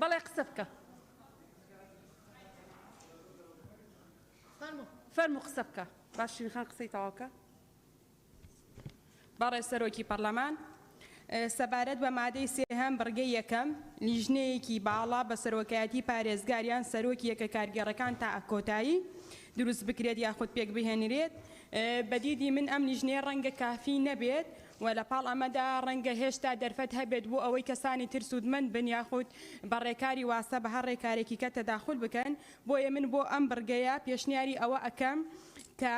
بەڵێ قسە بکە. فەرموو قسە بکە. با شیرین خان قسەی تەواو کە. بەڕێز سەرۆکی پەڕلەمان، سەبارەت بە مادەی سێهەم بڕگەی یەکەم، لیژنەیەکی باڵا بە سەرۆکایەتی پارێزگار یان سەرۆکی یەکە کارگێڕەکان تا کۆتایی دروست بکرێت یاخود پێکبهێنرێت، بە دیدی من ئەم لیژنەیە ڕەنگە کافی نەبێت و لە پاڵ ئەمەدا ڕەنگە هێشتا دەرفەت هەبێت بۆ ئەوەی کەسانی تر سوودمەند بن یاخود بە ڕێکاری واستە بە هەر ڕێکارێکی کە تەداخول بکەن، بۆیە من بۆ ئەم بڕگەیە پێشنیاری ئەوە ئەکەم کە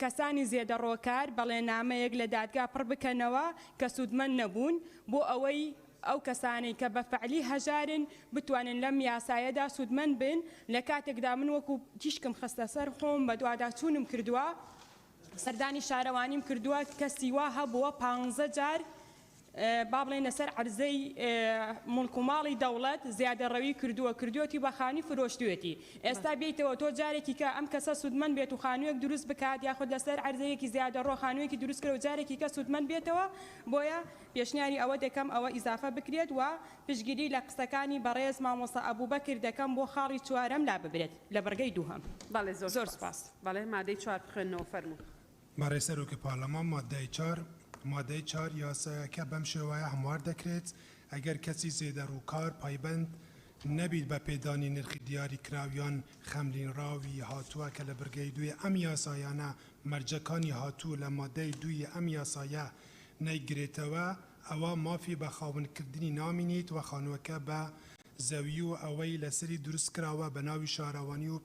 کەسانی زێدەڕۆکار بەڵێنامەیەک لە دادگا پڕ بکەنەوە کە سوودمەند نەبوون بۆ ئەوەی ئەو کەسانەی کە بە فەعلی هەژارن بتوانن لەم یاسایەدا سوودمەند بن لە کاتێکدا من وەکو تیشکم خستە سەر خۆم بەدواداچوونم کردووە سەردانی شارەوانیم کردووە کەسی وا هەبووە پانزە جار با بڵێین لەسەر عەرزەی موڵک و ماڵی دەوڵەت زیادەڕەوی کردووە، کردوویەتی بە خانووی فرۆشتوویەتی. ئێستا بێیتەوە تۆ جارێکی کە ئەم کەسە سوودمەند بێت و خانوویەک دروست بکات یاخود لەسەر عەرزەیەکی زیادەڕۆ خانوویەکی دروست کرد و جارێکی کە سوودمەند بێتەوە، بۆیە پێشنیاری ئەوە دەکەم ئەوە ئیزافە بکرێت و پشتگیری لە قسەکانی بەڕێز مامۆستا ئەبوبەکر دەکەم بۆ خاڵی چوارەم لاببرێت لە بڕگەی دووهەم. بەڵێ زۆر زۆر سوپاس. سوپاس. بەڵێ مادەی چوار بخوێننەوە فەرموو. بەڕێز سەرۆکی پارلەمان ماددەی چار مادەی چار یاسایەکە بەم شێوەیە هەموار دەکرێت، ئەگەر کەسی زێدەڕووکار پایبەند نەبیت بە پێدانی نرخی دیاریکراو یان خەملینراوی هاتووە کە لە بڕگەی دووی ئەم یاسایانە مەرجەکانی هاتوو لە مادەی دووی ئەم یاسایە نەیگرێتەوە ئەوا مافی بە خاوەنکردنی نامینیت و خانووەکە بە زەوی و ئەوەی لەسەری دروستکراوە بە ناوی شارەوانی و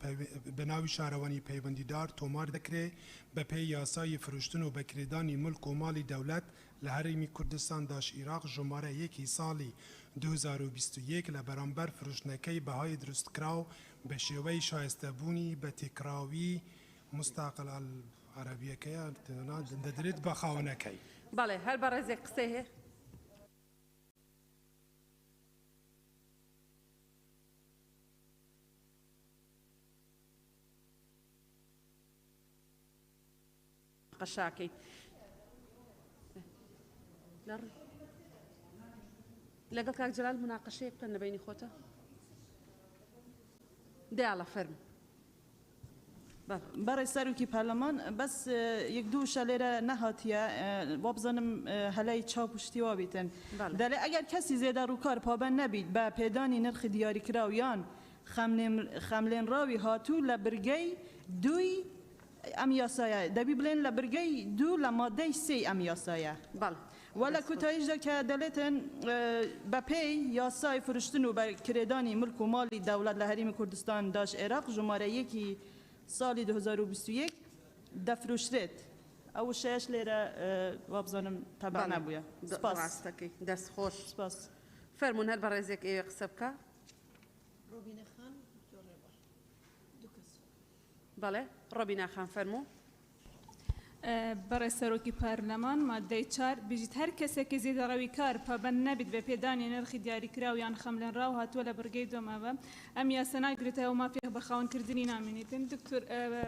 بە ناوی شارەوانی پەیوەندیدار تۆمار دەکرێ بەپێی یاسای فرۆشتن و بەکرێدانی مولک و ماڵی دەولەت لە هەرێمی کوردستان داش ئیراق ژمارە یەک ی ساڵی 2021 لە بەرامبەر فرۆشتنەکەی بەهای دروستکراو بە شێوەی شایستەبوونی بە تێکڕاوی مستعقل عەرەبیەکەیە دەدرێت بە خاوەنەکەی. بەڵێ هەر بەڕێزێک قسەی هەیە. قەشاکەی لەگەڵ کاک جەلال مناقەشەیەک بکەن لە بەینی خۆتە دەیاڵە فەرموو. بەڕێز سەرۆکی پەرلەمان بەس یەک دوو وشە لێرە نەهاتیە وابزانم هەلەی چاپ و شتی وا بیتن دەلێ ئەگەر کەسی زێدە ڕووکار پابەند نەبیت بە پێدانی نرخی دیاریکراو یان خەملێنراوی هاتوو لە برگەی دووی ئەم یاسایە دەبی بڵێن لە برگەی دوو لە مادەی سێی ئەم یاسایە وە لە کۆتاییشدا کە دەلێتن بە پێی یاسای فرشتن و بە کرێدانی ملک و ماڵی دەوڵەت لە هەرێمی کوردستان داش عێراق ژمارە یەکی ساڵی 2021 دەفروشرێت ئەو وشەیەش لێرە وابزانم تەبع نەبووە. سپاس. ڕاست دەکەی دەست خۆش. سپاس. فەرموون هەر بەڕێزێک ئەیەوێ قسە بکا. ڕۆبینە خان دکتۆر ڕێبوار دوو کەس. بەڵێ ڕۆبینا خان فەرموو. بەڕێز سەرۆکی پەرلەمان، ماددەی چار، بژیت هەر کەسێک کە زێدەڕەوی کار پابەند نەبیت بە پێدانی نرخی دیاریکراو یان خەملێنراو هاتووە لە بڕگەی دووەمەوە ئەم یاسا ناگرێتەوە مافی بە خاوەن کردنی نامێنیتن دکتۆر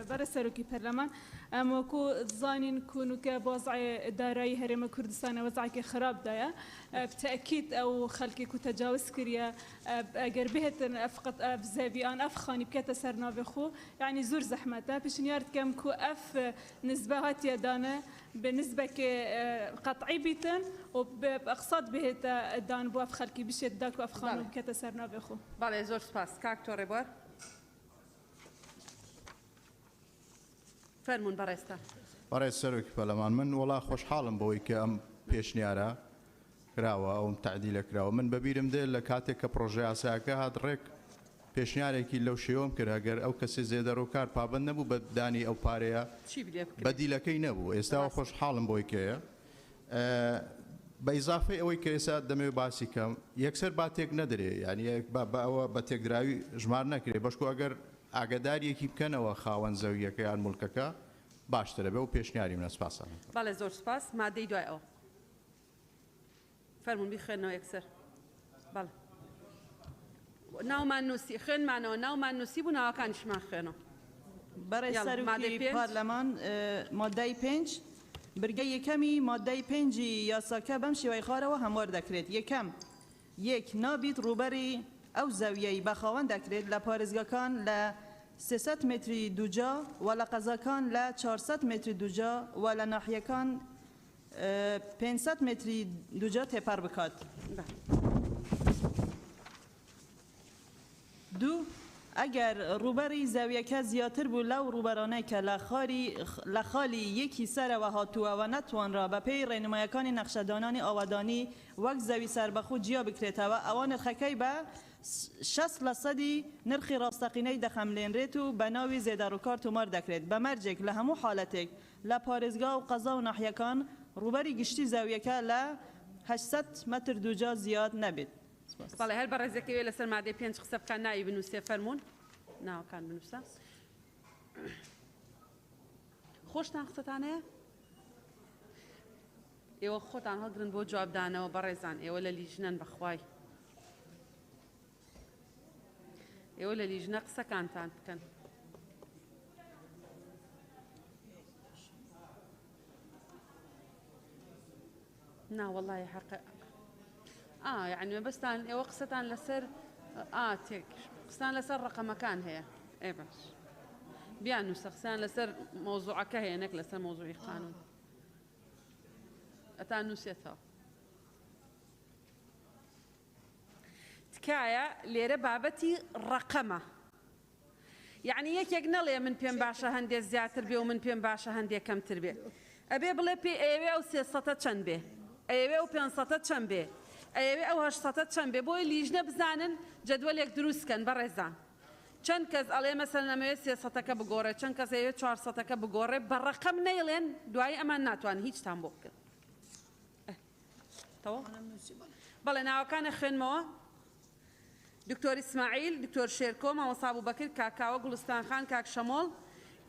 بەڕێز سەرۆکی پەرلەمان ئەم وەکو زانین کونوکە وەزعێ دارایی هەرێمە کوردستانە وەزعێکی خراپدایە بتەئکید ئەو خەلکی کو تەجاوز کریە ئەگەر بهێتن ئەف قط ئەف زەوی ئان ئەف خانی بکەتە سەر ناوێ خو یەعنی زور زەحمەتە پیشنیار دکەم کو ئەف نسبە هاتیە دانە بە نسبەکێ قەتعی بیتن و بە ئەقسات بهێتە دان بۆ ئەف خەلکی بشێت دا کو ئەف خانو بکەتە سەر ناوێ خو. بەڵێ زۆر سوپاس کاک تۆ ڕێبوار. فەرموون بەڕێزتان. بەڕێز سەرۆکی پەرلەمان من وەڵا خۆشحاڵم بەوەی کە ئەم پێشنیارە کراوە ئەوم تەعدیلە کراوە من بەبیرم دێ لە کاتێک کە پڕۆژە یاساکە هات ڕێک پێشنیارێکی لەو شێوەم کرد ئەگەر ئەو کەسەی زێدەڕۆکار پابەند نەبوو بە دانی ئەو پارەیە چی لێ بکرێت؟ بەدیلەکەی نەبوو ئێستا ڕاستە. خۆشحاڵم بۆی کەیە بە ئیزافەی ئەوەی کە ئێستا دەمەوێت باسی کەم یەکسەر با تێک نەدرێ یانی بە ئەوە بە تێکدراوی ژمار نەکرێ بەشکو ئەگەر ئاگەداریەکی بکەنەوە خاوەن زەویەکە یان موڵکەکە باشترە بێ و پێشنیاری منە سپاس. بەڵێ زۆر سوپاس مادەی دوای ئەوە. فەرموون بیخوێنەوە یەکسەر. بەڵێ ناومان نووسی خوێنمانەوە ناومان نووسی بوو ناوەکانیشمان خوێنەوە. بەڕێز یاڵا مادەی سەرۆکی پێنج. پارلەمان مادەی پێنج برگەی یەکەمی مادەی پێنجی یاساکە بەم شێوەی خوارەوە هەموار دەکرێت، یەکەم. یەک، نابیت ڕووبەری ئەو زەویەی بە خاوەن دەکرێت لە پارێزگاکان لە 300 متری دووجا و لە قەزاکان لە 400 متری دووجا و لە ناحیەکان 500 متری دووجا تێپەڕ بکات. دوو، ئەگەر ڕووبەری زەویەکە زیاتر بوو لەو ڕووبەرانەی کە لە خالی یەکی سەرەوە هاتووە و نەتوانرا بەپێی ڕێنمایەکانی نەخشەدانانی ئاوەدانی وەک زەوی سەربەخۆ جیا بکرێتەوە ئەوا نرخەکەی بە 60 لەسەدی نرخی ڕاستەقینەی دەخەملێنرێت و بە ناوی زێدەڕووکار تۆمار دەکرێت بە مەرجێک لە هەموو حاڵەتێک لە پارێزگا و قەزا و ناحیەکان ڕووبەری گشتی زەویەکە لە 800 مەتر دووجا زیاد نەبێت. سپاس. بەڵێ هەر بەڕێزێک ئەوێ لەسەر مادەی پێنج قسە بکات ناوی بنووسێ فەرموون ناوەکان بنووسە. خۆشتان قسەتان هەیە؟ ئێوە خۆتان هەڵگرن بۆ جوابدانەوە بەڕێزان ئێوە لە لیژنەن بەخوای ئێوە لە لیژنە قسەکانتان بکەن. نا وەڵی حەقە ئا یعنی مەبەستان ئێوە قسەتان لەسەر ئا تێک قسان لەسەر ڕقەمەکان هەیە ئێ باش بیان نووسە قسەیان لەسەر مەوزوعەکە هەیە نەک لەسەر مەوزوعی قانون ئەتان نووسێتەوە تکایە لێرە بابەتی ڕەقەمە یەعنی یەکێک نەڵێ من پێم باشە هەندێ زیاتر بێ و من پێم باشە هەندێ کەمتر بێ. ئەبێ بڵێ پێی ئەیەوێ ئەو سێ سەتە چەند بێ، ئەیەوێ ئەو پێنج سەتە چەند بێ، ئەیەوێ ئەو هەشت سەتە چەند بێ بۆی لیژنە بزانن جەدوەلێک دروست کەن بەڕێزان. چەند کەس ئەڵێ مەسەلەن ئەمەوێ سێ سەتەکە بگۆڕێ، چەند کەس ئەیەوێ چوار سەتەکە بگۆڕێ، بە ڕەقەم نەیڵێن دوایی ئەمان ناتوانن هیچتان بۆ بکەن. ئه تەواو؟ بەڵێ ناوەکان ئەخوێنمەوە. دکتۆر ئیسماعیل، دکتۆر شێرکۆ، مامۆستا ئەبوبەکر، کاک کاوە، گوڵستان خان، کاک شەمۆڵ،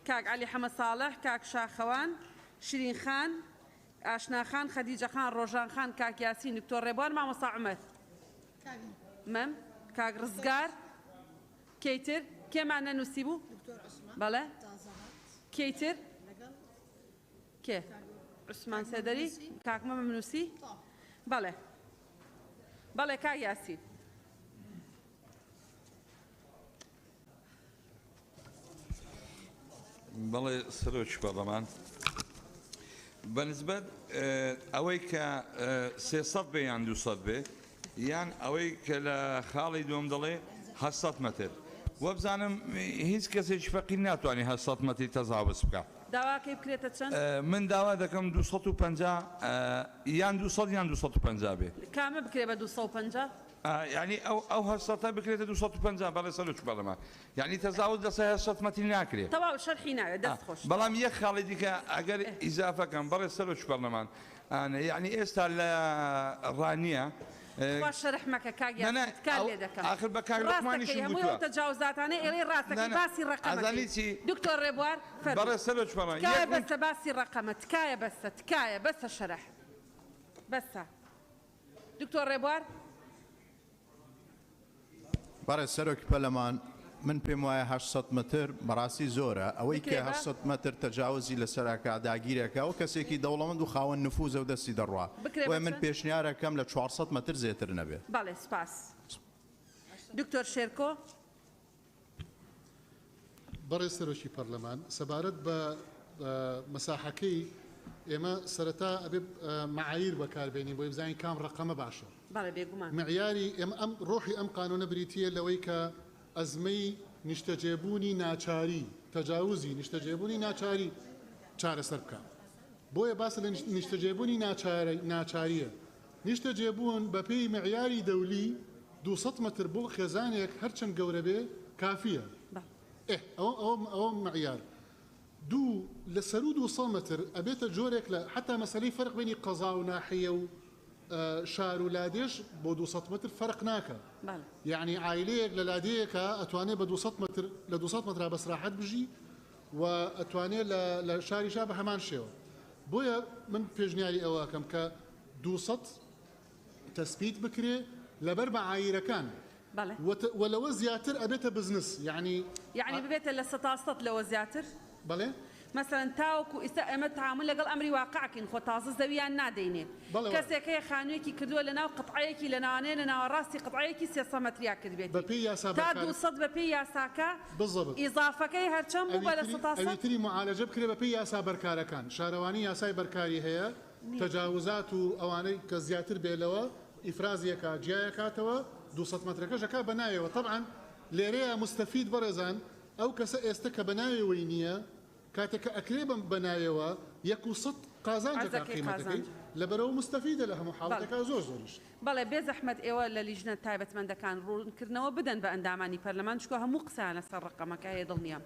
کاک عەلی حەمە ساڵح، کاک شاخەوان، شیرین خان، ئاشنا خان، خەدیجە خان، ڕۆژان خان، کاک یاسین، دکتۆر ڕێبوار، مامۆستا عومەر. مەم، کاک ڕزگار، کێی تر؟ کێمان نەنووسیبوو؟ بەڵێ. کێی تر؟ کێ؟ عوسمان سێدەری؟ کاک مەمم نووسی؟ بەڵێ. بەڵێ کاک یاسین. بەڵێ سەرۆکی پەرلەمان بەنسبەت ئەوەی کە 300 بێ یان 200 بێ یان ئەوەی کە لە خاڵی دووەم دەڵێ 800 مەتر وەبزانم هیچ کەسێکی فەقیر ناتوانێت 800 مەتری تەزاوز بکە. داواکەی بکرێتە چەند؟ من داوا دەکەم 250 یان 200 یان 250 بێ. کامە بکرێ بە 250؟ یانی ئەو ئەو هەشتسەتە بکرێتە 250 بەڵێ سەرۆکی پەرلەمان یانی تەزاوز لەسەر 800 مەتری ناکرێ. تەواو شەرحی ناوێ دەست خۆش. بەڵام یەک خاڵی دیکە ئەگەر ئیزافە کەم بەڕێز سەرۆکی پەرلەمان یانی ئێستا لە ڕانیە تخوا شەرح مەکە کاک یاسین تکات لێ دەکەم. ئاخر بە کاک لوقمانیشم ڕاستەکەی هەمووی گوتووە. ئەو تەجاوزاتانەی ئێڵێی ڕاستەکەی باسی ڕەقەمەکەی ئەزانی چی دکتۆر ڕێبوار فەرموو. بەڕێز سەرۆکی پەرلەمان تکایە یەک بەسە باسی ڕەقەمە تکایە بەسە تکایە بەسە شەرح بەسە دکتۆر ڕێبوار. بەڕێز سەرۆکی پەرلەمان، من پێم وایە 800 مەتر بەڕاستی زۆرە، ئەوەی کە بکرێ بە؟ 800 مەتر تەجاوزی لەسەر ئەکا داگیرەکا ئەو کەسێکی دەوڵەمەند و خاوەن نفوزە و دەستی دەڕوا، بکرێ بە بۆیە من چەند؟ پێشنیارەکەم لە 400 مەتر زێتر نەبێ. بەڵێ سوپاس. دکتۆر شێرکۆ. بەڕێز سەرۆکی پەرلەمان، سەبارەت بە مەساحەکەی ئێمە سەرەتا ئەبێ مەعاییر بەکاربێنین بۆی بزانین کام ڕەقەمە باشە. بەڵێ بێگومان. معیاری ئێمە ئەم ڕۆحی ئەم قانونە بریتییە لەوەی کە ئەزمەی نیشتەجێبوونی ناچاری، تەجاوزی نیشتەجێبوونی ناچاری چارەسەر بکا. بۆیە باس لە نیشتەجێبوونی ناچارییە. نیشتەجێبوون بەپێی معیاری دەولی 200 مەتر بۆ خێزانێک هەرچەند گەورە بێ کافیە. ئێ ئەوە ئەوە ئەوە معیار. دوو لە سەروو 200 مەتر ئەبێتە جۆرێک لە حەتا مەسەلەی فەرق بینی قەزا و ناحیە و شار و لادێش بۆ 200 مەتر فەرق ناکا. یعنی عایلەیەک لە لادێیەکە ئەتوانێ بە 200 مەتر لە 200 مەترا بەس ڕاحەت بژی و ئەتوانێ لە شاریشا بە هەمان شێوە. بۆیە من پێشنیاری ئەوە ئەکەم کە 200 تەسبیت بکرێ لەبەر مەعاییرەکان و لەوە زیاتر ئەبێتە بزنس. یعنی یعنی ببێتە لە 100% لەوە زیاتر؟ بەڵێ؟ مەسەلەن تاوەکو ئیستا ئێمە تەعامول لەگەڵ ئەمری واقع کەین خۆ تازە زەویان نادەینێ بەڵێ وایە. کەسێک هەیە خانوویەکی کردووە لەناو قتعەیەکی لەناوانەیە لە ناوەڕاستی قتعەیەکی 300 مەتریا کردبێتی بەپێی یاسا تا بەرکارە. 200 بەپێی یاساکە بالضبط. ئیزافەکەی هەرچەند بوو بە لە ئەویتری سەتا سەد. ئەویتری معالەجە بکرێ بەپێی یاسا بەرکارەکان شارەوانی یاسای بەرکاری هەیە نیە. تەجاوزات و ئەوانەی کە زیاتر بێ لەوە ئیفرازی ئەکا جیای ئەکاتەوە 200 مەترەکەش ئەکا بە ناوێوە تەبعەن لێرەیا موستەفید بەڕێزان ئەو کەسە ئێستە کە بە ناوێوەی نییە کاتێک کە ئەکرێ بە بە ناوێوە یەک و سەت قازانج ئەکا عەرزەکەی قیمەتەکەی قازانج. لەبەرئەوە موستەفیدە لە هەموو بەڵێ. حاڵەتێکا زۆر زۆریش. بەڵێ بێ زەحمەت ئێوە لە لیژنە تایبەتمەندەکان ڕوونکردنەوە بدەن بە ئەندامانی پەرلەمان چونکە هەموو قسەیان لەسەر ڕەقەمەکە هەیە دڵنیام.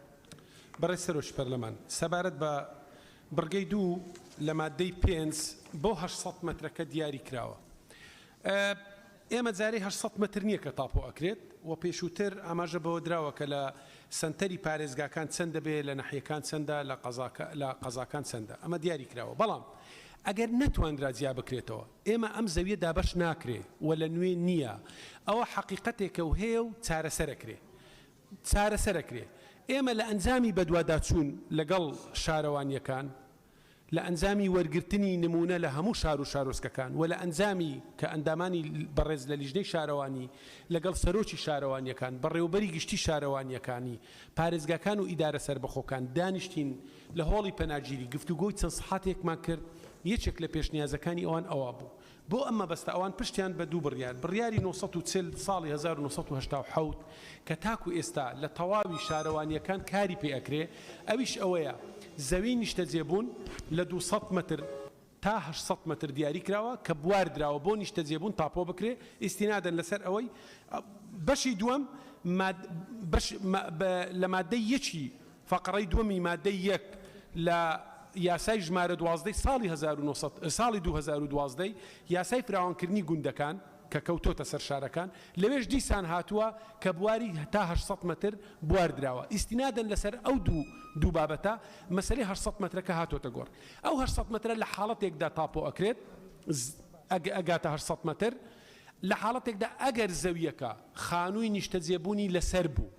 بەڕێز سەرۆکی پەرلەمان، سەبارەت بە بڕگەی دوو لە ماددەی پێنج بۆ 800 مەترەکە دیاری کراوە. ئێمە جارێ 800 مەتر نییە کە تاپۆ ئەکرێت و پێشووتر ئاماژە بەوە دراوە کە لە سەنتەری پارێزگاکان چەند دەبێ، لە نەحیەکان چەندە، لە قەزاکە لە قەزاکان چەندە، ئەمە دیاری کراوە. بەڵام ئەگەر نەتوانرا جیا بکرێتەوە، ئێمە ئەم زەویە دابەش ناکرێ و لە نوێ نییە، ئەوە حەقیقەتێکە و هەیە و چارەسەرەکرێ. چارەسەرەکرێ. ئێمە لە ئەنجامی بەدواداچوون لەگەڵ شارەوانییەکان، لە ئەنجامی وەرگرتنی نموونە لە هەموو شار و شارۆچکەکان و لە ئەنجامی کە ئەندامانی بەڕێز لە لیژنەی شارەوانی لەگەڵ سەرۆکی شارەوانییەکان، بەڕێوەبەری گشتی شارەوانییەکانی پارێزگاکان و ئیدارە سەربەخۆکان دانیشتین لە هۆڵی پەناگیری گفتوگۆی چەند سەعاتێکمان کرد، یەکێک لە پێشنیازەکانی ئەوان ئەوە بوو بۆ ئەم مەبەستە ئەوان پشتیان بە دوو بڕیار، بڕیاری 940 ساڵی 1987 کە تاکو ئێستا لە تەواوی شارەوانییەکان کاری پێ ئەکرێ ئەویش ئەوەیە زەوی نیشتەجێبوون لە 200 مەتر تا 800 مەتر دیاری کراوە کە بوار دراوە بۆ نیشتەجێبوون تاپۆ بکرێ ئیستینادەن لەسەر ئەوەی بەشی دووەم ماد بەش لە مادەی یەکی فەقڕەی دووەمی مادەی یەک لە یاسای ژمارە دوازدەی ساڵی 1900 ساڵی 2012 ی یاسای فراوانکردنی گوندەکان کە کەوتۆتە سەر شارەکان لەوێش دیسان هاتووە کە بواری تا 800 مەتر بوار دراوە ئیستینادەن لەسەر ئەو دوو دوو بابەتە مەسەلەی 800 مەترەکە هاتۆتە گۆڕ ئەو 800 مەترە لە حاڵەتێکدا تاپۆ ئەکرێت ئەگاتە 800 مەتر لە حاڵەتێکدا ئەگەر زەویەکە خانووی نیشتەجێبوونی لەسەر بوو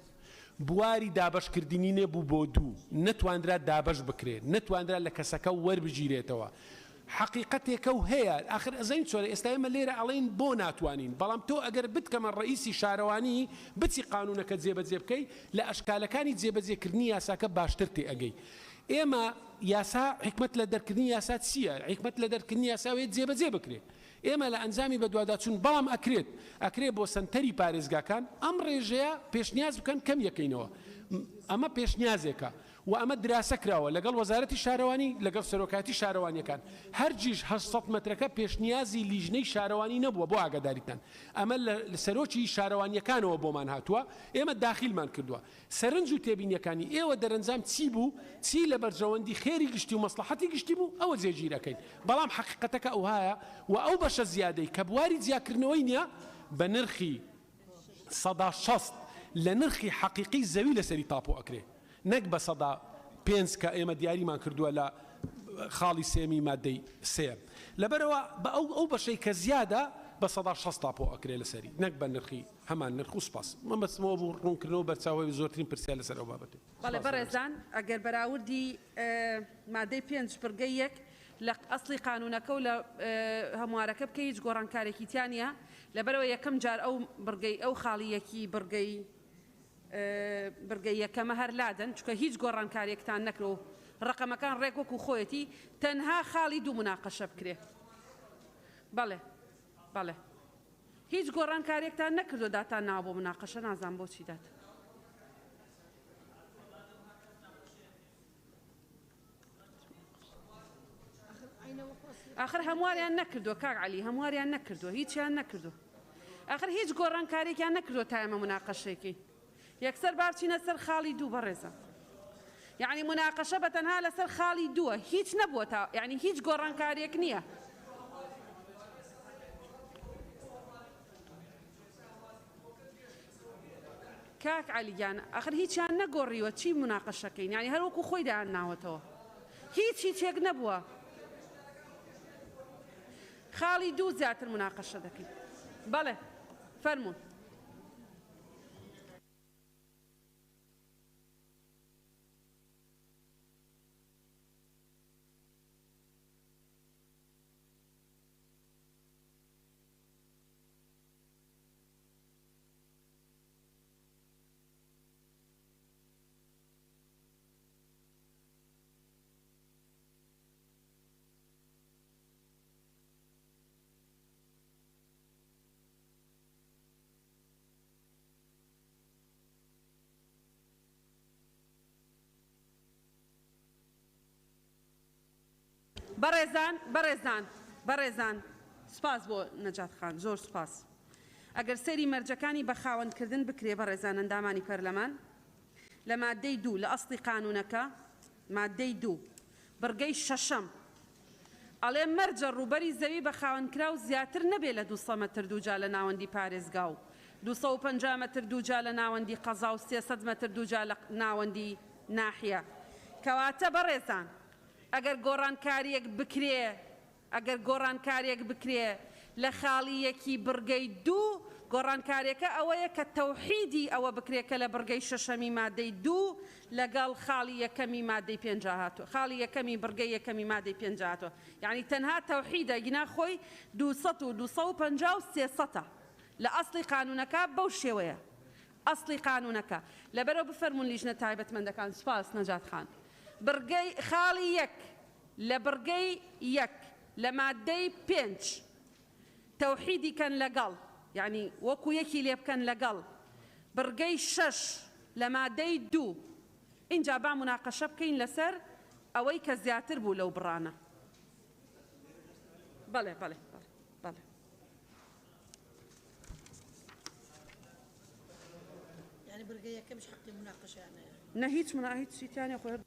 بواری دابەشکردنی نەبوو بۆ دوو، نەتوانرا دابەش بکرێت، نەتوانرا لە کەسەکە وەربگیرێتەوە. حەقیقەتێکە و هەیە، ئاخر ئەزانی چۆنە، ئێستا ئێمە لێرە ئەڵێین بۆ ناتوانین، بەڵام تۆ ئەگەر بتکەمە ڕەئیسی شارەوانی بچی قانوونەکە جێبەجێ بکەی، لە ئەشکالەکانی جێبەجێکردنی یاساکە باشتر تێئەگەی. ئێمە یاسا، حیکمەت لە دەرکردنی یاسا چییە؟ حیکمەت لە دەرکردنی یاسا ئەوەیە جێبەجێ بکرێ. ئێمە لە ئەنجامی بەدواداچوون بەڵام ئەکرێت ئەکرێ بۆ سەنتەری پارێزگاکان ئەم ڕێژەیە پێشنیاز بکەن کەم یەکەینەوە ئەمە پێشنیازێکە و ئەمە دراسە کراوە لەگەڵ وەزارەتی شارەوانی لەگەڵ سەرۆکایەتی شارەوانیەکان هەرگیز 800 مەترەکە پێشنیازی لیژنەی شارەوانی نەبووە بۆ ئاگاداریتان ئەمە لە سەرۆکی شارەوانیەکانەوە بۆمان هاتووە ئێمە داخیلمان کردووە سەرنج و تێبینیەکانی ئێوە دەرەنجام چی بوو، چی لە بەرژەوەندی خێری گشتی و مەسڵەحەتی گشتی بوو ئەوە جێگیر ئەکەین، بەڵام حەقیقەتەکە ئەوهایە و ئەو بەشە زیادەی کە بواری جیاکردنەوەی نیە بە نرخی 60% لە نرخی حەقیقی زەوی لەسەری تاپۆ ئەکرێ نەک بە 5% کە ئێمە دیاریمان کردووە لە خاڵی سێمی مادەی سێیەم لەبەرئەوە بە ئەو ئەو بەشەی کە زیادە بە 60% تاپۆ ئەکرێ لەسەری نەک بە نرخی هەمان نرخ و سوپاس. مەبەستم ئەوە بوو ڕوونکردنەوە بەرچاو هەبێت زۆرترین پرسیار لەسەر ئەو بابەتەی. بەڵێ سوپاس. بەڕێزان ئەگەر بەراوردی مادەی پێنج بڕگەی یەک لە ئەسڵی قانوونەکە و لە هەموارەکە بکەی هیچ گۆڕانکارێکی تیا نییە لەبەرئەوە یەکەم جار ئەو بڕگەی ئەو خاڵی یەکی بڕگەی بڕگەی یەکەمە هەر لادەن چونکە هیچ گۆڕانکاریەکتان نەکرد و ڕەقەمەکان ڕێک وەکو خۆیەتی تەنها خاڵی دوو مناقەشە بکرێ بەڵێ بەڵێ. هیچ گۆڕانکاریەکتان نەکردوە داتان ناوە بۆ مناقەشە نازانم بۆچی دات. ئاخر هەمواریان نەکردووە کاک عەلی هەمواریان نەکردووە هیچیان نەکردووە ئاخر هیچ گۆڕانکاریەکیان نەکردووە تا ئێمە مناقەشەیکەین یەکسەر با بچینە سەر خاڵی دوو بەڕێزان یعنی مناقەشە بە تەنها لەسەر خاڵی دووە هیچ نەبووە تا یعنی هیچ گۆڕانکاریەک نییە. کاک عەلی گیان ئەخر هیچیان نەگۆڕیوە چی مناقەشەکەین یعنی هەر وەکو خۆی دایان ناوەتەوە هیچ هیچێک نەبووە خاڵی دوو زیاتر مناقەشە دەکەین بەڵێ فەرموون. بەڕێزان بەڕێزان بەڕێزان سوپاس بۆ نەجات خان زۆر سوپاس. ئەگەر سەیری مەرجەکانی بەخاوەنکردن بکرێ بەڕێزان ئەندامانی پەرلەمان لە مادەی دوو لە ئەسڵی قانونەکە مادەی دوو بڕگەی شەشەم ئەڵێ مەرجە ڕووبەری زەوی بەخاوەنکراو زیاتر نەبێ لە 200 مەتر دووجا لە ناوەندی پارێزگا و 250 مەتر دووجا لە ناوەندی قەزا و 300 مەتر دووجا لە ناوەندی ناحیە. کەواتە بەڕێزان ئەگەر گۆڕانکاریەک بکرێ ئەگەر گۆڕانکاریەک بکرێ لە خاڵی یەکی بڕگەی دوو، گۆڕانکاریەکە ئەوەیە کە تەوحیدی ئەوە بکرێ کە لە بڕگەی شەشەمی مادەی دوو لەگەڵ خاڵی یەکەمی مادەی پێنجا هاتووە، خاڵی یەکەمی بڕگەی یەکەمی مادەی پێنجا هاتووە، یەعنی تەنها تەوحیدە گینا خۆی 200 و 250 و سێسەتە لە ئەسڵی قانوونەکە بەو شێوەیە ئەسڵی قانوونەکە. لەبەرئەوە بفەرموون لیژنە تایبەتمەندەکان. سوپاس نەجات خان. بڕگەی خاڵی یەک لە بڕگەی یەک لە ماددەی پێنج تەوحیدی کەن لەگەڵ یانی وەکو یەکی لێ بکەن لەگەڵ بڕگەی شەش لە مادەی دوو ئینجا با موناقەشە بکەین لەسەر ئەوەی کە زیاتر بوو لەو بڕانە. بەڵێ بەڵێ بەڵێ بەڵێ. یانی بڕگەی یەکەمیش حەقی موناقەشەیان هەیە. نە هیچ منا هیچ چیتیان نیە خۆ هەر.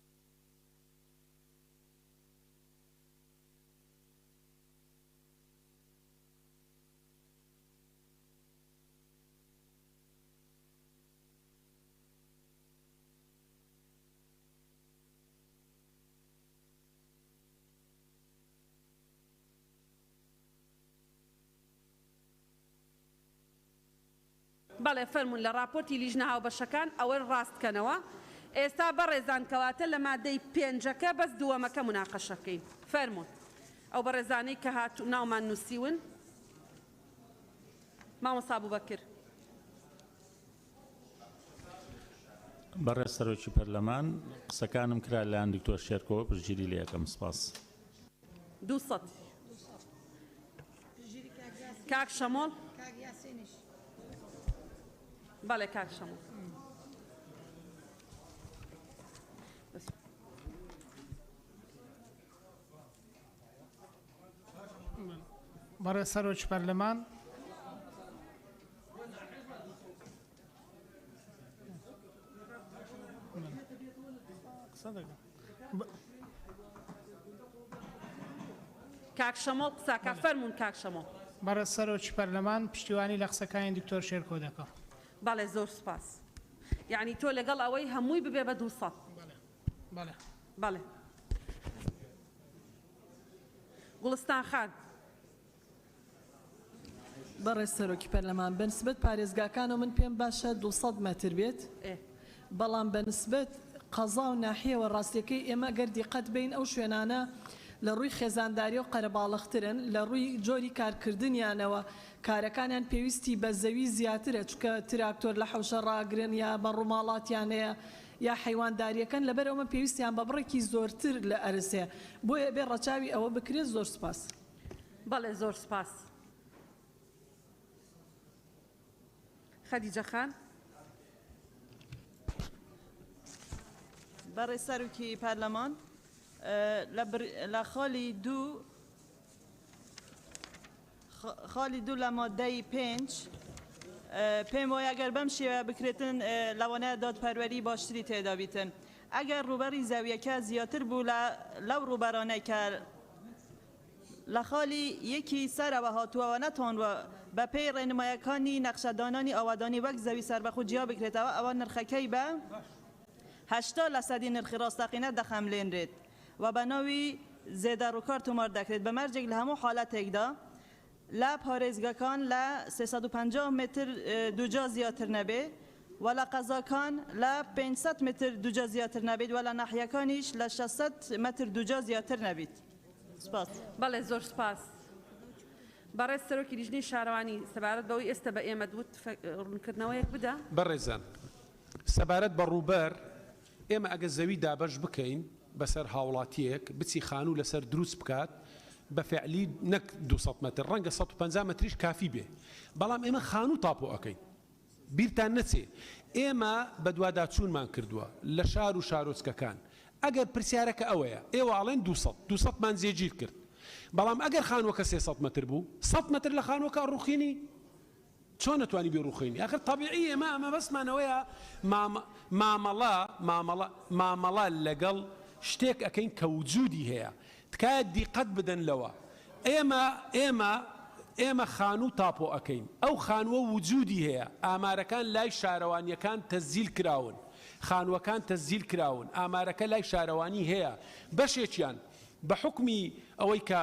بەڵێ فەرموون لە ڕاپۆرتی لیژنە هاوبەشەکان ئەوە ڕاست کەنەوە. ئێستا بەڕێزان کەواتە لە مادەی پێنجەکە بەس دووەمەکە موناقەشە بکەین. فەرموون. ئەو بەڕێزانەی کە هاتوو ناومان نووسیون. مامۆستا ئەبوبەکر. بەڕێز سەرۆکی پەرلەمان، قسەکانم کرا لەلایەن دکتۆر شێرکۆوە پشتگیری لێ ئەکەم. سپاس. 200. کاک شەمۆڵ. بەڵێ کاک شەمۆڵ. بەڕێز سەرۆکی پەرلەمان، کاک شەمۆڵ قساکە فەرموون کاک شەمۆڵ. بەڕێز سەرۆکی پەرلەمان پشتیوانی لە قسەکانی دکتۆر شێرکۆ دەکەم. بەڵێ زۆر سوپاس. یەعنی تۆ لەگەڵ ئەوەی هەمووی ببێ بە 200. بەڵێ. بەڵێ. گوڵستان خان. بەڕێز سەرۆکی پەرلەمان، بەنسبەت پارێزگاکانەوە من پێم باشە 200 مەتر بێت، بەڵام بەنسبەت قەزا و ناحیەوە ڕاستیەکەی ئێمە گەر دیقەت بەین ئەو شوێنانە لە ڕووی خێزانداریەوە قەرەباڵغترن، لە ڕووی جۆری کارکردنیانەوە کارەکانیان پێویستی بە زەوی زیاترە، چونکە تراکتۆر لە حەوشە ڕاگرن یا مەڕوماڵاتیان هەیە یا حەیوانداریەکەن، لەبەرئەوە من پێویستیان بە بڕێکی زۆرتر لە ئەرز هەیە، بۆیە ئەبێ ڕەچاوی ئەوە بکرێت. زۆر سوپاس. بەڵێ زۆر سوپاس. خەدیجە خان. بەڕێز سەرۆکی پەرلەمان، لە خاڵی دوو خاڵی دوو لە مادەی پێنج پێم وایە ئەگەر بەم شێوەیە بکرێتن لەوانەیە دادپەروەری باشتری تێدا بیتن. ئەگەر ڕووبەری زەویەکە زیاتر بوو لە لەو ڕووبەرانەی کە لە خاڵی یەکی سەرەوە هاتووە و نەتوانرا بە پێی ڕێنمایەکانی نەخشەدانانی ئاوەدانی وەک زەوی سەربەخۆ جیا بکرێتەوە ئەوا نرخەکەی بە 80 لەسەدی نرخی ڕاستەقینە دەخەملێنرێت و بە ناوی زێدە ڕووکار تۆمار دەکرێت بە مەرجێک لە هەموو حاڵەتێکدا لە پارێزگاکان لە 350 متر دووجا زیاتر نەبێت و لە قەزاکان لە 500 متر دووجا زیاتر نەبێت و لە ناحیەکانیش لە 600 متر دووجا زیاتر نەبێت. سپاس. بەڵێ زۆر سپاس. بەڕێز سەرۆکی لیژنەی شارەوانی سەبارەت بەوەی ئێستا بە ئێمەت وت ڕوونکردنەوەیەک بدە. بەڕێزان سەبارەت بە ڕووبەر ئێمە ئەگەر زەوی دابەش بکەین بەسەر هاوڵاتیەک بچی خانوو لەسەر دروست بکات بە فعلی نەک 200 مەتر ڕەنگە 150 مەتریش کافی بێ بەڵام ئێمە خانوو تاپۆ ئەکەین بیرتان نەچێ ئێمە بەدواداچوونمان کردووە لە شار و شارۆچکەکان. ئەگەر پرسیارەکە ئەوەیە ئێوە ئەڵێن 200 200مان جێگیر کرد بەڵام ئەگەر خانووەکە 300 مەتر بوو 100 مەتر لە خانووەکە ئەڕوخێنی؟ چۆن ئەتوانی بیڕوخێنی؟ ئاخر تەبیعی ئێمە مەبەستمان ئەوەیە مامەڵە مامەڵە مامەڵە لەگەڵ شتێک ئەکەین کە وجودی هەیە تکایە دیقەت بدەن لەوە ئێمە ئێمە ئێمە خانوو تاپۆ ئەکەین ئەو خانووە وجودی هەیە ئامارەکان لای شارەوانیەکان تەسجیل کراون خانووەکان تەسجیل کراون ئامارەکە لای شارەوانی هەیە بەشێکیان بە حوکمی ئەوەی کە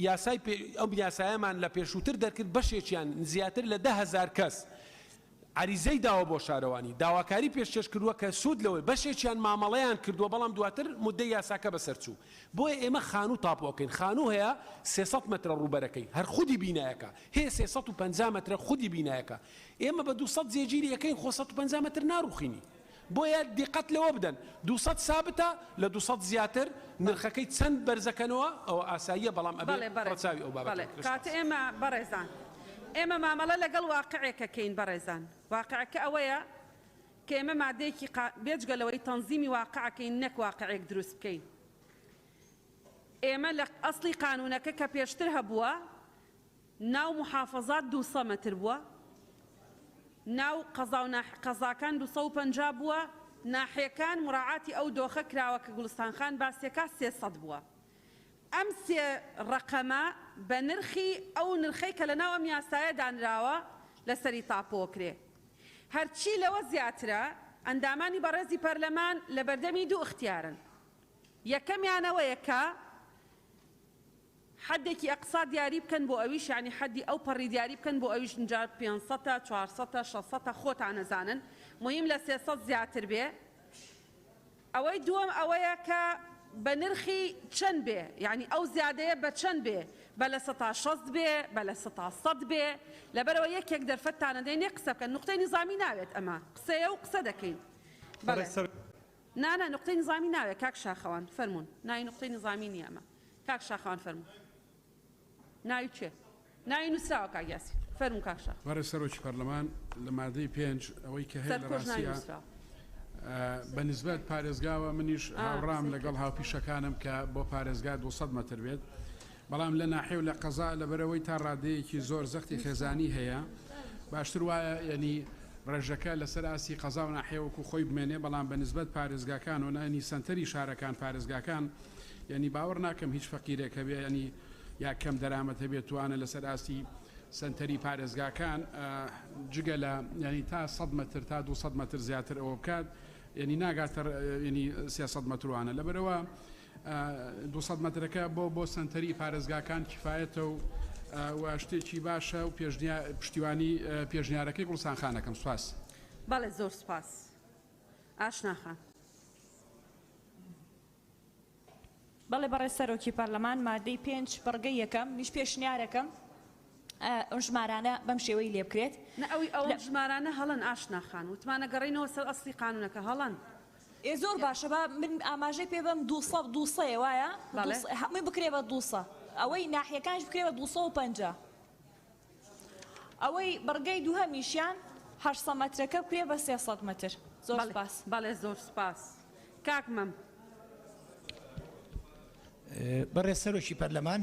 یاسای ئەم یاسایەمان لە پێشووتر دەرکرد بەشێکیان زیاتر لە 10,000 کەس عەریزەی داوە بۆ شارەوانی داواکاری پێشکێش کردووە کە سوود لەوەی بەشێکیان مامەڵەیان کردووە بەڵام دواتر مودەی یاساکە بەسەر چوو بۆیە ئێمە خانوو تاپۆ ئەکەین خانوو هەیە 300 مەترە ڕووبەرەکەی هەر خودی بینایەکە هەیە 350 مەترە خودی بینایەکە ئێمە بە 200 جێگیری ئەکەین خۆ 150 مەتر ناڕوخینی بۆیە دیقەت لەوە بدەن 200 سابتە لە 200 زیاتر نرخەکەی چەند بەرزەکەنەوە ئەوە ئاساییە بەڵام ئەبێ بەڵێ بەڕێز ڕەچاوی ئەو بابەتە بەڵێ بکرێت. کاتە ئێمە بەڕێزان ئێمە مامەڵە لەگەڵ واقعێک ئەکەین بەڕێزان واقعەکە ئەوەیە کە ئێمە مادەیەکی قا بێجگە لەوەی تەنزیمی واقع ئەکەین نەک واقعێک دروست بکەین ئێمە لە ئەسڵی قانونەکە کە پێشتر هەبووە ناو موحافەزات دووسە مەتر بووە، ناو قەزا و ناح قەزاکان 250 بووە، ناحیەکان موراعاتی ئەو دۆخە کراوە کە گوڵستان خان باسیەکا 300 بووە. ئەم سێ ڕەقەمە بە نرخی ئەو نرخەی کە لەناو ئەم یاسایە دانراوە لەسەری تاپۆکرێ. هەرچی لەوە زیاترە ئەندامانی بەڕێزی پەرلەمان لەبەردەمی دوو ئیختیارن. یەکەمیان ئەوەیە کە حەدێکی ئەقسا دیاری بکەن بۆ ئەویش یانی حەدی ئەو پەڕی دیاری بکەن بۆ ئەویش جا پێنسەتە چوارسەتە شەسەتە خۆتان ئەزانن موهیم لە سێسەت زیاتر بێ ئەوەی دووەم ئەوەیە کە بە نرخی چەند بێ یانی ئەو زیادەیە بە چەند بێ بە 60% بێ بە 100% بێ لەبەرئەوە یەکێک دەرفەتتان ئەدەینێ قسە بکەن نوقتەی نیزامی ناوێت ئەمە قسەیە و قسە دەکەین بەڵێ نا نا نوقتەی نیزامی ناوێ کاک شاخەوان فەرموون ناوی نوقتەی نیزامی نییە ئەمە کاک شاخەوان فەرموو ناوی کێ ناوی نووسراوە کاک یاسین فەرموو کاک شاخ. بەڕێز سەرۆکی پەرلەمان لە مادەی پێنج ئەوەی کە هەیە لە سەرپۆش ناوی ڕاستیا نووسراوە. بە نیسبەت پارێزگاوە منیش ئا هاوڕام قسەی لەگەڵ کرد. هاوپیشەکانم کە بۆ پارێزگا 200 مەتر بێت بەڵام لە ناحیە و لە قەزا لەبەرئەوەی تا ڕادەیەکی زۆر زەختی خێزانی هەیە باشتر وایە یەنی ڕێژەکە لەسەر ئاستی قەزا و ناحیە وەکو خۆی بمێنێ بەڵام بە نسبەت پارێزگاکان و یەنی سەنتەری شارەکان پارێزگاکان یەنی باوەڕ ناکەم هیچ فەقیرێک هەبێ یەنی یا کەم دەرامەت هەبێ توانە لەسەر ئاستی سەنتەری پارێزگاکان جگە لە یەنی تا 100 مەتر تا 200 مەتر زیاتر ئەوە بکات یەنی ناگاتە یەنی 300 مەتروانە لەبەرئەوە 200 مەترەکە بۆ بۆ سەنتەری پارێزگاکان کیفایەتە و و شتێکی باشە و پشتیوانی پێشنیارەکەی گوڵستان خان ئەکەم. سوپاس. بەڵێ زۆر سوپاس ئاشنا خان. بەڵێ بەڕێز سەرۆکی پەرلەمان مادەی پێنج بڕگەی یەکەم منیش پێشنیارەکەم ئەو ژمارانە بەم شێوەی لێ بکرێت. نە ئەوی ئەو ژمارانە هەڵەن ئاشنا خان وتمان ئەگەڕێینەوە سەر ئەسڵی قانونەکە هەڵەن. ئێ زۆر باشە با من ئاماژەی پێ بەم دووسە دووسەیە وایە بەڵێ. هەمووی بکرێ بە دووسە ئەوەی ناحیەکانیش بکرێ بە 250 ئەوەی بڕگەی دووهەمیشیان 800 مەترەکە بکرێ بە 300 مەتر زۆر بەڵێ سوپاس. بەڵێ زۆر سوپاس کاک مەم. بەڕێز سەرۆکی پەرلەمان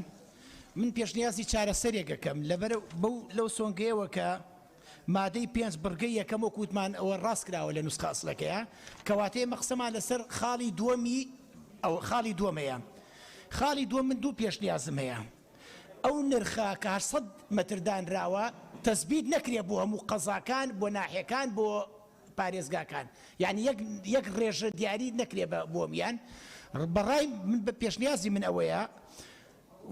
من پێشنیازی چارەسەرێک ئەکەم لەبەر بەو لەو سۆنگەیەوە کە مادەی پێنج بڕگەی یەکەم وەکو وتمان ئەوە ڕاست کراوە لە نوسخە ئەسڵەکەیا کەواتە ئێمە قسەمان لەسەر خاڵی دووەمی ئەو خاڵی دووەمەیە خاڵی دووەم من دوو پێشنیازم هەیە ئەو نرخە کە 800 مەتر دانراوە تەسبیت نەکرێ بۆ هەموو قەزاکان بۆ ناحیەکان بۆ پارێزگاکان یانی یەک یەک ڕێژە دیاری نەکرێ بە بۆمیان بەڕای من بە پێشنیازی من ئەوەیە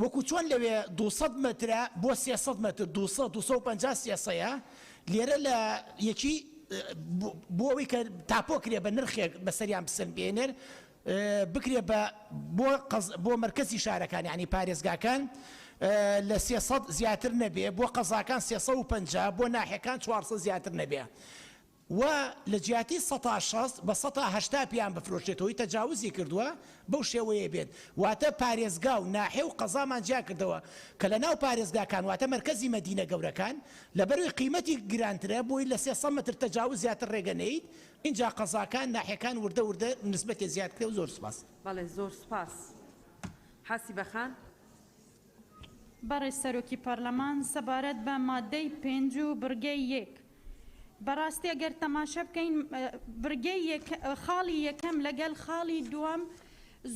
وەکو چۆن لەوێ 200 مەترە بۆ 300 مەتر 200 250 سێسەیە لێرە لە یەکی بۆ ئەوەی کە تاپۆ کرێ بە نرخێک بەسەریان بسەلمێنێر بکرێ بە بۆ قەز بۆ مەرکەزی شارەکان یانی پارێزگاکان لە 300 زیاتر نەبێ بۆ قەزاکان 350 بۆ ناحیەکان 400 زیاتر نەبێ. و لە جیاتی سەتا 60 بە سەتا 80 پێیان بفرۆشێتەوەی تەجاوزی کردووە بەو شێوەیە بێت واتە پارێزگا و ناحیە و قەزامان جیا کردەوە کە لە ناو پارێزگاکان واتە مەرکەزی مەدینە گەورەکان لەبەروی قیمەتی گرانترە بۆی لە 300 مەتر تەجاوز زیاتر ڕێگە نەیت ئینجا قەزاکان ناحیەکان وردە وردە نسبەتێ زیاد کرێ و زۆر سوپاس. بەڵێ زۆر سوپاس حەسیبە خان. بەڕێز سەرۆکی پەرلەمان سەبارەت بە مادەی پێنج و بڕگەی یەک بەڕاستی ئەگەر تەماشا بکەین بڕگەی یەک خاڵی یەکەم لەگەل خاڵی دووەم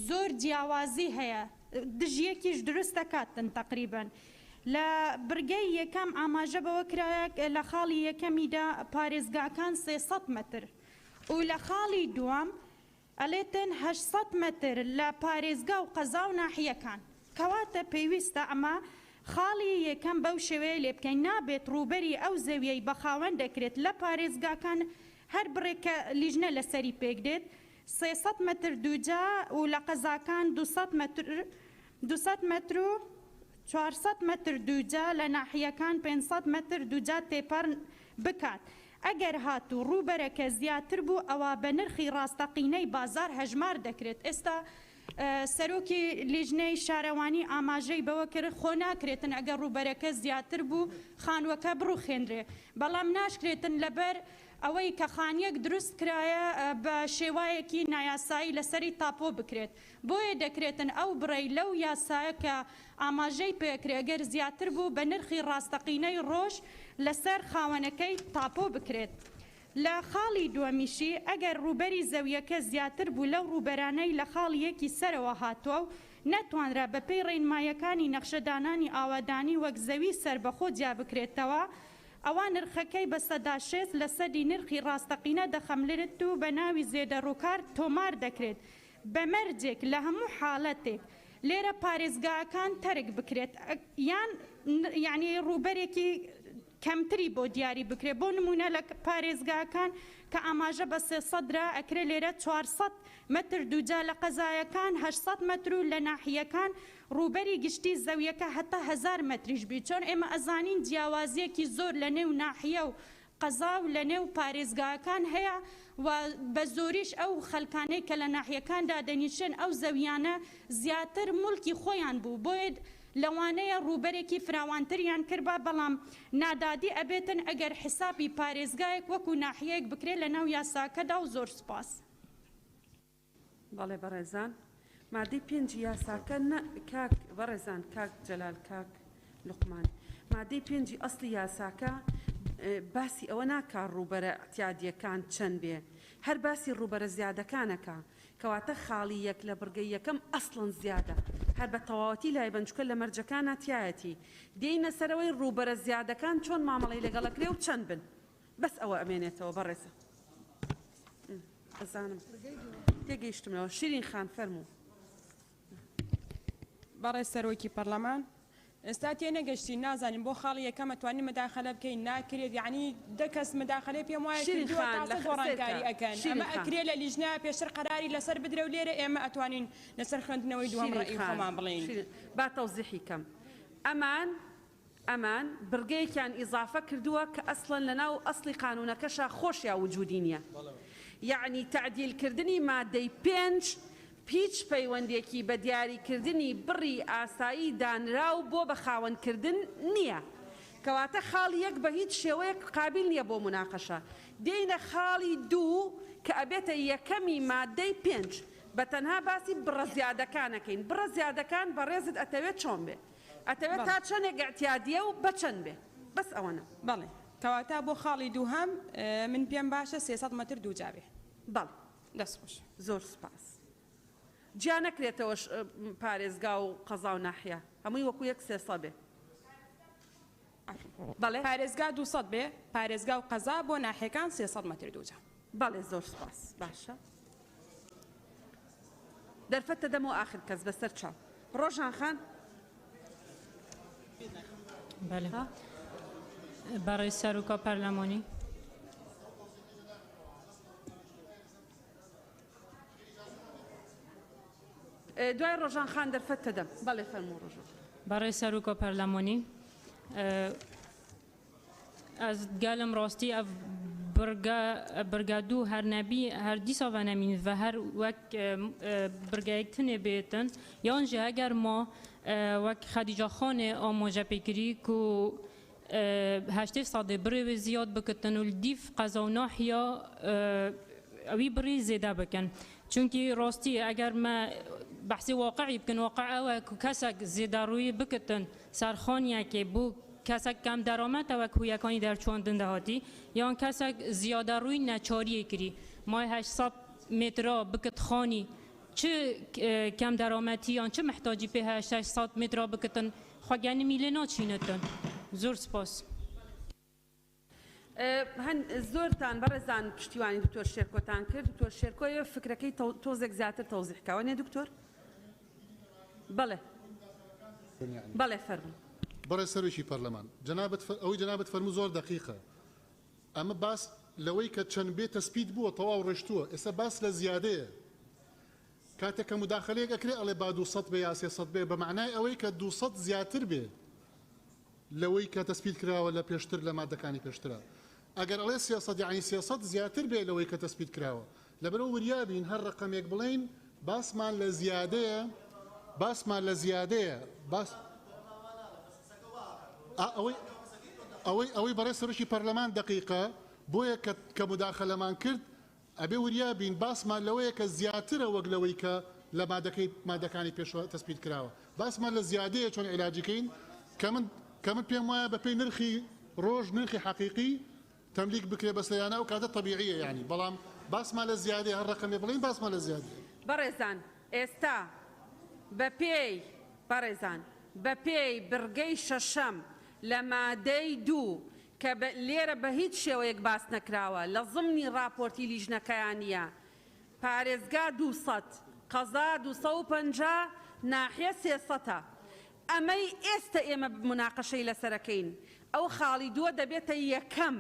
زۆر جیاوازی هەیە دژیەکیش دروست دەکاتن تەقریبەن لە بڕگەی یەکەم ئاماژە بەوە کرایە لە خاڵی یەکەمیدا پارێزگاکان 300 مەتر و لە خاڵی دووەم ئەلێتن 800 مەتر لە پارێزگا و قەزا و ناحیەکان. کەواتە پێویستە ئەمە خاڵی یەکەم بەو شێوەیە لێ بکەین، نابێت ڕووبەری ئەو زەویەی بە خاوەن دەکرێت لە پارێزگاکان هەر بڕێک کە لیژنە لەسەری پێک دێت 300 مەتر دووجا و لە قەزاکان 200 مەتر 200 مەتر و 400 مەتر دووجا لە ناحیەکان 500 مەتر دووجا تێپەڕ بکات. ئەگەر هاتوو ڕووبەرەکە زیاتر بوو ئەوا بە نرخی ڕاستەقینەی بازاڕ هەژمار دەکرێت. ئێستا سەرۆکی لیژنەی شارەوانی ئاماژەی بەوە کرد خۆ ناکرێتن ئەگەر ڕووبەرەکە زیاتر بوو خانووەکە بڕوخێنرێ، بەڵام ناشکرێتن لەبەر ئەوەی کە خانیەک دروست کرایە بە شێوایەکی نایاسایی لەسەری تاپۆ بکرێت. بۆیە دەکرێتن ئەو بڕەی لەو یاسایە کە ئاماژەی پێکرێ گەر زیاتر بوو بە نرخی ڕاستەقینەی ڕۆژ لەسەر خاوەنەکەی تاپۆ بکرێت. لە خاڵی دووەمیشی ئەگەر ڕووبەری زەویەکە زیاتر بوو لەو ڕووبەرانەی لە خاڵی یەکی سەرەوە هاتووە و نەتوانرا بەپێی ڕێنماییەکانی نەخشەدانانی ئاوادانی وەک زەوی سەربەخۆ جیابکرێتەوە ئەوا نرخەکەی بە 60% لەسەدی نرخی ڕاستەقینە دەخەملرێت و بە ناوی زێدەڕووکار تۆمار دەکرێت بە مەرجێک لە هەموو حاڵەتێک لێرە پارێزگاکان تەرک بکرێت یان یانی ڕووبەرێکی کەمتری بۆ دیاری بکرێت بۆ نموونە لە پارێزگاکان کە ئاماژە بە 300 درا ئەکرێ لێرە 400 مەتر دووجا لە قەزایەکان 800 مەتر و لە ناحیەکان ڕووبەری گشتی زەویەکە هەتا 1000 مەتریش بی چۆن ئێمە ئەزانین جیاوازیەکی زۆر لە نێو ناحیە و قەزا و لە نێو پارێزگاکان هەیە و بە زۆریش ئەو خەلکانەی کە لە ناحیەکان دادەنیشن ئەو زەویانە زیاتر موڵکی خۆیان بوو بۆیە لەوانەیە ڕووبەرێکی فراوانتریان کردبا بەڵام نادادی ئەبێتن ئەگەر حسابی پارێزگایەک وەکو ناحیەیەک بکرێت لە ناو یاساکەدا و زۆر سوپاس. بەڵێ بەڕێزان مادەی پێنجی یاساکە نە کاک بەڕێزان کاک جەلال کاک لوقمان مادەی پێنجی ئەسڵی یاساکە باسی ئەوە ناکا ڕووبەرە ئیعتیادیەکان چەند بێ هەر باسی ڕووبەرە زیادەکانەکا کەواتە خاڵی یەک لە بڕگەی یەکەم ئەسڵەن زیادە هەر بە تەواوەتی لایبەن چونکە لە مەرجەکانا تیایەتی دێینە سەرەوەی ڕووبەرە زیادەکان چۆن مامەڵەی لەگەڵ ئەکرێ و چەند بن بەس ئەوە ئەمێنێتەوە بەڕێزە ئەزانم تێگەیشتم لەوە شیرین خان فەرموو. بەڕێز سەرۆکی پەرلەمان ئێستا تێنەگەشتین نازانین بۆ خاڵی یەکەم ئەتوانین مداخەلە بکەین ناکرێت یەعنی دە کەس مداخەلەی پێم وایە شیرین کردووە خان تازە لە گۆڕانکاری سەیرکە ئەکەن شیرین ئەمە خان ئەکرێ لە لیژنە پێشتر قەراری لەسەر بدرێ و لێرە ئێمە ئەتوانین لەسەر خوێندنەوەی دووەم شیرین ڕەئی خان خۆمان بڵێین. شیرین با تەوزیحی کەم ئەمان ئەمان بڕگەیەکیان ئیزافە کردووە کە ئەسڵەن لەناو ئەسڵی قانوونەکەشا خۆشیا وجوودی نییە. یەعنی تەعدیل کردنی مادەی پێنج هیچ پەیوەندێکی بە دیاری کردنی بڕی ئاسایی دانراو بۆ بە خاوەن کردن نییە. کەواتە خاڵی یەک بە هیچ شێوەیەک قابیل نییە بۆ موناقەشە. دێینە خاڵی دوو کە ئەبێتە یەکەمی مادەی پێنج. بە تەنها باسی بڕە زیادەکان ئەکەین. بڕە زیادەکان بەڕێزت ئەتەوێ چۆن بێ؟ ئەتەوێت تا چەنێک ئیعتیادیە و بە چەند بێ بەس ئەوەنە. بەڵێ کەواتە بۆ خاڵی دووهەم من پێم باشە 300 مەتر دووجا بێ. بەڵێ. دەست خۆش. زۆر سوپاس. جیا نەکرێتەوە پارێزگا و قەزا و ناحیە هەمووی وەکو یەک 300 بێ. بەڵێ. پارێزگا 200 بێ پارێزگا و قەزا بۆ ناحیەکان 300 مەتر دووجا. بەڵێ زۆر سوپاس باشە. دەرفەت دەدەمەوە ئاخر کەس بەسەر چاو. ڕۆژان خان. بەلێ بەڕێز سەرۆکا پەرلەمانی. دوای ڕۆژان خان دەرفەت دەدەم. بەڵێ فەرموو ڕۆژان. بەڕێز سەرۆکا پەرلەمانی ئەز گەلم ڕاستی ئەڤ بڕگە بڕگە دوو هەر نەبی هەر دیسا ڤە نەمینت ڤە هەر وەک بڕگەیەک تنێ بێتن یان ژی ئەگەر ما وەک خەدیجە خانێ ئاماژە پێ کری کو هەشتێ سەدێ بڕێ وێ زیاد بکتن و دیف قەزا و ناحیە ئەوی بڕی زێدە بکەن چونکی ڕاستی ئەگەر مە بەحسی واقعی بکەن واقع ئەوە کو کەسەک زێدەڕووی بکتن سەرخانیەکێ بۆ کەسەک کەم دەرامەتە وەک هویەکانی دەرچواندن دەهاتی یان کەسەک زیادەڕووی نەچاریێ کری مای 800 مترا بکت خانی چ کەم دەرامەتی یان چ محتاجی پێ هەیە 600 مترا بکتن خو گەنمی لێ ناچینتن. زۆر سپاس. هەن زۆرتان بەڕێزان پشتیوانی دکتۆر شێرکۆتان کرد دکتۆر شێرکۆ ئێوە فکرەکەی تۆزێک زیاتر تەوزیح کە وەنیە دکتۆر؟ بەڵێ بەڵێ فەرموو. بەڕێز سەرۆکی پەرلەمان جەنابت ئەوەی جەنابت فەرموو زۆر دەقیقە ئەمە باس لەوەی کە چەند بێ تەسپیت بووە تەواو ڕێشتووە ئێستا باس لە زیادەیە کاتێک کە موداخەلەیەک ئەکرێ ئەڵێ با 200 بێ یا 300 بێ بە مەعنای ئەوەی کە 200 زیاتر بێ لەوەی کە تەسپیت کراوە لە پێشتر لە مادەکانی پێشترا ئەگەر ئەڵێ 300 یەعنی 300 زیاتر بێ لەوەی کە تەسپیت کراوە لەبەرئەوە وریا بین هەر ڕەقەمێک بڵێین باسمان لە زیادەیە باسمان لە زیادەیە باس ئەوەی ئەوەی ئەوەی بەڕێز سەرۆکی پەرلەمان دەقیقە بۆیە کە کە موداخەلەمان کرد ئەبێ وریا بین باسمان لەوەیە کە زیاترە وەک لەوەی کە لە مادەکەی مادەکانی پێشوە تەسپیت کراوە باسمان لە زیادەیە چۆن عیلاجی کەین کە من کە من پێم وایە بە پێی نرخی ڕۆژ نرخی حەقیقی تەملیک بکرێ بەسەریانە ئەو کاتە تەبیعیە یانی بەڵام باسمان لە زیادەیە هەر ڕەقەمێ بڵێین باسمان لە زیادەیە. بەڕێزان ئێستا بە پێی بەڕێزان بە پێی بڕگەی شەشەم لە مادەی دوو کە بە لێرە بە هیچ شێوەیەک باس نەکراوە لە زمنی ڕاپۆرتی لیژنەکەیا نییە پارێزگا 200 قەزا 250 ناحیە سێسەتە ئەمەی ئێستە ئێمە موناقەشەی لەسەرەکەین ئەو خاڵی دووە دەبێتە یەکەم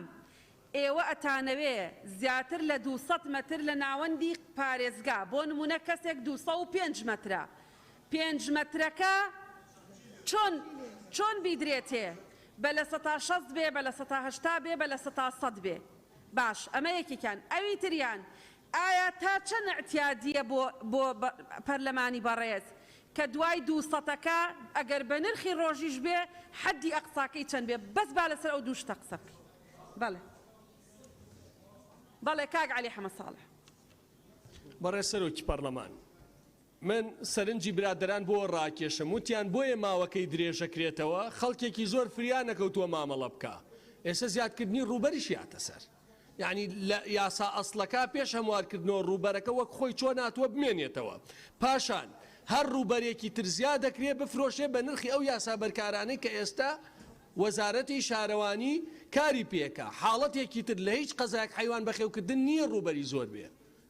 ئێوە ئەتانەوێ زیاتر لە 200 مەتر لە ناوەندی پارێزگا بۆ نمونە کەسێک 205 مەترە پێنج مەترەکە چۆن چۆن بیدرێتێ بە 60% بێ بە 80% بێ بە 100% بێ باش ئەمە یەکێکیان ئەوی تریان ئایا تا چەند ئیعتیادییە بۆ بۆ پەرلەمانی بەڕێز کە دوای دوو سەتەکە ئەگەر بە نرخی ڕۆژیش بێ حەدی ئەقساکەی چەند بێ بەس با لەسەر ئەو دوو شتە قسە بکەین بەڵێ بەڵێ کاک عەلی حەمە ساڵح. بەڕێز سەرۆکی پەڕلەمان من سەرنجی برادەران بۆ ڕاکێشم وتیان بۆیە ماوەکەی درێژەکرێتەوە خەڵکێکی زۆر فریا نەکەوتووە مامەڵە بکا ئێستا زیادکردنی ڕووبەریشی هاتە سەر یعنی لە یاسا ئەسڵەکە پێش هەموارکردنەوە ڕووبەرەکە وەک خۆی چۆن هاتووە بمێنێتەوە پاشان هەر ڕووبەرێکی تر زیاد دەکرێ بفرۆشێ بە نرخی ئەو یاسا بەرکارانەی کە ئێستا وەزارەتی شارەوانی کاری پێکا حاڵەتێکی تر لە هیچ قەزایەک حەیوان بەخێوکردن نییە ڕووبەری زۆر بێ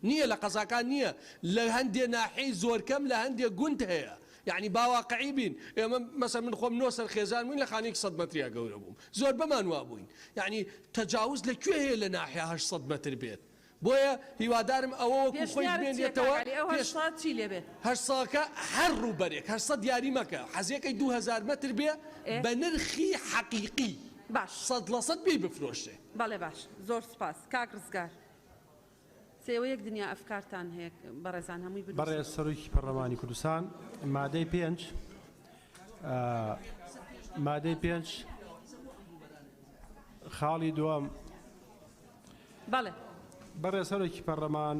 نییە لە قەزاکان نییە لە هەندێ ناحیەی زۆر کەم لە هەندێ گوند هەیە یەعنی با واقعی بین ئێمە مەسەن من خۆم نۆ سەر خێزان بووین لە خانوویەکی سەد مەتریا گەورە بووم زۆربەمان وا بووین یەعنی تەجاوز لە کوێ هەیە لە ناحیە 800 مەتر بێت بۆیە هیوادارم ئەوە وەکو خۆی پێشنیارت چییە کاک بمێنێتەوە عەلی ئەو پێش 800 چی لێ بێ؟ هەشت سەدەکە هەر ڕووبەرێک 800 دیاری مەکە حەزیەکەی 2000 مەتر بێ ئێ بە نرخی حەقیقی باش 100% پێی بفرۆشرێ. بەڵێ باش زۆر سوپاس کاک ڕزگار. سێوە یەک دنیا ئەفکارتان هەیە بەڕێزان هەمووی بنووسن. بەڕێز سەرۆکی پەرلەمانی کوردستان مادەی پێنج مادەی پێنج خاڵی دووەم. بەڵێ. بەڕێز سەرۆکی پەرلەمان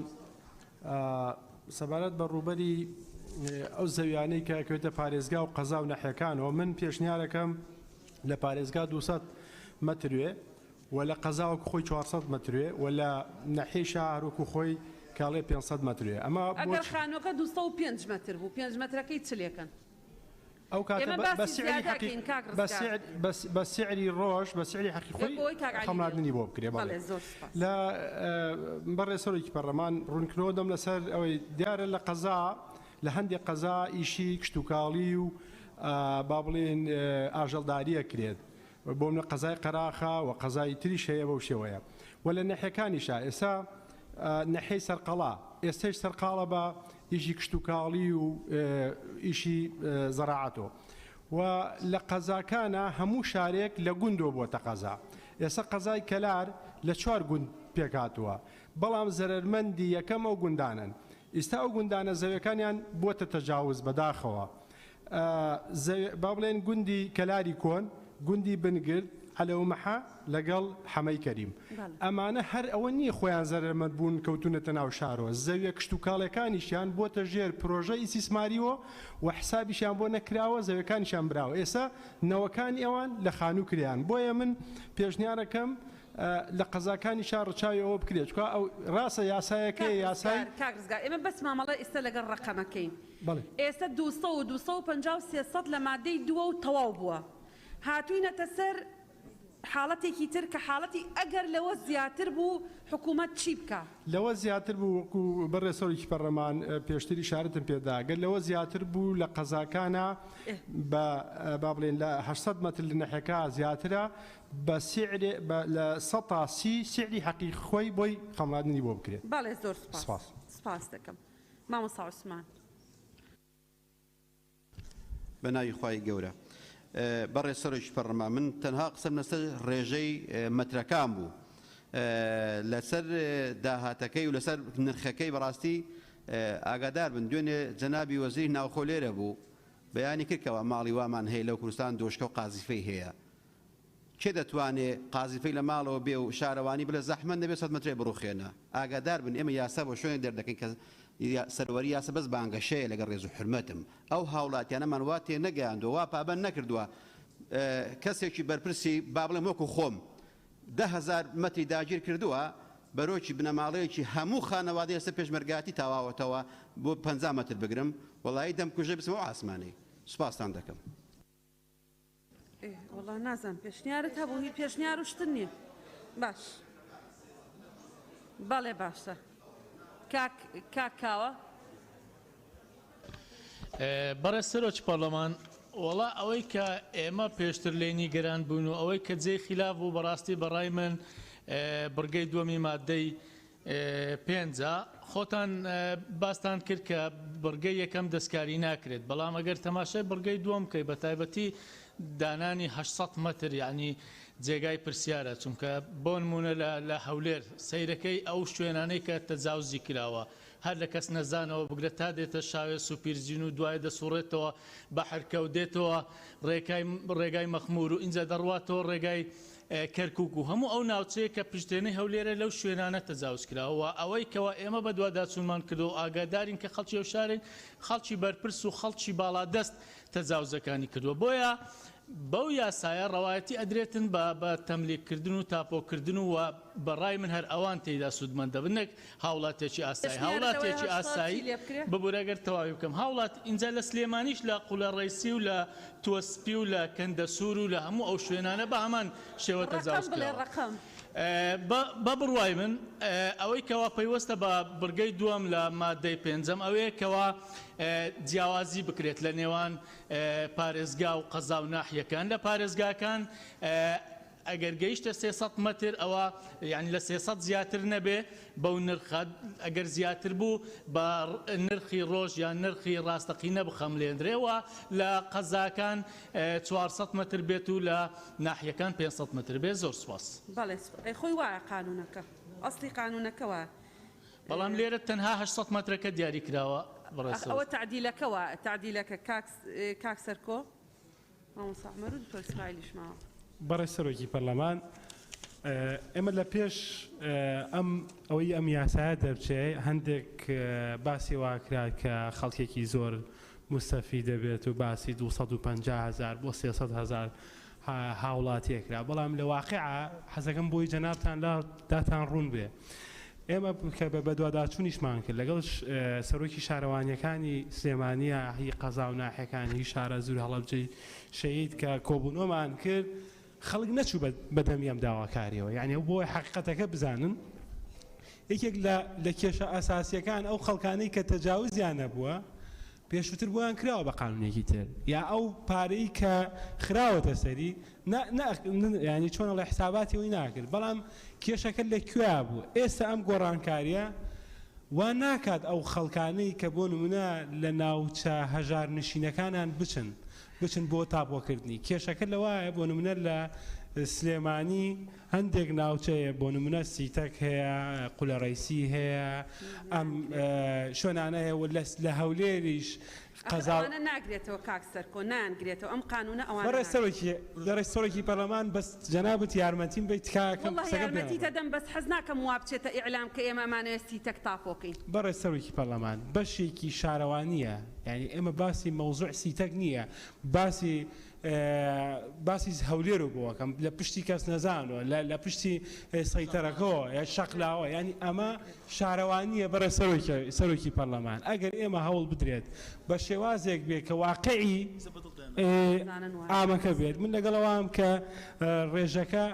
سەبارەت بە ڕووبەری ئەو زەویانەی کە ئەکەوێتە پارێزگا و قەزا و نەحیەکانەوە من پێشنیارەکەم لە پارێزگا 200 مەتروێ و لە قەزا وەکو خۆی 400 مەتروێ و لە نەحیەی شار وەکو خۆی کاڵێ 500 مەتروێ ئەمە ئەگەر بۆچی؟ خانووەکە 205 مەتر بوو پێنج مەترەکەی چ لێکەن؟ ئەو کاتە ئێمە بە باسی سعری زیادە حەقی ئەکەین کاک بە ڕزگار. سعر بە سعری ڕۆژ بە سعری حەقی خۆی وەکو ئەوەی کاک عەلی خەمڵاندنی دەیڵێ. بۆ بکرێ بەڵێ بەڵێ زۆر سوپاس. لە بەڕێز سەرۆکی پەرلەمان ڕوونکردنەوە دەم لەسەر ئەوەی دیارە لە قەزا لە هەندێک قەزا ئیشی کشتوکاڵی و با بڵێین ئاژەڵداریە کرێت بۆ منە قەزای قەراخە و قەزای تریش هەیە بەو شێوەیە و لە نەحیەکانیشا ئێستا نەحیەی سەرقەڵا ئێستەش سەرقاڵە بە ئیشی کشتوکاڵی و ئیشی زەراعەتۆ و لە قەزاکانە هەموو شارێک لە گوندۆ بۆتە قەزا ئێستا قەزای کەلار لە چوار گوند پێکهاتووە بەڵام زەرەرمەندی یەکەم ئەو گوندانەن ئیستا ئەو گوندانە زەویەکانیان بووەتە تەجاوز بەداخەوە با بڵێن گوندی کەلاری کۆن، گوندی بنگرد، عەلەومەحە لەگەڵ حەمەی کەریم. ئەمانە هەر ئەوە نییە خۆیان زەرەرمەند بوون کەوتوونەتە ناو شارەوە، زەویە کشتوکاڵیەکانیشیان بووەتە ژێر پرۆژە ئیسیسماریوە و حسابیشیان بۆ نەکراوە، زەویەکانیشیان براوە. ئێستا نەوەکانی ئەوان لە خانوو کرێیان. بۆیە من پێشنیارەکەم لە قەزاکانیشا ڕچاوی ئەوە بکرێت، چونکە ئەو ڕاستە یاسایەکەیە یاسای. کاک ڕزگار ئێمە بەس مامەڵە ئێستا لەگەڵ ڕەقەمەکەین. بەڵێ. ئێستا 200 و 250 و 300 لە مادەی دووە و تەواو بووە. هاتووینەتە سەر حاڵەتێکی تر کە حاڵەتی ئەگەر لەوە زیاتر بوو حکوومەت چی بکا؟ لەوە زیاتر بوو وەکو بەڕێز سەرۆکی پەڕلەمان پێشتر ئیشارەتم پێ دا گەر لەوە زیاتر بوو لە قەزاکانا بە با بڵێین لە 800 مەتر لە نەحیەکە زیاترە بە سعرێ بە لە سەتا سی سعری حەقیقی خۆی بۆی خەمڵاندنی بۆ بکرێت. بەڵێ زۆر سوپاس. سوپاس. سوپاس دەکەم. مامۆستا عوسمان. بە ناوی خوای گەورە. بەڕێز سەرۆکی پەڕلەمان من تەنها قسەم لەسەر ڕێژەی مەترەکان بوو لەسەر داهاتەکەی و لەسەر نرخەکەی بەڕاستی ئاگادار بن دوێنێ جەنابی وەزیری ناوخۆ لێرە بوو بەیانی کرد کەوا ماڵی وامان هەیە لەو کوردستان دۆشکە و قازیفەی هەیە کێ دەتوانێ قازیفەی لە ماڵەوە بێ و شارەوانی بڵێ زەحمەت نەبێ سەت مەترێ بڕوخێنە؟ ئاگادار بن ئێمە یاسا بۆ شوێنێک دەردەکەین کە سەروەری یاسا بەس بانگەشەیە لەگەڵ ڕێز و حورمەتم ئەو هاوڵاتیانەمان وا تێنەگەیاندووە وا پابەند نەکردووە کەسێکی بەرپرسی با بڵێم وەکو خۆم 10,000 مەتری داگیر کردووە بەرۆکی بنەماڵەیەکی هەموو خانەوادەی لەسەر پێشمەرگایەتی تاواوەتەوە بۆ 50 مەتر بگرم وەڵایی دەمکوژێ بچمە ئەو عاسمانەی سوپاستان دەکەم. ئێ وەڵا نازانم پێشنیارت هەبوو هی پێشنیار و شتن نییە باش بەڵێ باشە کاک کاک کاوە. بەڕێز سەرۆکی پەڕلەمان، وەڵا ئەوەی کە ئێمە پێشتر لێی نیگەران بووین و ئەوەی کە جێی خیلاف بوو بەڕاستی بەڕای من بڕگەی دووەمی ماددەی پێنجە، خۆتان باستان کرد کە بڕگەی یەکەم دەستکاری ناکرێت، بەڵام ئەگەر تەماشای بڕگەی دووەم بکەی بە تایبەتی دانانی 800 مەتر یعنی جێگای پرسیارە، چونکە بۆ نمونە لە هەولێر سەیرەکەی ئەو شوێنانەی کە تەجاوزی کراوە هەر لە کەس نەزانەوە بگرە تا دێتە شاوێس و پیرجین و دوای دەسوڕێتەوە بەحرکە و دێتەوە ڕێگای مەخمور و ئینجا دەڕواتەوە ڕێگای کەرکوک و هەموو ئەو ناوچەیە کە پشتێنەی هەولێرە لەو شوێنانە تەجاوز کراوە و ئەوەی کەوا ئێمە بەدواداچوونمان کردووە و ئاگادارین کە خەڵکی ئەو شارەین خەڵکی بەرپرس و خەڵکی باڵادەست تەجاوزەکانی کردووە بۆیە بەو یاسایە ڕەوایەتی ئەدرێتن بە بە تەملیک کردن و تاپۆ کردن و وە بە ڕای من هەر ئەوان تێیدا سوودمەند دەبن نەک هاوڵاتیەکی ئاسایی پێشنیارت ئەوەیە هاوڵاتیەکی 800 چی ئاسایی لێ بکرێ؟ ببورە گەر تەواوی بکەم هاوڵاتی ئینجا لە سلێمانیش لە قولە ڕەیسی و لە تووە سپی و لە کەندەسوور و لە هەموو ئەو شوێنانە بە هەمان شێوە ڕەقەم تەجاوز بڵێ کراوە. ڕەقەم. بە بڕوای من ئەوەی کەوا پەیوەستە بە بڕگەی دووەم لە ماددەی پێنجەم ئەوەیە کەوا جیاوازی بکرێت لە نێوان پارێزگا و قەزا و ناحیەکان لە پارێزگاکان ئەگەر گەیشتە 300 مەتر ئەوە یعنی لە 300 زیاتر نەبێ بەو نرخە ئەگەر زیاتر بوو بە نرخی ڕۆژ یان نرخی ڕاستەقینە بخەملێندرێ و لە قەزاکان 400 مەتر بێت و لە ناحیەکان 500 مەتر بێت زۆر سوپاس. بەڵێ ئەی خۆی وایە قانونەکە ئەسڵی قانونەکە وایە. بەڵام لێرە تەنها 800 مەترەکە دیاری کراوە بەڕێز ئەخ ئەوە سەرۆک. تەعدیلەکە وایە تەعدیلەکە کاک کاک سەرکۆ مامۆستا عومەر و دکتۆر ئیسماعیلیش ماوە. بەڕێز سەرۆکی پەرلەمان ئێمە لە پێش ئەم ئەوەی ئەم یاسایە دەربچێ هەندێک باسی وا کرا کە خەڵکێکی زۆر موستەفید دەبێت و باسی 250 هەزار بۆ 300 هەزار هاوڵاتیە کرا بەڵام لە واقعا حەزەکەم بۆی جەنابتان لا داتان ڕوون بێ ئێمە کە بە بەدواداچوونیشمان کرد لەگەڵ سەرۆکی شارەوانیەکانی سلێمانیە هی قەزا و ناحیەکان هی شارەزوور هەڵەبجەی شەهید کە کۆبوونەوەمان کرد خەڵک نەچوو بەدەمی ئەم داواکاریەوە یعنی بۆ حەقیقەتەکە بزانن یەکێک لە لە کێشە ئەساسیەکان ئەو خەڵکانەی کە تەجاوزیان نەبووە پێشووتر بۆیان کراوە بە قانونێکی تر یا ئەو پارەی کە خراوەتە سەری نا نا یانی چۆن ئەڵێ حساباتی ئەوی ناکرد بەڵام کێشەکە لە کوێیا بوو ئێستا ئەم گۆڕانکاریە وا ناکات ئەو خەڵکانەی کە بۆ نمونە لە ناوچە هەژار نشینەکانان بچن بچن بۆ تاپۆکردنی کێشەکە لەوایە بۆ نمونە لە سلێمانی هەندێک ناوچە هەیە بۆ نمونە سیتەک هەیە قولەڕەیسی هەیە ئەم شوێنانە هەیە و لە هەولێریش قەزا ئەوانە ناگرێتەوە کاک سەرکۆ نایانگرێتەوە ئەم قانونە ئەوانە بەڕێز سەرۆکی بەڕێز سەرۆکی پەرلەمان بەس جەنابت یارمەتیم بەی تکاکەم واللە قسەکەم پێ یارمەتیت ئەدەم بەس حەز ناکەم وا بچێتە ئیعلام کە ئێمە ئەمانەوێ سیتەک تاپۆ کەین. بەڕێز سەرۆکی پەرلەمان بەشێکی شارەوانیە یانی ئێمە باسی مەوزوع سیتەک نیە باسی باسی هەولێرو بۆ ئەکەم لە پشتی کەس نەزانەوە لە پشتی سەیتەرەکەوە یا شەقلاوە یانی ئەمە شارەوانیە بەڕێز سەرۆکی سەرۆکی پەرلەمان ئەگەر ئێمە هەوڵ بدرێت بە شێوازێک بێ کە واقعی ئامەکە بێت من لەگەڵەوام کە ڕێژەکە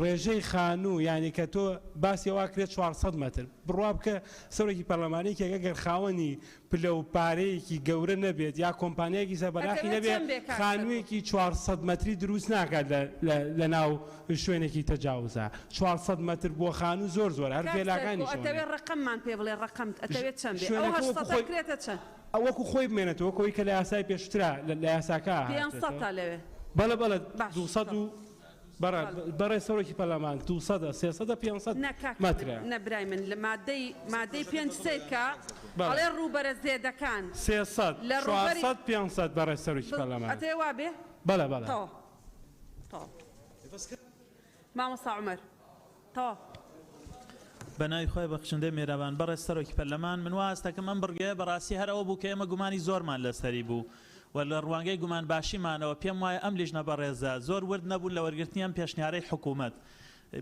ڕێژەی خانوو یانی کە تۆ باسی وا کرێت 400 مەتر بڕوا بکە سەرۆکی پەرلەمانێکێک ئەگەر خاوەنی پلە و پارەیەکی گەورە نەبێت یا کۆمپانیایەکی زەبەلاحی ئەتەوێت نەبێت چەند بێ کاک سەرکۆ؟ خانوویەکی 400 مەتری دروست ناکات لە لە لە ناو شوێنێکی تەجاوزا 400 مەتر بۆ خانوو زۆر زۆرە هەر کاک سەرکۆ ڤێلاکانیش ئەتەوێ ئەوەنەیە. ڕەقەممان پێ بڵێ ڕەقەمت ئەتەوێت چەند بێ ئەو شوێنەکە هەشت وەکو سەتە خۆی کرێتە چەند؟ وەکو خۆی بمێنێتەوە وەکو ئەوەی کە لە یاسای پێشووترا لە لە یاساکە پێنج هاتێتەوە. سەتە لەوێ. بەڵێ بەڵێ باش 200 و بەڕێ بەڕێز سەرۆکی پەرلەمان دووسەدە سێسەدە پێنسەد نە کاکە من مەترە. نە برای من لە مادەی مادەی پێنج سەیرکە بەڵێ. ئەڵێ ڕووبەرە زێدەکان 300 لە ڕووبەری 400 500 بەڕێز سەرۆکی پەرلەمان. ئەتەوێ وا بێ؟ بەڵێ بەڵێ. تەواو تەواو مامۆستا عومەر تەواو. بە ناوی خوای بەخشندەی مێرەبان. بەڕێز سەرۆکی پەرلەمان، من وا هەست دەکەم ئەم بڕگەیە بەڕاستی هەر ئەوە بوو کە ئێمە گومانی زۆرمان لەسەری بوو و لە ڕوانگەی گومانباشیمانەوە پێم وایە ئەم لیژنە بەڕێزە زۆر ورد نەبوون لە وەرگرتنی ئەم پێشنیارەی حکوومەت.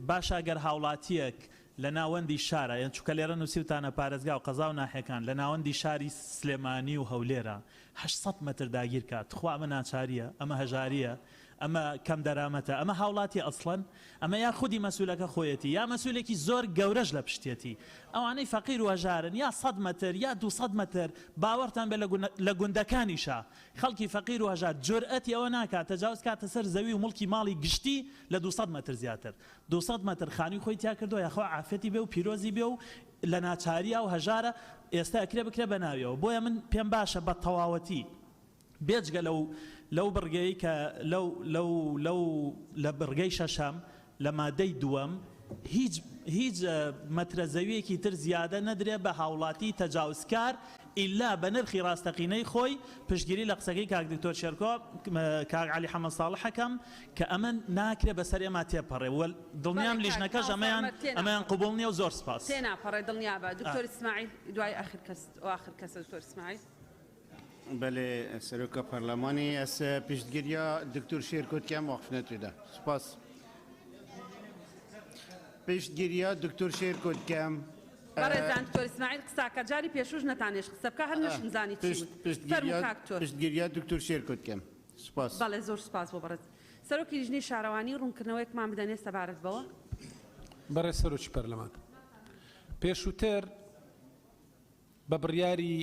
باشە گەر هاوڵاتییەک لە ناوەندی شارا، یان چونکە لێرە نووسیوتانە پارێزگا و قەزا و ناحیەکان، لە ناوەندی شاری سلێمانی و هەولێرا 800 مەتر داگیر کا، تخوا ئەمە ناچارییە؟ ئەمە هەژارییە؟ ئەمە کەم دەرامەتە؟ ئەمە هاوڵاتیە ئەسڵەن؟ ئەمە یا خودی مەسولەکە خۆیەتی یا مەسولێکی زۆر گەورەش لە پشتیەتی. ئەوانەی فەقیر و هەژارن یا سەد مەتر یا 200 مەتر باوەڕتان بێ لە گوندەکانیشا خەڵکی فەقیر و هەژار جورئەتی ئەوە ناکات تەجاوز کاتە سەر زەوی و موڵکی ماڵی گشتی لە 200 مەتر زیاتر. 200 مەتر خانوی خۆی تیا کردوە یاخوا عافیەتی بێ و پیرۆزی بێ و لە ناچاریا و هەژارە ئێستا ئەکرێ بکرێ بە ناویەوە. بۆیە من پێم باشە بە تەواوەتی بێجگە لەو لەو بڕگەی کە لەو لەو لەو لە بڕگەی شەشەم لە مادەی دووەم هیچ هیچ مەترە زەویەکی تر زیادە نەدرێ بە هاوڵاتی تەجاوزکار ئیلا بە نرخی ڕاستەقینەی خۆی پشتگیری لە قسەکەی کاک دکتۆر شێرکۆ کاک عەلی حەمە ساڵح ئەکەم کە ئەمە ناکرێ بەسەر ئێمە تێپەڕێ و دڵنیام بەڵێ کاک لیژنەکەش مامۆستا ئەمەیان عومەر ئەمەیان تێناپەڕێ قبوڵ نیە و زۆر سپاس. تێناپەڕێ دڵنیابە دکتۆر ئیسماعیل دوای ئاخر کەس ئاخر کەسە دکتۆر ئیسماعیل. بەلێ سەرۆکە پەرلەمانی ئەس پشتگیریا دکتۆر شێرکۆ دکەم واقفنە تودا سوپاس پشتگیریا دکتۆر شێرکۆ دکەم بەڕێزان دکتۆر ئیسماعیل قساکە جاری پێشوش نەتانێش قسە بکە هەر نەشمزانی چی وت فەرموو کاک تۆر. پشتگیریا دکتۆر شێرکۆ دکەم سوپاس. بەڵێ زۆر سوپاس بۆ بەڕێز سەرۆکی لیژنەی شارەوانی ڕوونکردنەوەیەکمان بدەنێ سەبارەت بەوە. بەڕێز سەرۆکی پەرلەمان پێشووتر بە بڕیاری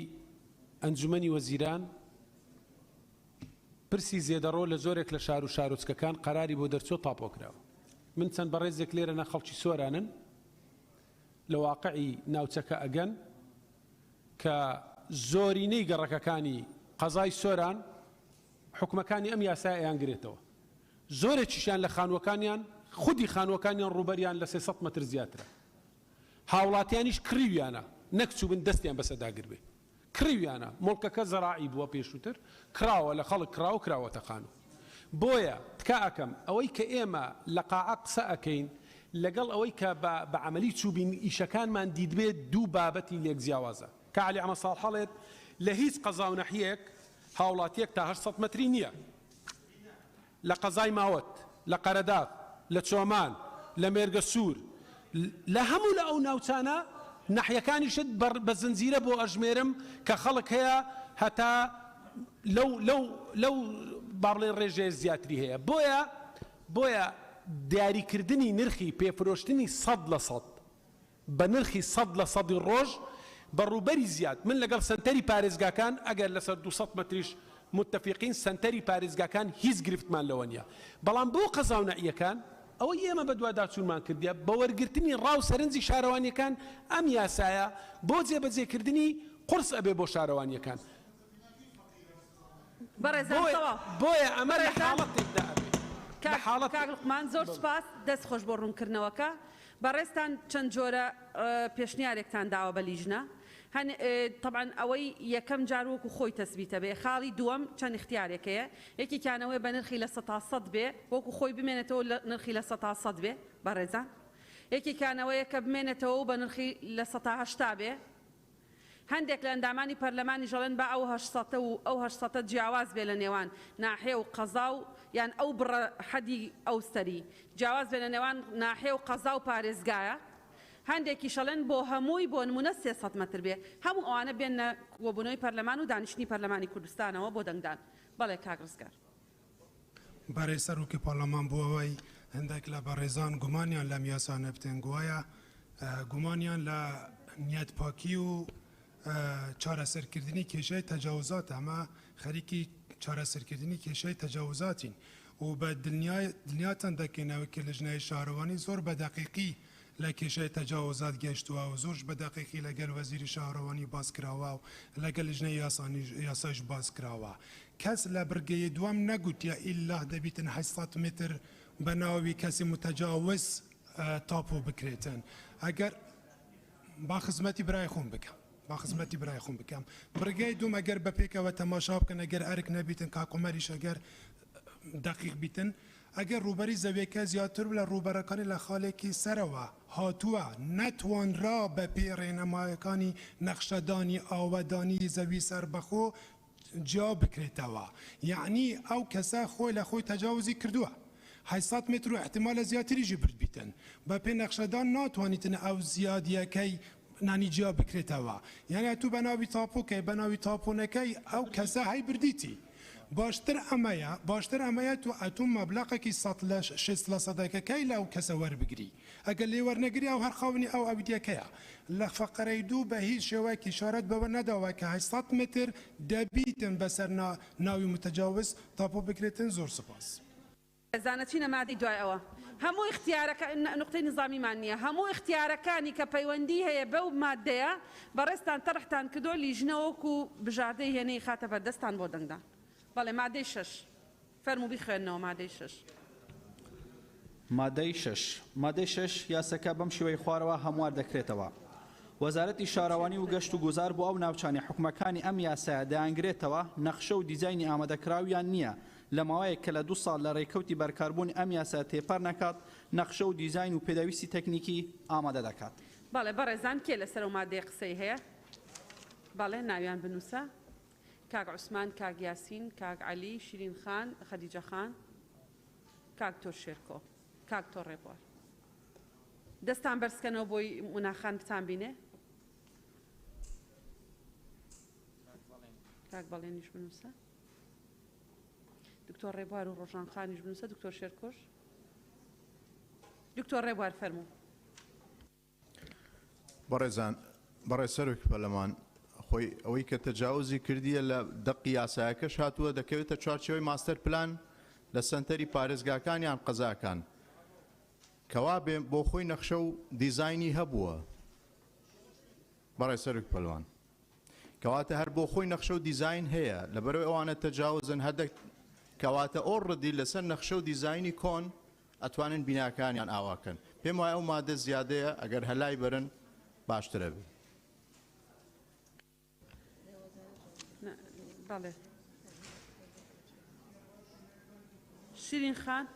ئەنجومەنی وەزیران پرسی زێدەڕۆ لە زۆرێک لە شار و شارۆچکەکان قەراری بۆ دەرچووە تاپۆ کراوە. من چەند بەڕێزێک لێرە نە خەڵکی سۆرانن لە واقعی ناوچەکە ئەگەن کە زۆرینەی گەڕەکەکانی قەزای سۆران حکومەکانی ئەم یاسایە ئەیانگرێتەوە. زۆرێکیشیان لە خانووەکانیان خودی خانووەکانیان ڕووبەریان لە 300 مەتر زیاترە. هاوڵاتیانیش کڕیویانە نەک چووبن دەستیان بەسەردا گربێ کڕیویانە موڵکەکە زەراعی بووە پێشووتر کڕاوە لە خەڵک کڕاوە کراوەتە قانوو بۆیە تکا ئەکەم ئەوەی کە ئێمە لە قاعە قسە ئەکەین لەگەڵ ئەوەی کە بە بە عەمەلی چووبین ئیشەکانمان دیتبێ دوو بابەتی لێک جیاوازە کە عەلی عەمە ساڵح ئەڵێت لە هیچ قەزا و نەحیەیەک هاوڵاتیەک تا 800 مەتری نییە لە قەزای ماوەت، لە قەرەداغ، لە چۆمان، لە مێرگەسوور، لە هەموو لە ئەو ناوچانە نەحیەکانیشت بە زنجیرە بۆ ئەژمێرم کە خەڵک هەیە هەتا لەو لەو لەو با بڵێین ڕێژەیە زیاتری هەیە بۆیە بۆیە دیاریکردنی نرخی پێفرۆشتنی 100% بە نرخی سەد لە سەدی ڕۆژ بە ڕووبەری زیاد، من لەگەڵ سەنتەری پارێزگاکان ئەگەر لەسەر 200 مەتریش موتەفیقین سەنتەری پارێزگاکان هیچ گرفتمان لەوە نیە، بەڵام بۆ قەزا و نەعیەکان ئەوەی ئێمە بەدواداچوونمان کردیە بە وەرگرتنی ڕا و سەرنجی شارەوانیەکان ئەم یاسایە بۆ جێبەجێکردنی قورس ئەبێ بۆ شارەوانیەکان. بەڕێزان تەواو. بۆیە ئەمە لە بەڕێزان حاڵەتێکدا ئەبێ. لە حاڵەت. کاک لوقمان زۆر سوپاس دەست خۆش بۆ ڕوونکردنەوەکە. بەڕێزتان چەند جۆرە پێشنیارێکتان داوە بە لیژنە هەن تەبعەن ئەوەی یەکەم جار وەکو خۆی تەسبیتە بێ خاڵی دووەم چەند ئیختیارێک هەیە یەکێکیان ئەوەیە بە نرخی 100% بێ وەکو خۆی بمێنێتەوە نرخی 100% بێ بەڕێزان یەکێکیان ئەوەیە کە بمێنێتەوە و بە نرخی 80% بێ هەندێک لە ئەندامانی پەرلەمانیش ئەڵێن با ئەو هەشت سەتە و ئەو هەشت سەتە جیاواز بێ لە نێوان ناحیە و قەزا و یان ئەو بڕە حەدی ئەو سەری جیاواز بێ لە نێوان ناحیە و قەزا و پارێزگایە هەندێکیش ئەڵێن بۆ هەمووی بۆ نموونە 300 مەتر بێ هەموو ئەوانە بێننە کۆبوونەوەی پەرلەمان و دانیشتنی پەرلەمانی کوردستانەوە بۆ دەنگدان. بەڵێ کاک ڕزگار. بەڕێز سەرۆکی پەڕلەمان بۆ ئەوەی هەندێک لە بەڕێزان گومانیان لەم یاسا نەبتن گوایە گومانیان لە نیەت پاکی و چارەسەرکردنی کێشەی تەجاوزات ئەمە خەریکی چارەسەرکردنی کێشەی تەجاوزاتین و بە دڵنیاتان دەکەینەوە کە لجنەی شارەوانی زۆر بە دەقیقی لە کێشەی تەجاوزات گەشتووە و زۆرش بە دەقیقی لەگەل وەزیری شارەوانی باس کراوە و لەگەل لجنەی یاسایش باس کراوە. کەس لە بڕگەی دووەم نەگوتیە ئیللا دەبیتن 800 متر بە ناوی کەسی متەجاوز تاپۆ بکرێتن. ئەگەر با خزمەتی برای خۆم بکەم. با خزمەتی برای خۆم بکەم. بڕگەی دووم ئەگەر بە پێکەوە تەماشا بکەن ئەگەر ئەرک نەبیتن کاک عومەریش ئەگەر دەقیق بیتن ئەگەر ڕووبەری زەویەکە زیاتر لە ڕووبەرەکانی لە خاڵێکی سەرەوە هاتووە نەتوانرا بە پێی ڕێنمایەکانی نەخشەدانی ئاوەدانی زەوی سەربەخۆ جیا بکرێتەوە یەعنی ئەو کەسە خۆی لە خۆی تەجاوزی کردووە 800 متر و ئیحتیمالە زیاتریشی بردبیتن بە پێ نەخشەدان ناتوانیتن ئەو زیادیەکەی نانی جیا بکرێتەوە یانی ئەتوو بە ناوی تاپۆکەی بە ناوی تاپۆنەکەی ئەو کەسە هەی بردیتی باشتر ئەمەیە باشتر ئەمەیە تۆ ئەتوو مەبلەقێکی سەد لە شێست لە سەدەکەکەی لە ئەو کەسە وەربگری ئەگەر لێی وەرنەگری ئەو هەر خاوەنی ئەو ئەودیەکەیە لە فەقەرەی دوو بە هیچ شێوەیەک ئیشارەت بەوە نەداوە کە 800 متر دەبیتن بەسەر ناوی متجاوز تاپۆ بکرێتن زۆر سوپاس. زانە چینە مادەی دوای ئەوە هەموو ئیختیارەکە نوقتەی نیزامیمان نییە هەموو ئیختیارەکانی کە پەیوەندی هەیە بەو مادەیە بەڕێزتان تەرحتان کردووە لیژنە وەکو بژاردەی هێنەی خاتە بەردەستان بۆ دەنگدان بەڵێ مادەی شەش فەرموو بیخوێننەوە مادەی شەش. مادەی شەش مادەی شەش یاسەکە بەم شێوەی خوارەوە هەموار دەکرێتەوە، وەزارەتی شارەوانی و گەشت و گوزار بۆ ئەو ناوچانەی حوکمەکانی ئەم یاسایە دەیانگرێتەوە نەخشە و دیزاینی ئامادەکراویان نییە لە ماوەیەک کە لە دوو ساڵ لە رێکەوتی بەرکاربوونی ئەم یاسایە تێپەر نەکات نەخشە و دیزاین و پێداویستی تەکنیکی ئامادە دەکات. بەڵێ بەڕێزان کێ لەسەر ئەو مادەیە قسەی هەیە؟ بەڵێ ناویان بنووسە. کاک عوسمان، کاک یاسین، کاک عەلی، شیرین خان، خەدیجە خان، کاک تۆر شێرکۆ، کاک تۆر ڕێبوار. دەستان بەرزکەنەوە بۆی مونا خان بتان بینێ. کاک بەڵێنیش بنووسە. دکتۆر ڕێبوار و ڕۆژان خانیش بنووسە دکتۆر شێرکۆش. دکتۆر ڕێبوار فەرموو. بەڕێزان، بەڕێز سەرۆکی پەرلەمان، خۆی ئەوەی کە تەجاوزی کردیە لە دەقی یاسایەکەش هاتووە دەکەوێتە چوارچێوەی ماستەر پلان لە سەنتەری پارێزگاکان یان قەزاکان کەوابێ بۆ خۆی نەخشە و دیزاینی هەبووە بەڕێز سەرۆکی پەرلەمان کەواتە هەر بۆ خۆی نەخشە و دیزاین هەیە لەبەرەوەی ئەوانە تەجاوزن هەردەک کەواتە ئۆڕدی لەسەر نەخشە و دیزاینی کۆن ئەتوانن بیناکانیان ئاوا کەن پێم وایە ئەو مادە زیادەیە ئەگەر هەر لای بەرن باشتر ئەبێ. بەڵێ شیرین خان.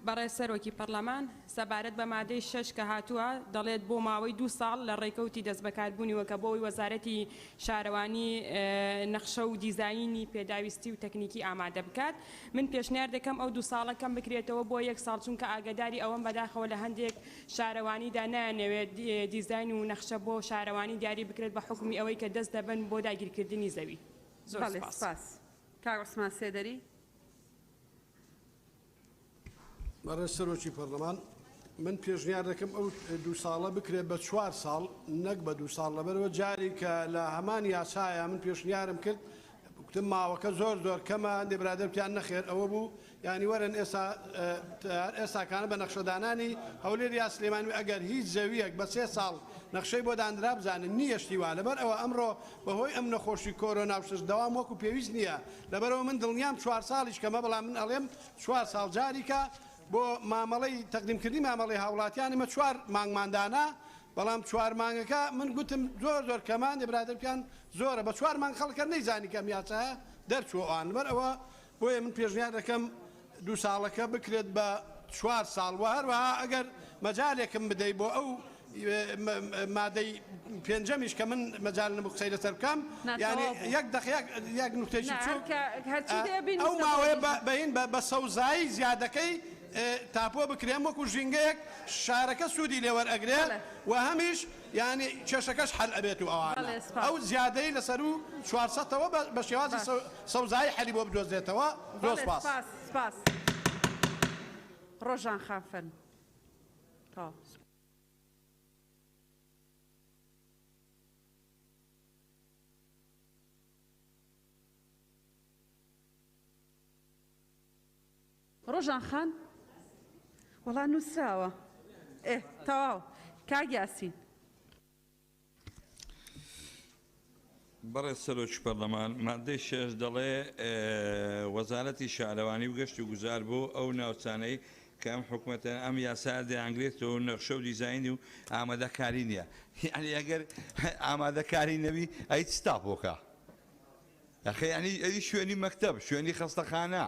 بەڕێز سەرۆکی پەڕلەمان، سەبارەت بە مادەی شەش کە هاتووە دەڵێت بۆ ماوەی دوو ساڵ لە ڕێکەوتی دەستبەکاربوونیوە کە بۆ ئەوەی وەزارەتی شارەوانی نەخشە و دیزاینی پێداویستی و تەکنیکی ئامادە بکات من پێشنیار دەکەم ئەو دوو ساڵە کەم بکرێتەوە بۆ یەک ساڵ چونکە ئاگەداری ئەوەم بەداخەوە لە هەندێک شارەوانیدا نایانەوێت دیزاین و نەخشە بۆ شارەوانی دیاری بکرێت بە حوکمی ئەوەی کە دەست دەبەن بۆ داگیرکردنی زەوی. زۆر بەڵێ سوپاس. سوپاس. کاک عوسمان سێدەری. بەڕێز سەرۆکی پەرلەمان، من پێشنیار دەکەم ئەو دوو ساڵە بکرێت بە چوار ساڵ نەک بە دوو ساڵ، لەبەرئەوە جاری کە لە هەمان یاسایە من پێشنیارم کرد. گوتم ماوەکە زۆر زۆر کەمە، هەندێ برادەر وتیان نەخێر ئەوە بوو، یانی وەرن ئێستا ئێستاکانە بە نەخشەدانانی هەولێر یا سلێمانی ئەگەر هیچ زەوییەک بە سێ ساڵ نەخشەی بۆ داندرا بزانن نییە شتی وا، لەبەر ئەوە ئەمڕۆ بەهۆی ئەم نەخۆشی کۆرۆنا و شتەش دەوام وەکو پێویست نییە، لەبەرئەوە من دڵنیام چوار ساڵیش کەمە بەڵام من ئەڵێم چوار ساڵ جاریکە بۆ مامەڵەی تەقدیمکردنی مامەڵەی هاوڵاتیان ئێمە چوار مانگمان دانا بەڵام چوار مانگەکە من گوتم زۆر زۆر کەمە هەندێ برادەر وتیان زۆرە بە چوار مانگ خەڵک هەر نەیزانی کە ئەم یاسایە دەرچووە ئەوان لەبەر ئەوە بۆیە من پێشنیار دەکەم دوو ساڵەکە بکرێت بە چوار ساڵ وە هەروەها ئەگەر مەجالێکم بدەی بۆ ئەو مادەی پێنجەمیش کە من مەجال نەبوو قسەی لەسەر بکەم نا یانی تەواو بوو. یەک دەق یەک یەک نوکتەیەکی نا بچووک هەر کە هەرچی دەیە ئەو بینووسە بۆ ماوەیە لیژنە. بە بەین بە بە سەوزایی زیادەکەی تاپۆ بکرێ هەم وەکو ژینگەیەک شارەکە سوودی لێ وەرئەگرێ بەڵێ. و هەمیش یانی کێشەکەش حەل ئەبێت و ئەوانە بەڵێ سپاس. ئەو زیادەی لە سەروو چوارسەتەوە بە بە شێوازی باش. سەوزایی حەلی بۆ بدۆزرێتەوە زۆر بەڵێ سپاس. سپاس سپاس. ڕۆژان خان فەرموو. تەواو. ڕۆژان خان وەڵا نووسراوە ئێ تەواو کاک یاسین. بەڕێز سەرۆکی پەرلەمان، ماددەی شەش دەڵێ وەزارەتی شارەوانی و گەشت و گوزار بۆ ئەو ناوچانەی کە ئەم حکومەتە ئەم یاسایە دەیانگرێتەوە و نەخشە و دیزاین و ئامادەکاری نییە. یانی ئەگەر ئامادەکاری نەبی ئەی چ تاپۆکە؟ ئەخە یانی ئەی شوێنی مەکتەب، شوێنی خەستەخانە،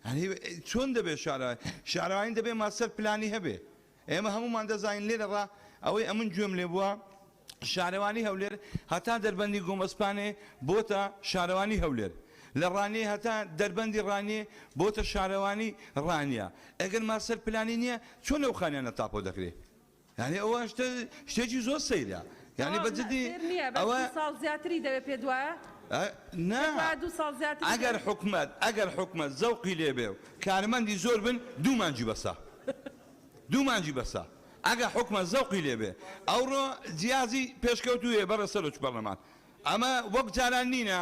یانی چۆن دەبێت شارەوانی شارەوانی دەبێ ماستەر پلانی هەبێ. ئێمە هەموومان دەزانین لێرە ڕا ئەوەی ئەمن گوێم لێ بووە شارەوانی هەولێر هەتا دەربەندی گۆمەسپانێ بۆتە شارەوانی هەولێر لە ڕانیە هەتا دەربەندی ڕانیە بۆتە شارەوانی ڕانیە ئەگەر ماستەر پلانی نییە چۆن ئەو خانیانە تاپۆ دەکرێ یانی ئەوە شتە شتێکی زۆر سەیرە یانی تەواو بە جدی سەیر نییە بەس ئەوە دوو ساڵ زیاتری دەوێ پێت وایە؟ نا پێت وایە دوو ساڵ زیاتری ئەگەر دەوێ؟ حکومەت ئەگەر حکومەت زەوقی لێ بێ و کارمەندی زۆر بن دوو مانگی بەسە دوو مانگی بەسە ئەگەر حکومەت زەوقی لێ بێ ئەوڕۆ جیازی پێشکەوتوو هەیە بەڕێز سەرۆکی پەرلەمان ئەمە وەک جاران نینە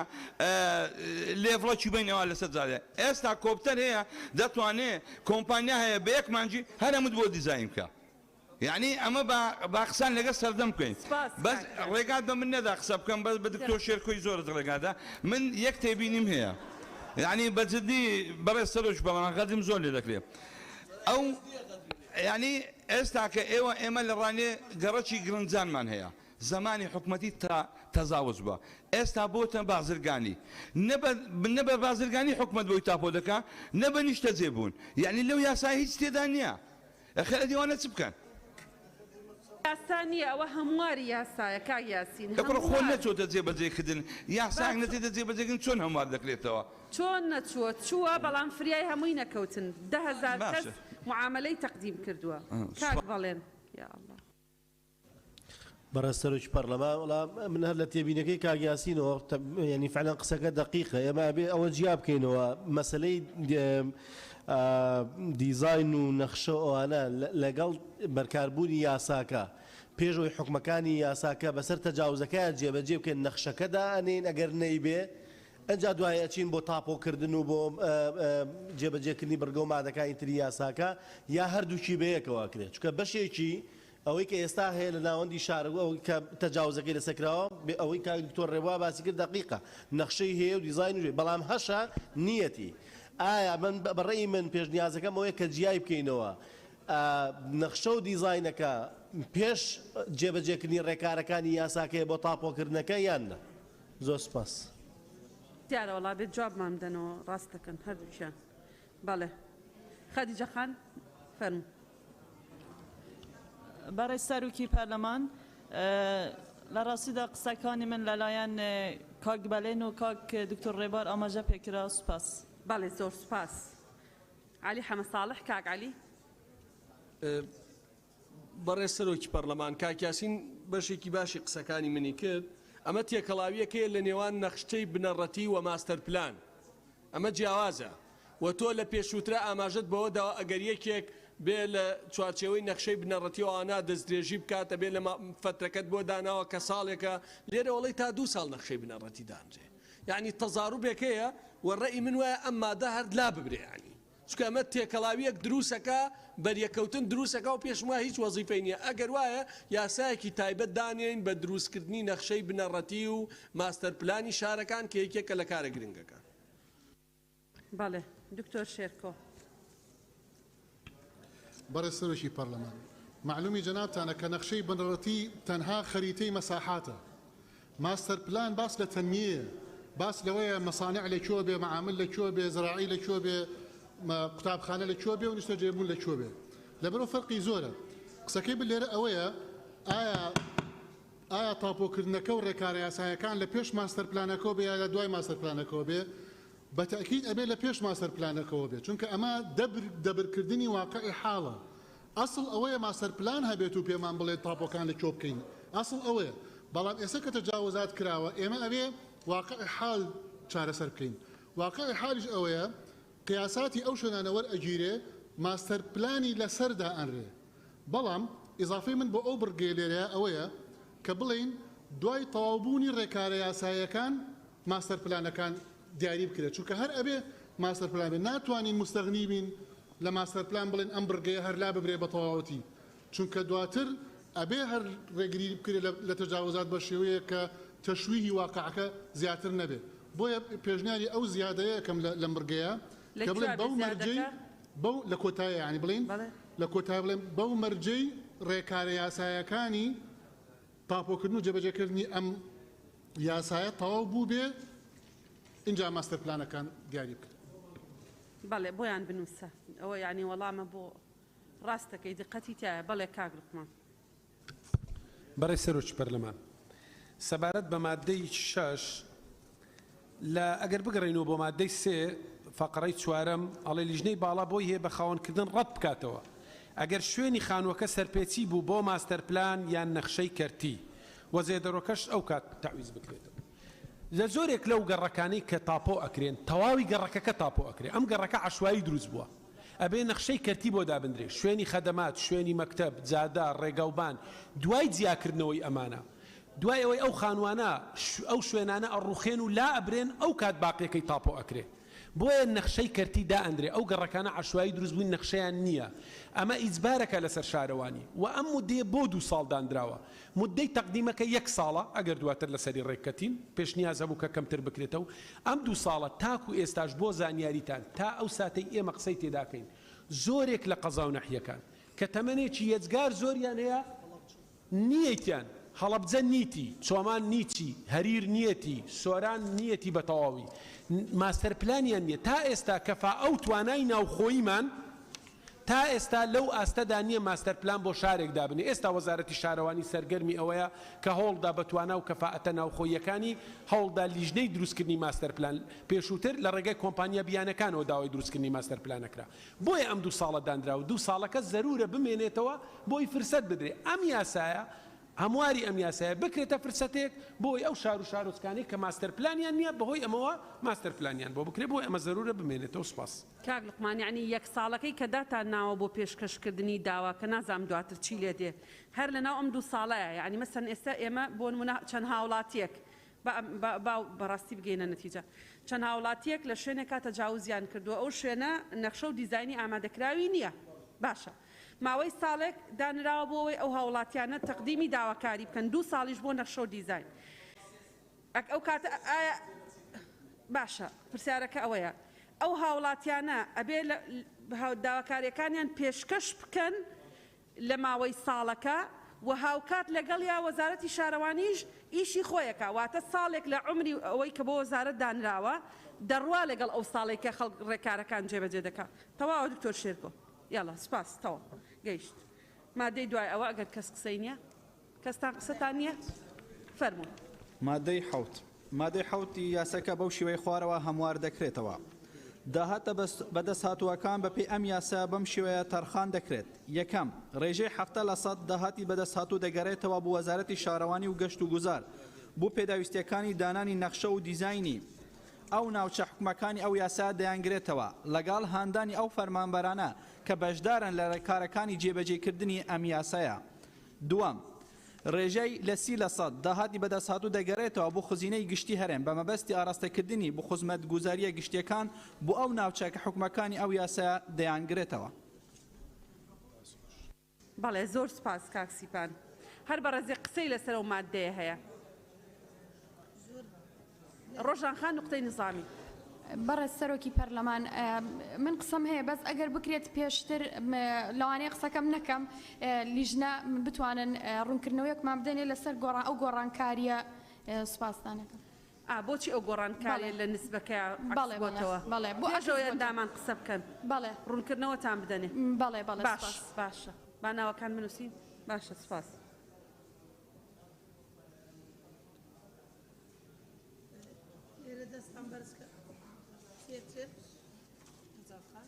لێڤڵەکی بینەوە لەسەر جادە ئێستا کۆپتەر هەیە دەتوانێ کۆمپانیا هەیە بە یەک مانگی هەر ئەمت بۆ دیزاین بکە یەعنی ئەمە با با قسان لەگەڵ سەردەم بکەین سپاس بەس کاک گیان. ڕێگات بە من نەدا قسە بکەم بەس بە دکتۆر شێرکۆی زۆرت ڕێگادا من یەک تێبینیم هەیە یەعنی بە جدی بەڕێز سەرۆکی پەرلەمان غەدرم زۆر لێ دەکرێ ئەو یەعنی ئێستا کە ئێوە ئێمە لە ڕانیە گەڕەکی گرنجانمان هەیە زەمانی حکومەتی تا تەزاوز بوە ئێستا بۆتە بازرگانی نە بە نە بە بازرگانی حکومەت بۆی تاپۆ دەکا نە بە نیشتەجێ بوون یەعنی لەو یاسایە هیچ تێدا نیە ئەخر ئەدی ئەوانە چ بکەن؟ یاسا نییە ئەوە هەمواری یاسایە کاک یاسین ئەکوڕە خۆ هەموار. نەچۆتە جێبەجێ کردن یاسایەک با نەچێتە جێبەجێ کردن چۆن هەموار دەکرێتەوە؟ چۆن نەچووە چووە بەڵام فریای هەمووی نەکەوتن 10,000 کەس باشە. معامەلەی تەقدیم کردووە کاک بەڵێن یا اللە. بەڕێز سەرۆکی پەڕلەمان، وەڵا من هەر لە تێبینەکەی کاک یاسینەوە یانی فعلەن قسەکە دەقیقە، ئێمە ئەبێ ئەوە جیا بکەینەوە مەسەلەی دیزاین و نەخشە و ئەوانە لەگەڵ بەرکاربوونی یاساکە پێش ئەوەی حوکمەکانی یاساکە بەسەر تەجاوزەکەیان جێبەجێ بکەین نەخشەکە دائەنێین ئەگەر نەیبێ ئەنجا دوای ئەچین بۆ تاپۆکردن و بۆ جێبەجێکردنی بڕگە و مادەکانی تری یاساکە یا هەردووکی بەیەکەوە ئەکرێت چونکە بەشێکی ئەوەی کە ئێستا هەیە لە ناوەندی شار و ئەوەی کە تەجاوزەکەی لەسەر کراوە، بێ ئەوەی کاک دکتۆر ڕێبوا باسی کرد دەقیقە، نەخشەی هەیە و دیزاین و بەڵام هەشە نییەتی. ئایا من بە ڕەئی من پێشنیازەکەم ئەوەیە کە جیای بکەینەوە نەخشە و دیزاینەکە پێش جێبەجێکردنی ڕێکارەکانی یاساکەیە بۆ تاپۆکردنەکە یان نا؟ زۆر سوپاس. دیارە وەڵا بێ جوابمان بدەنەوە ڕاست دەکەن هەردووکیان بەڵێ خەدیجە خان فەرموو. بەڕێز سەرۆکی پەرلەمان، لە ڕاستیدا قسەکانی من لەلایەن کاک بەلێن و کاک دکتۆر ڕێبار ئاماژە پێکرا، سوپاس. بەڵێ زۆر سوپاس. عەلی حەمە ساڵح، کاک عەلی. بەڕێز سەرۆکی پەرلەمان، کاک یاسین بەشێکی باشی قسەکانی منی کرد، ئەمە تێکەڵاوییەکەیە لە نێوان نەخشەی بنەڕەتی و ماستەر پلان. ئەمە جیاوازە و تۆ لە پێشووترا ئاماژەت بەوە داوە ئەگەر یەکێک بێ لە چوارچێوەی نەخشەی بنەڕەتی ئەوانە دەستدرێژی بکات ئەبێ لە فەترەکەت بۆ داناوە کە ساڵێکە لێرە وەڵی تا دوو ساڵ نەخشەی بنەڕەتی دانرێ. یەعنی تەزاروبێک هەیە و ڕەئی من وایە ئەم مادە هەر لا ببرێ یەعنی چونکە ئەمە تێکەڵاویەک دروسەکا بەریەکەوتن دروسەکا و پێشم وایە هیچ وەزیفەی نیە ئەگەر وایە یاسایەکی تایبەت دانێین بە دروستکردنی نەخشەی بنەڕەتی و ماستەر پلانی شارەکان کە یەکێکە لە کارە گرنگەکان. بەڵێ دکتۆر شێرکۆ. بەڕێز سەرۆکی پەرلەمان، مەعلومی جەنابتانە کە نەخشەی بنەڕەتی تەنها خەریتەی مەساحاتە. ماستەر پلان باس لە تەنمیەیە، باس لەوەیە مەسانع لە کوێ بێ، مەعامل لە کوێ بێ، زراعی لە کوێ بێ، قوتابخانە لە کوێ بێ و نیشتەجێبوون لە کوێ بێ. لەبەرئەوە فەرقی زۆرە. قسەکەی من لێرە ئەوەیە ئایا ئایا تاپۆکردنەکە و ڕێکارە یاسایەکان لە پێش ماستەر پلانەکەوە بێ یا لە دوای ماستەر پلانەکەوە بێ؟ بە تەئکید ئەبێ لە پێش ماستەر پلانەکەوە بێت، چونکە ئەمە دەبر دەبرکردنی واقعی حاڵە. ئەسڵ ئەوەیە ماستەر پلان هەبێت و پێمان بڵێت تاپۆکان لە کوێ بکەین، ئەسڵ ئەوەیە. بەڵام ئێستا کە تەجاوزات کراوە ئێمە ئەبێ واقعی حال چارەسەر بکەین. واقعی حالیش ئەوەیە قیاساتی ئەو شوێنانە وەرئەگیرێ ماستەر پلانی لەسەر دائەنرێ. بەڵام ئیزافەی من بۆ ئەو بڕگەیە لێرەیا ئەوەیە کە بڵێین دوای تەواوبوونی ڕێکارە یاساییەکان ماستەر پلانەکان دیاری بکرێت چونکە هەر ئەبێ ماستەر پلان بێت ناتوانین موستەغنی بین لە ماستەر پلان بڵێن ئەم بڕگەیە هەر لاببرێ بە تەواوەتی چونکە دواتر ئەبێ هەر ڕێگری بکرێت لە تەجاوزات بە شێوەیەک کە تەشویهی واقعەکە زیاتر نەبێ بۆیە پێشنیاری ئەو زیادەیە ئەکەم لەم بڕگەیە لە کە بڵێن کوێ بەو بێ مەرجەی زیادەکە؟ بەو لە کۆتایە یانی بڵێین بەڵێ. لە کۆتایە بڵێن بەو مەرجەی ڕێکارە یاسایەکانی تاپۆکردن و جێبەجێکردنی ئەم یاسایە تەواو بووبێ ئینجا ماستەر پلانەکان دیاری بکرێن. بەڵێ بۆیان بنووسە ئەوە یانی وەڵامە بۆ ڕاستەکەی دقەتی تایە بەڵێ کاک لوقمان. بەڕێز سەرۆکی پەرلەمان، سەبارەت بە ماددەی شەش لە ئەگەر بگەڕێینەوە بۆ ماددەی سێ فەقڕەی چوارەم ئەڵێ لیژنەی باڵا بۆی هەیە بە خاوەنکردن ڕەت بکاتەوە ئەگەر شوێنی خانووەکە سەرپێچی بوو بۆ ماستەر پلان یان نەخشەی کەرتی و زێدەڕۆکەش ئەو کات تەعویز بکرێتەوە. لە زۆرێک لەو گەڕەکانەی کە تاپۆ ئەکرێن تەواوی گەڕەکەکە تاپۆ ئەکرێ ئەم گەڕەکە عەشوایی دروست بووە ئەبێ نەخشەی کەرتی بۆ دابندرێ شوێنی خەدەمات شوێنی مەکتەب جادە ڕێگاوبان دوای جیاکردنەوەی ئەمانە دوای ئەوەی ئەو خانوانە ئەو شوێنانە ئەڕوخێن و لا ئەبرێن ئەو کات باقیەکەی تاپۆ ئەکرێ بۆیە نەخشەی کەرتی دائەندرێ ئەو گەڕەکانە عەشوایی دروست بووین نەخشەیان نییە ئەمە ئیجبارەکە لەسەر شارەوانی وە ئەم مودەیە بۆ دوو ساڵ داندراوە مودەی تەقدیمەکە یەک ساڵە ئەگەر دواتر لەسەری ڕێککەتین پێشنیاز هەبوو کە کەمتر بکرێتەو ئەم دوو ساڵە تاکو ئێستاش بۆ زانیاریتان تا ئەو ساتەی ئێمە قسەی تێداکەین زۆرێک لە قەزاو نەحیەکان کە تەمەنێکی یەجگار زۆریان هەیە نیەتیان، هەڵەبجە نیتی، چۆمان نیچی، هەریر نیەتی، سۆران نیەتی بە تەواوی ماستەر پلانیان نیە، تا ئێستا کەفائە و توانای ناوخۆییمان تا ئێستا لەو ئاستەدا نیە ماستەر پلان بۆ شارێک دابنێ، ئێستا وەزارەتی شارەوانی سەرگەرمی ئەوەیە کە هەوڵدا بە توانا و کەفائەتە ناوخۆییەکانی هەوڵدا لیژنەی دروستکردنی ماستەر پلان، پێشووتر لە ڕێگای کۆمپانیا بیانەکانەوە داوای دروستکردنی ماستەر پلان ئەکرا. بۆیە ئەم دوو ساڵە دانراوە، دوو ساڵەکە زەرورە بمێنێتەوە بۆی فرسەت بدرێ ئەم یاسایە، هەمواری ئەم یاسایە بکرێتە فرسەتێک بۆی ئەو شار و شارۆچکانەی کە ماستەر پلانیان نییە بەهۆی ئەمەوە ماستەر پلانیان بۆ بکرێ، بۆیە ئەمە زەرورە بمێنێتەوە. سوپاس. کاک لوقمان یەعنی یەک ساڵەکەی کە داتان ناوە بۆ پێشکەش کردنی داواکە نازانم دواتر چی لێ دێ هەر لەناو ئەم دوو ساڵەیە یەعنی مەسەن ئێستا ئێمە بۆ نمونە چەند هاوڵاتیەک با با بەڕاستی بگەینە نەتیجە. چەند هاوڵاتیەک لە شوێنێکا تەجاوزیان کردووە ئەو شوێنە نەخشە و دیزاینی ئامادەکراوی نییە باشە ماوەی ساڵێک دانراوە بۆ ئەوەی ئەو هاوڵاتیانە تەقدیمی داواکاری بکەن دوو ساڵیش بۆ نەخشە و دیزاین ئەک ئەو کاتە ئایا باشە پرسیارەکە ئەوەیە ئەو هاوڵاتیانە ئەبێ لە داواکاریەکانیان پێشکەش بکەن لە ماوەی ساڵەکە و هاوکات لەگەڵیا وەزارەتی شارەوانیش ئیشی خۆیەکا واتە ساڵێک لە عومری ئەوەی کە بۆ وەزارەت دانراوە دەڕوا لەگەڵ ئەو ساڵەی کە خەڵک ڕێکارەکان جێبەجێ دەکا تەواوە دکتۆر شێرکۆ یاڵا سوپاس تەواو گەیشت مادەی دوای ئەوە ئەگەر کەس قسەی نیە. کەستان قسەتان نییە؟ فەرموون. مادەی حەوت، مادەی حەوتی یاساکە بەو شێوەی خوارەوە هەموار دەکرێتەوە، داهاتە بەدەستهاتووەکان بەپێی ئەم یاسایە بەم شێوەیە تەرخان دەکرێت، یەکەم، ڕێژەی 70% داهاتی بەدەستهاتوو دەگەرێتەوە بۆ وەزارەتی شارەوانی و گەشت و گوزار بۆ پێداویستییەکانی دانانی نەخشە و دیزاینی ئەو ناوچە حکومەکانی ئەو یاسایە دەیانگرێتەوە، لەگەڵ هاندانی ئەو فەرمانبەرانە کە بەشدارن لە ڕێکارەکانی جێبەجێکردنی ئەم یاسایە. دووەم، ڕێژەی لە 30% داهاتی بەدەستهاتوو دەگەرێتەوە بۆ خزینەی گشتی هەرێم بە مەبەستی ئاراستەکردنی بۆ خزمەتگوزارییە گشتییەکان بۆ ئەو ناوچە کە حوکمەکانی ئەو یاسایە دەیانگرێتەوە. بەڵێ زۆر سوپاس کاک سیپان. هەر بەڕێزێک قسەی لەسەر ئەو ماددەیە هەیە. ڕۆژان خان نوقتەی نزامی. بەڕێز سەرۆکی پەرلەمان من قسەم هەیە بەس ئەگەر بکرێت پێشتر لەوانەیە قسەکەم نەکەم لیژنە بتوانن ڕوونکردنەوەیەکمان بدەنێ لەسەر گۆڕان ئەو گۆڕانکاریە سوپاستان ئەکەم. ئا بۆچی ئەو گۆڕانکاریە لە نسبەکەیا عەکس بەڵێ بەڵێ بۆتەوە؟ بەڵێ بۆ پێش عەکس ئەوەی بۆتەوە. ئەندامان قسە بکەن بەڵێ. ڕوونکردنەوەتان بدەنێ. بەڵێ بەڵێ باش سوپاس. باشە با ناوەکان بنووسین باشە سوپاس. لێرە دەستان بەرز کە پێتر هەزار خان.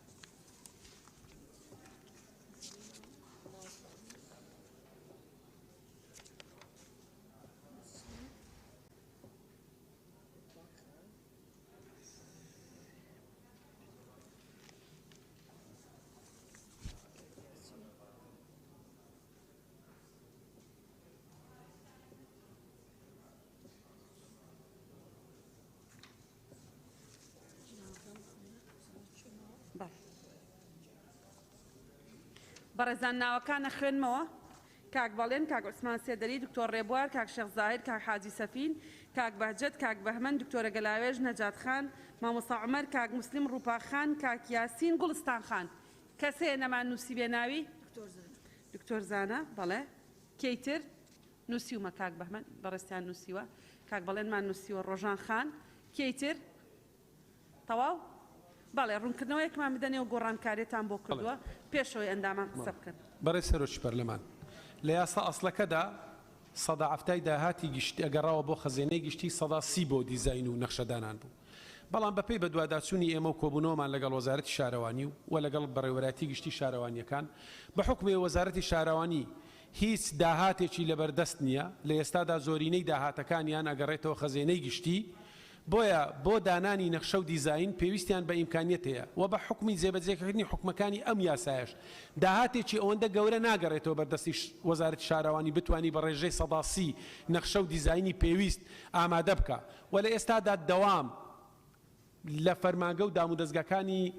بەڕێزان ناوەکان ئەخوێنمەوە، کاک بەڵێن، کاک عوسمان سێدەری، دکتۆر ڕێبوار، کاک شێخ زاهیر، کاک حاجی سەفین، کاک بەهجەت، کاک بەهمەن، دکتۆرە گەلاوێژ، نەجات خان، مامۆستا عومەر، کاک موسلیم، ڕووپا خان، کاک یاسین، گوڵستان خان. کەس هەیە نەمان نووسیبێ ناوی؟ دکتۆر زانا، بەڵێ. کێی تر؟ نووسیومە کاک بەهمەن، بەڕێزتان نووسیوە. کاک بەڵێنمان نووسیوە، ڕۆژان خان. کێی تر؟ تەواو؟ بەڵێ، ڕوونکردنەوەیەکمان بدەنێ و گۆڕانکاریتان بۆ کردووە پێش ئەوەی ئەندامان قسە بکەن. بەڕێز سەرۆکی پەرلەمان، لە یاسا ئەسڵەکەدا 70% داهاتی گشتی ئەگەڕاوە بۆ خەزێنەی گشتی، 30% بۆ دیزاین و نەخشەدانان بوو. بەڵام بەپێی بەدواداچوونی ئێمە و کۆبوونەوەمان لەگەڵ وەزارەتی شارەوانی و و لەگەڵ بەڕێوەبەرایەتی گشتی شارەوانییەکان، بە حوکمێ وەزارەتی شارەوانی هیچ داهاتێکی لەبەردەست نییە، لە ئێستادا زۆرینەی داهاتەکانیان ئەگەڕێتەوە خەزێنەی گشتی، بۆیە بۆ دانانی نەخشە و دیزاین پێویستیان بە ئیمکانیەت هەیە و بە حوکمی جێبەجێکردنی حوکمەکانی ئەم یاسایەش داهاتێکی ئەوەندە گەورە ناگەڕێتەوە بەردەستی وەزارەتی شارەوانی بتوانی بە ڕێژەی 30% نەخشە و دیزاینی پێویست ئامادە بکا و لە ئێستادا دەوام لە فەرمانگە و دامودەزگاکانی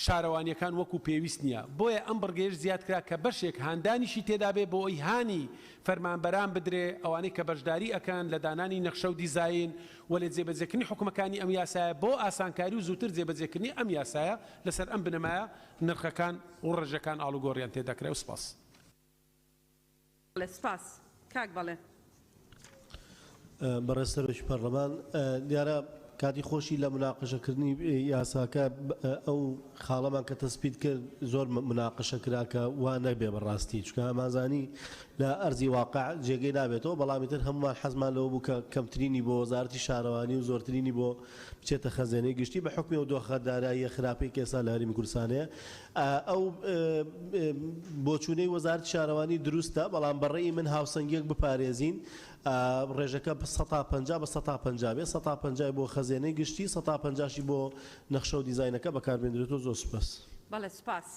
شارەوانییەکان وەکو پێویست نییە، بۆیە ئەم بڕگەیەش زیادکرا کە بەشێک هاندانیشی تێدابێ بۆ ئەوەی هانی فەرمانبەران بدرێ ئەوانەی کە بەشداری ئەکەن لە دانانی نەخشە و دیزاین و لە جێبەجێکردنی حوکمەکانی ئەم یاسایە بۆ ئاسانکاری و زووتر جێبەجێکردنی ئەم یاسایە لەسەر ئەم بنەمایە نرخەکان و ڕێژەکان ئاڵوگۆڕیان تێداکرا و سپاس. بەڵێ سوپاس کاک بەڵێن. بەڕێز سەرۆکی پەرلەمان، دیارە کاتی خۆشی لە مناقەشەکردنی یاساکە ئەو خاڵەمان کە تەسپیت کرد زۆر مناقەشە کرا کە وا نەبێ بەڕاستی، چونکە ئەمانزانی لە ئەرزی واقع جێگەی نابێتەوە، بەڵام ئیتر هەموومان حەزمان لەوە بوو کە کەمترینی بۆ وەزارەتی شارەوانی و زۆرترینی بۆ بچێتە خەزێنەی گشتی بە حوکمی ئەو دۆخە داراییە خراپەی کە ئێستا لە هەرێمی کوردستان هەیە. ئەو بۆچوونەی وەزارەتی شارەوانی دروستە، بەڵام بە ڕێی من هاوسەنگییەک بپارێزین، ڕێژەکە 50% بە 50% بێت، 50% ی بۆ خەزێنەی گشتی، 50% شی بۆ نەخشە و دیزاینەکە بەکاربێندرێتەوە. زۆر سوپاس. بەڵێ سوپاس.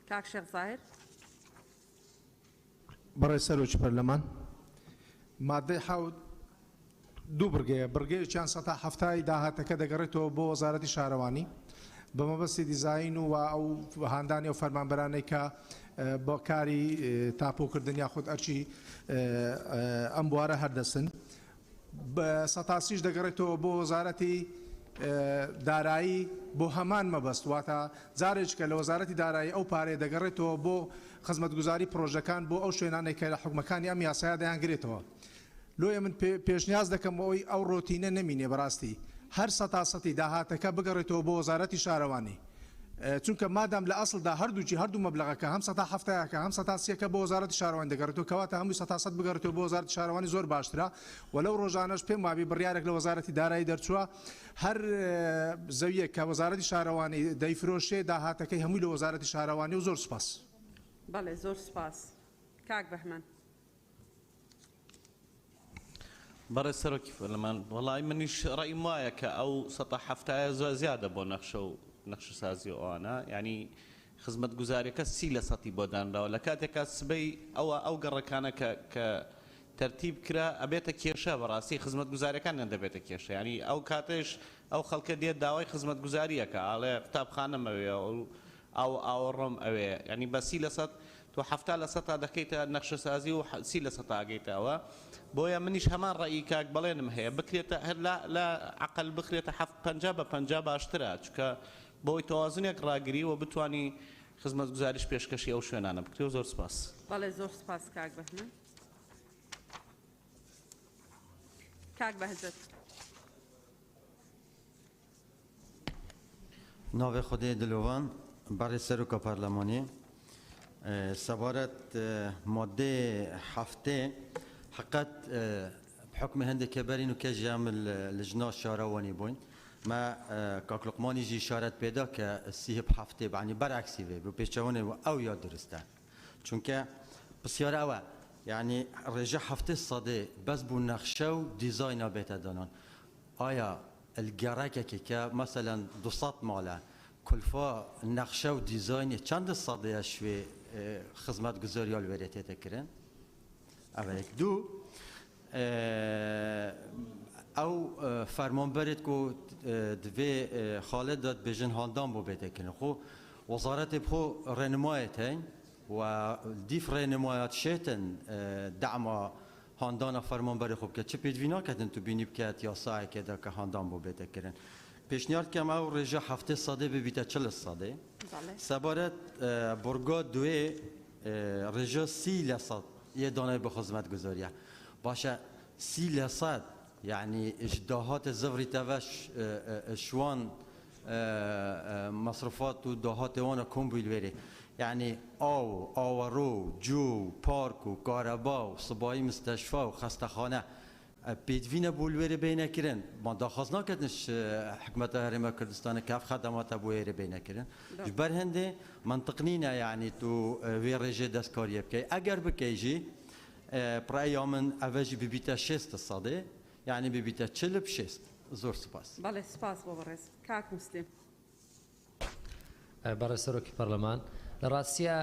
کاک شێخ زاهیر. بەڕێز سەرۆکی پەرلەمان، مادەی 7 دوو بڕگەیە، بڕگەیەکیان 70% داهاتەکە دەگەڕێتەوە بۆ وەزارەتی شارەوانی بە مەبەستی دیزاین و ئەو هاندانی ئەو فەرمانبەرانەی کە بە کاری تاپۆکردن یاخود ئەرچی ئەم بوارە هەردەسن. 30% دەگەڕێتەوە بۆ وەزارەتی دارایی بۆ هەمان مەبەست، واتە جارێک کە لە وەزارەتی دارایی ئەو پارەیە دەگەڕێتەوە بۆ خزمەتگوزاری پرۆژەکان بۆ ئەو شوێنانەی کە لە حکومەکانی ئەم یاسایە دەیانگرێتەوە. لۆیە من پێشنیاز دەکەم ئەوەی ئەو ڕۆتینە نەمینێ، بەڕاستی هەر 100% داهاتەکە بگەڕێتەوە بۆ وەزارەتی شارەوانی، چونکە مادام لە ئەسڵدا هەردووکی هەردوو مەبلەغەکە هەم 70%کە هەم 30%کە بۆ وەزارەتی شارەوانی دەگەڕێتەوە، کەواتە هەمووی 100% بگەڕێتەوە بۆ وەزارەتی شارەوانی زۆر باشترە. و لەو ڕۆژانەش پێم وابی بڕیارێک لە وەزارەتی دارایی دەرچووە هەر زەویەک کە وەزارەتی شارەوانی دەیفرۆشێ داهاتەکەی هەمووی لە وەزارەتی شارەوانی و زۆر سوپاس. بەڵێ زۆر سوپاس کاک بەهمەن. بەڕێز سەرۆکی پەرلەمان، وەڵی منیش ڕەئیم وایە کە ئەو 70%یە زۆر زیادە بۆ نەخشە و نەخشەسازی و ئەوانە، یعنی خزمەتگوزاریەکە سی لە سەتی بۆ دانراوە لە کاتێکا سبەی ئەوە ئەو گەڕەکانە کە کە تەرتیب کرا ئەبێتە کێشە بەڕاستی خزمەتگوزاریەکانیان دەبێتە کێشە یانی ئەو کاتەش ئەو خەڵکە دێت داوای خزمەتگوزاری ئەکا ئەڵێ قوتابخانەم ئەوێ ئاو ئاوەڕۆم ئەوێ یانی بە سی لە سەد تۆ 70 لە سەتا دەکەیتە نەخشەسازی و سی لە سەتا ئەگەیتە ئەوە بۆیە منیش هەمان ڕەئی کاک بەڵێنم هەیە بکرێتە هەر لە لە عەقەل بخرێتە حەفت 50 بە 50 باشترە چونکە بۆی تەوازنێک ڕاگری و بتوانی خزمەتگوزاریش پێشکەشی ئەو شوێنانە بکرێ و زۆر سپاس. بەڵێ زۆر سپاس کاک بەهمەن. کاک بەهجەت. ناوێ خودێ دلۆڤان بەڕێز سەرۆکە پەرلەمانێ سەبارەت مادەێ هەفتێ حقەت بحکم هەندێک کە بەرین و کەژ یام لجنا شارەوانی بووین ما کاک لوقمانی ژی ئشارەت پێدا کە سیه بهەفتێ بعنی بەرعەکسی بێ بۆ پێچەوانێ و ئەو یا دروستە چونکە پرسیار ئەوە یعنی ڕێژە هەفتێ سەدێ بەس بوو نەخشە و دیزاینا بێتە دانان ئایا الگەڕەکێکی کە مەسەلەن 200 ماڵە کولفا نەخشە و دیزاینێ چەند سەدەیە شوێ خزمەتگوزاریال وێرێ تێتە کرن؟ ئەوە یەک. دوو ئەو فەرمانبەرێت کو دڤێ خاڵێ داد بێژن هاندان بۆ بێتە کرن خۆ وەزارەتێ بخۆ ڕێنمایەت هەین و دیف ڕێنمایات شێتن دەعما هاندانا فەرمانبەرێ خۆ بکە چ پێدڤی ناکەتن تو بینی بکەت یاسایەکێدا کە هاندان بۆ بێتە کرن پێشنیار کەم ئەو ڕێژە هەفتێ سەدێ ببیتە 40 سەدێ. سەبارەت بڕگا دوێ ڕێژە سی لە سەد یە دانای بۆ خزمەتگوزاریە باشە سی لە سەد یعنی ژ داهات زڤری تەڤە شوان مەسروفات و داهات وانە کۆم بووی لوێرێ یعنی ئاو و ئاوەڕۆ و جۆ و پارک و کارەبا و سبایی مستەشفا و خەستەخانە پێدڤینە بۆ لوێرێ بێنە کرن ما داخواز ناکردنش حکومەتە هەرێمە کوردستانە کاف خەدەماتە بۆ ێرێ بێنە کرن ژ بەر هەندێ مەنتق نینە یعنی تو وێ ڕێژێ دەستکاریە بکەی ئەگەر بکەیژی پڕەیا من ئەڤەژی ببیتە شێست سەدێ یعنی ببیتە چل بشێست زۆر سوپاس. بەڵێ سوپاس بۆ بەڕێز کاک موسلیم. بەڕێز سەرۆکی پەرلەمان، لە ڕاستیا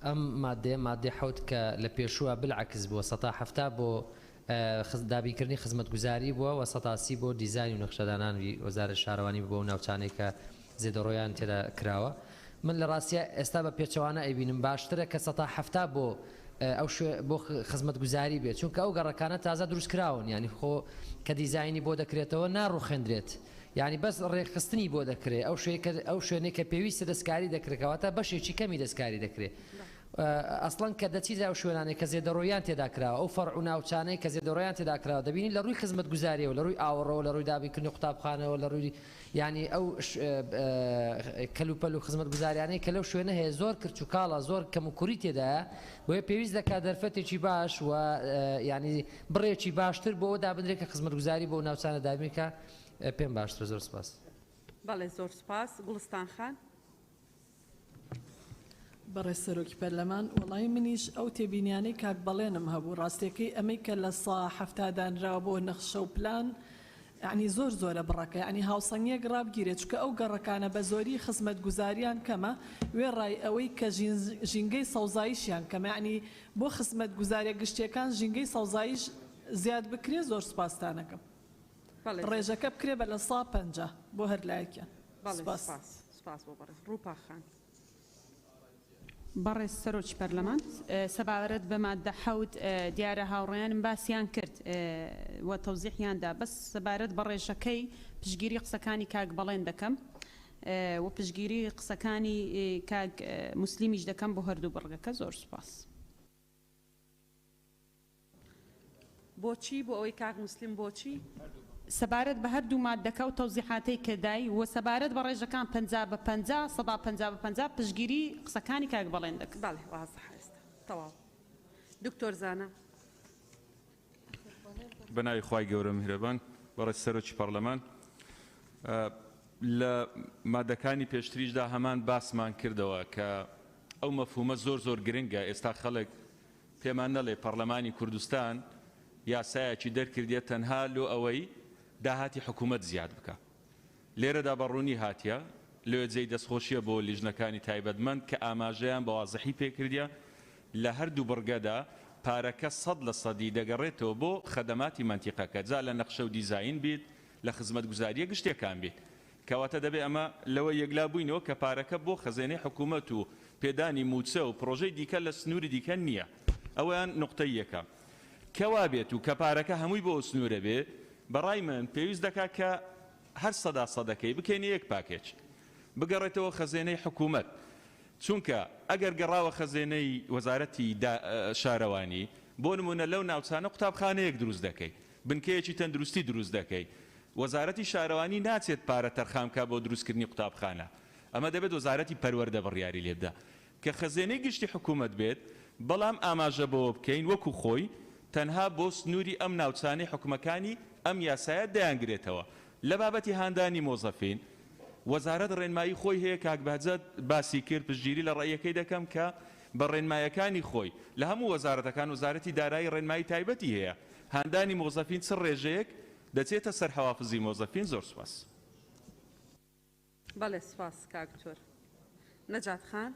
ئەم مادەیە، مادەی حەوت کە لە پێشووە بالعکس بووە، 70% بۆ دابینکردنی خزمەتگوزاری بووە و 30% بۆ دیزاین و نەخشەدانانی وەزارەتی شارەوانی بووە و ناوچانەی کە زێدەڕۆیان تێدا کراوە. من لە ڕاستیا ئێستا بە پێچەوانە ئەیبینم، باشترە کە 70% بۆ ئەو شوێ بۆ خزمەتگوزاری بێت، چونکە ئەو گەڕەکانە تازە دروستکراون، یانی خۆ کە دیزاینی بۆ دەکرێتەوە ناڕوخێندرێت، یانی بەس ڕێکخستنی بۆ دەکرێ، ئەو شوێ کە ئەو شوێنەی کە پێویستە دەستکاری دەکرێت، کەواتە بەشێکی کەمی دەستکاری دەکرێ. ئەسڵەن کە دەچیتە ئەو شوێنانەی کە زێدەڕۆییان تێدا کراوە، ئەو فەرع و ناوچانەی کە زێدەڕۆیان تێدا کراوە، دەبینی لە ڕووی خزمەتگوزارییەوە، لە ڕووی ئاوەڕۆوە، لە ڕووی دابینکردنی قوتابخانەوە، لە ڕووی یانی ئەو کەلوپەل و خزمەتگوزاریانەی کە لەو شوێنە هەیە زۆر کرچ و کاڵە، زۆر کەموکوڕی تێدایە، بۆیە پێویست دەکات دەرفەتێکی باش و یانی بڕێکی باشتر بۆ ئەوە دابنرێت کە خزمەتگوزاری بۆ ئەو ناوچانە دابین بکات. پێم باشترە. زۆر سپاس. بەڵێ زۆر سپاس. گوڵستان خان. بەڕێز سەرۆکی پەرلەمان، وەڵایی منیش ئەو تێبینیانەی کاک بەڵێنم هەبوو، ڕاستیەکەی ئەمەی کە 70% دانراوە بۆ نەخشە و پلان یەعنی زۆر زۆرە بڕەکە، یەعنی هاوسەنگیەک ڕابگیرێت، چونکە ئەو گەڕەکانە بە زۆری خزمەتگوزاریان کەمە، وێڕای ئەوەی کە ژینگەی سەوزاییشیان کەمە، یەعنی بۆ خزمەتگوزاریە گشتیەکان ژینگەی سەوزاییش زیاد بکرێت زۆر سوپاستانەکەم. ڕێژەکە بکرێ بە 50% بۆ هەر لایەکیان. سوپاس. سوپاس بۆ بەڕێز ڕووپا خان. بەڕێز سەرۆکی پەرلەمان، سەبارەت بە ماددە حەوت دیارە هاوڕێیانم باسیان کرد و تەوزیحیان دا، بەس سەبارەت بە ڕێژەکەی پشتگیری قسەکانی کاک بەڵێن دەکەم و پشتگیری قسەکانی کاک موسلیمیش دەکەم بۆ هەردوو بڕگەکە. زۆر سوپاس. بۆچی؟ بۆ ئەوەی کاک موسلیم بۆچی؟ سەبارەت بە هەردوو ماددەکە ئەو تەوزیحاتەی کە دای و سەبارەت بە ڕێژەکان 50 بە 50، 50% بە 50 پشتگیری قسەکانی کاک بەڵێن دەکەم. بەڵێ وازحە ئێستا تەواو. دکتۆر زانا. بە ناوی خوای گەورە میهرەبان. بەڕێز سەرۆکی پەڕلەمان، لە مادەکانی پێشتریشدا هەمان باسمان کردەوە کە ئەو مەفهومە زۆر زۆر گرنگە. ئێستا خەڵک پێمان نەڵێ پەڕلەمانی کوردستان یاسایەکی دەرکردیە تەنها لۆ ئەوەی داهاتی حکومەت زیاد بکا. لێرەدا بە ڕوونی هاتیە لۆیە جێی دەستخۆشیە بۆ لیژنەکانی تایبەتمەند کە ئاماژەیان بە وازحی پێکردیە لە هەردوو بڕگەدا پارەکە سەد لە سەدی دەگەڕێتەوە بۆ خەدەماتی مەنتیقەکە جا لە نەخشە و دیزاین بیت لە خزمەتگوزاریە گشتیەکان بیت کەواتە دەبێ ئەمە لەوە یەکلا بووینەوە کە پارەکە بۆ خەزێنەی حکوومەت و پێدانی مووچە و پڕۆژەی دیکە لە سنووری دیکە نییە. ئەوەیان نوقتەی یەکەم. کە وا بێت و کە پارەکە هەمووی بۆ ئەو سنوورە بێ، بە ڕای من پێویست دەکا کە هەر سەدا سەدەکەی بکەینە یەک پاکێج. بگەڕێتەوە خەزێنەی حکوومەت. چونکە ئەگەر گەڕاوە خەزێنەی وەزارەتی شارەوانی، بۆ نموونە لەو ناوچانە قوتابخانەیەک دروست دەکەی. بنکەیەکی تەندروستی دروست دەکەی، وەزارەتی شارەوانی ناچێت پارە تەرخان بکات بۆ دروستکردنی قوتابخانە، ئەمە دەبێت وەزارەتی پەروەردە بڕیاری لێ بدا کە خەزێنەی گشتی حکومەت بێت، بەڵام ئاماژە بەوە بکەین وەکو خۆی تەنها بۆ سنوری ئەم ناوچانەی حوکمەکانی ئەم یاسایە دەیانگرێتەوە. لە بابەتی هاندانی مۆزەفین، وەزارەت ڕێنمایی خۆی هەیە کاک بەهجەت باسی کرد پشتگیری لە ڕەئیەکەی دەکەم کە بە ڕێنمایەکانی خۆی لە هەموو وەزارەتەکان وەزارەتی دارایی ڕێنمایی تایبەتی هەیە هاندانی مۆزەفین چ ڕێژەیەک دەچێتە سەر حەوافزی مۆزەفین زۆر سوپاس. بەڵێ سوپاس کاک دکتۆر نەجات خان.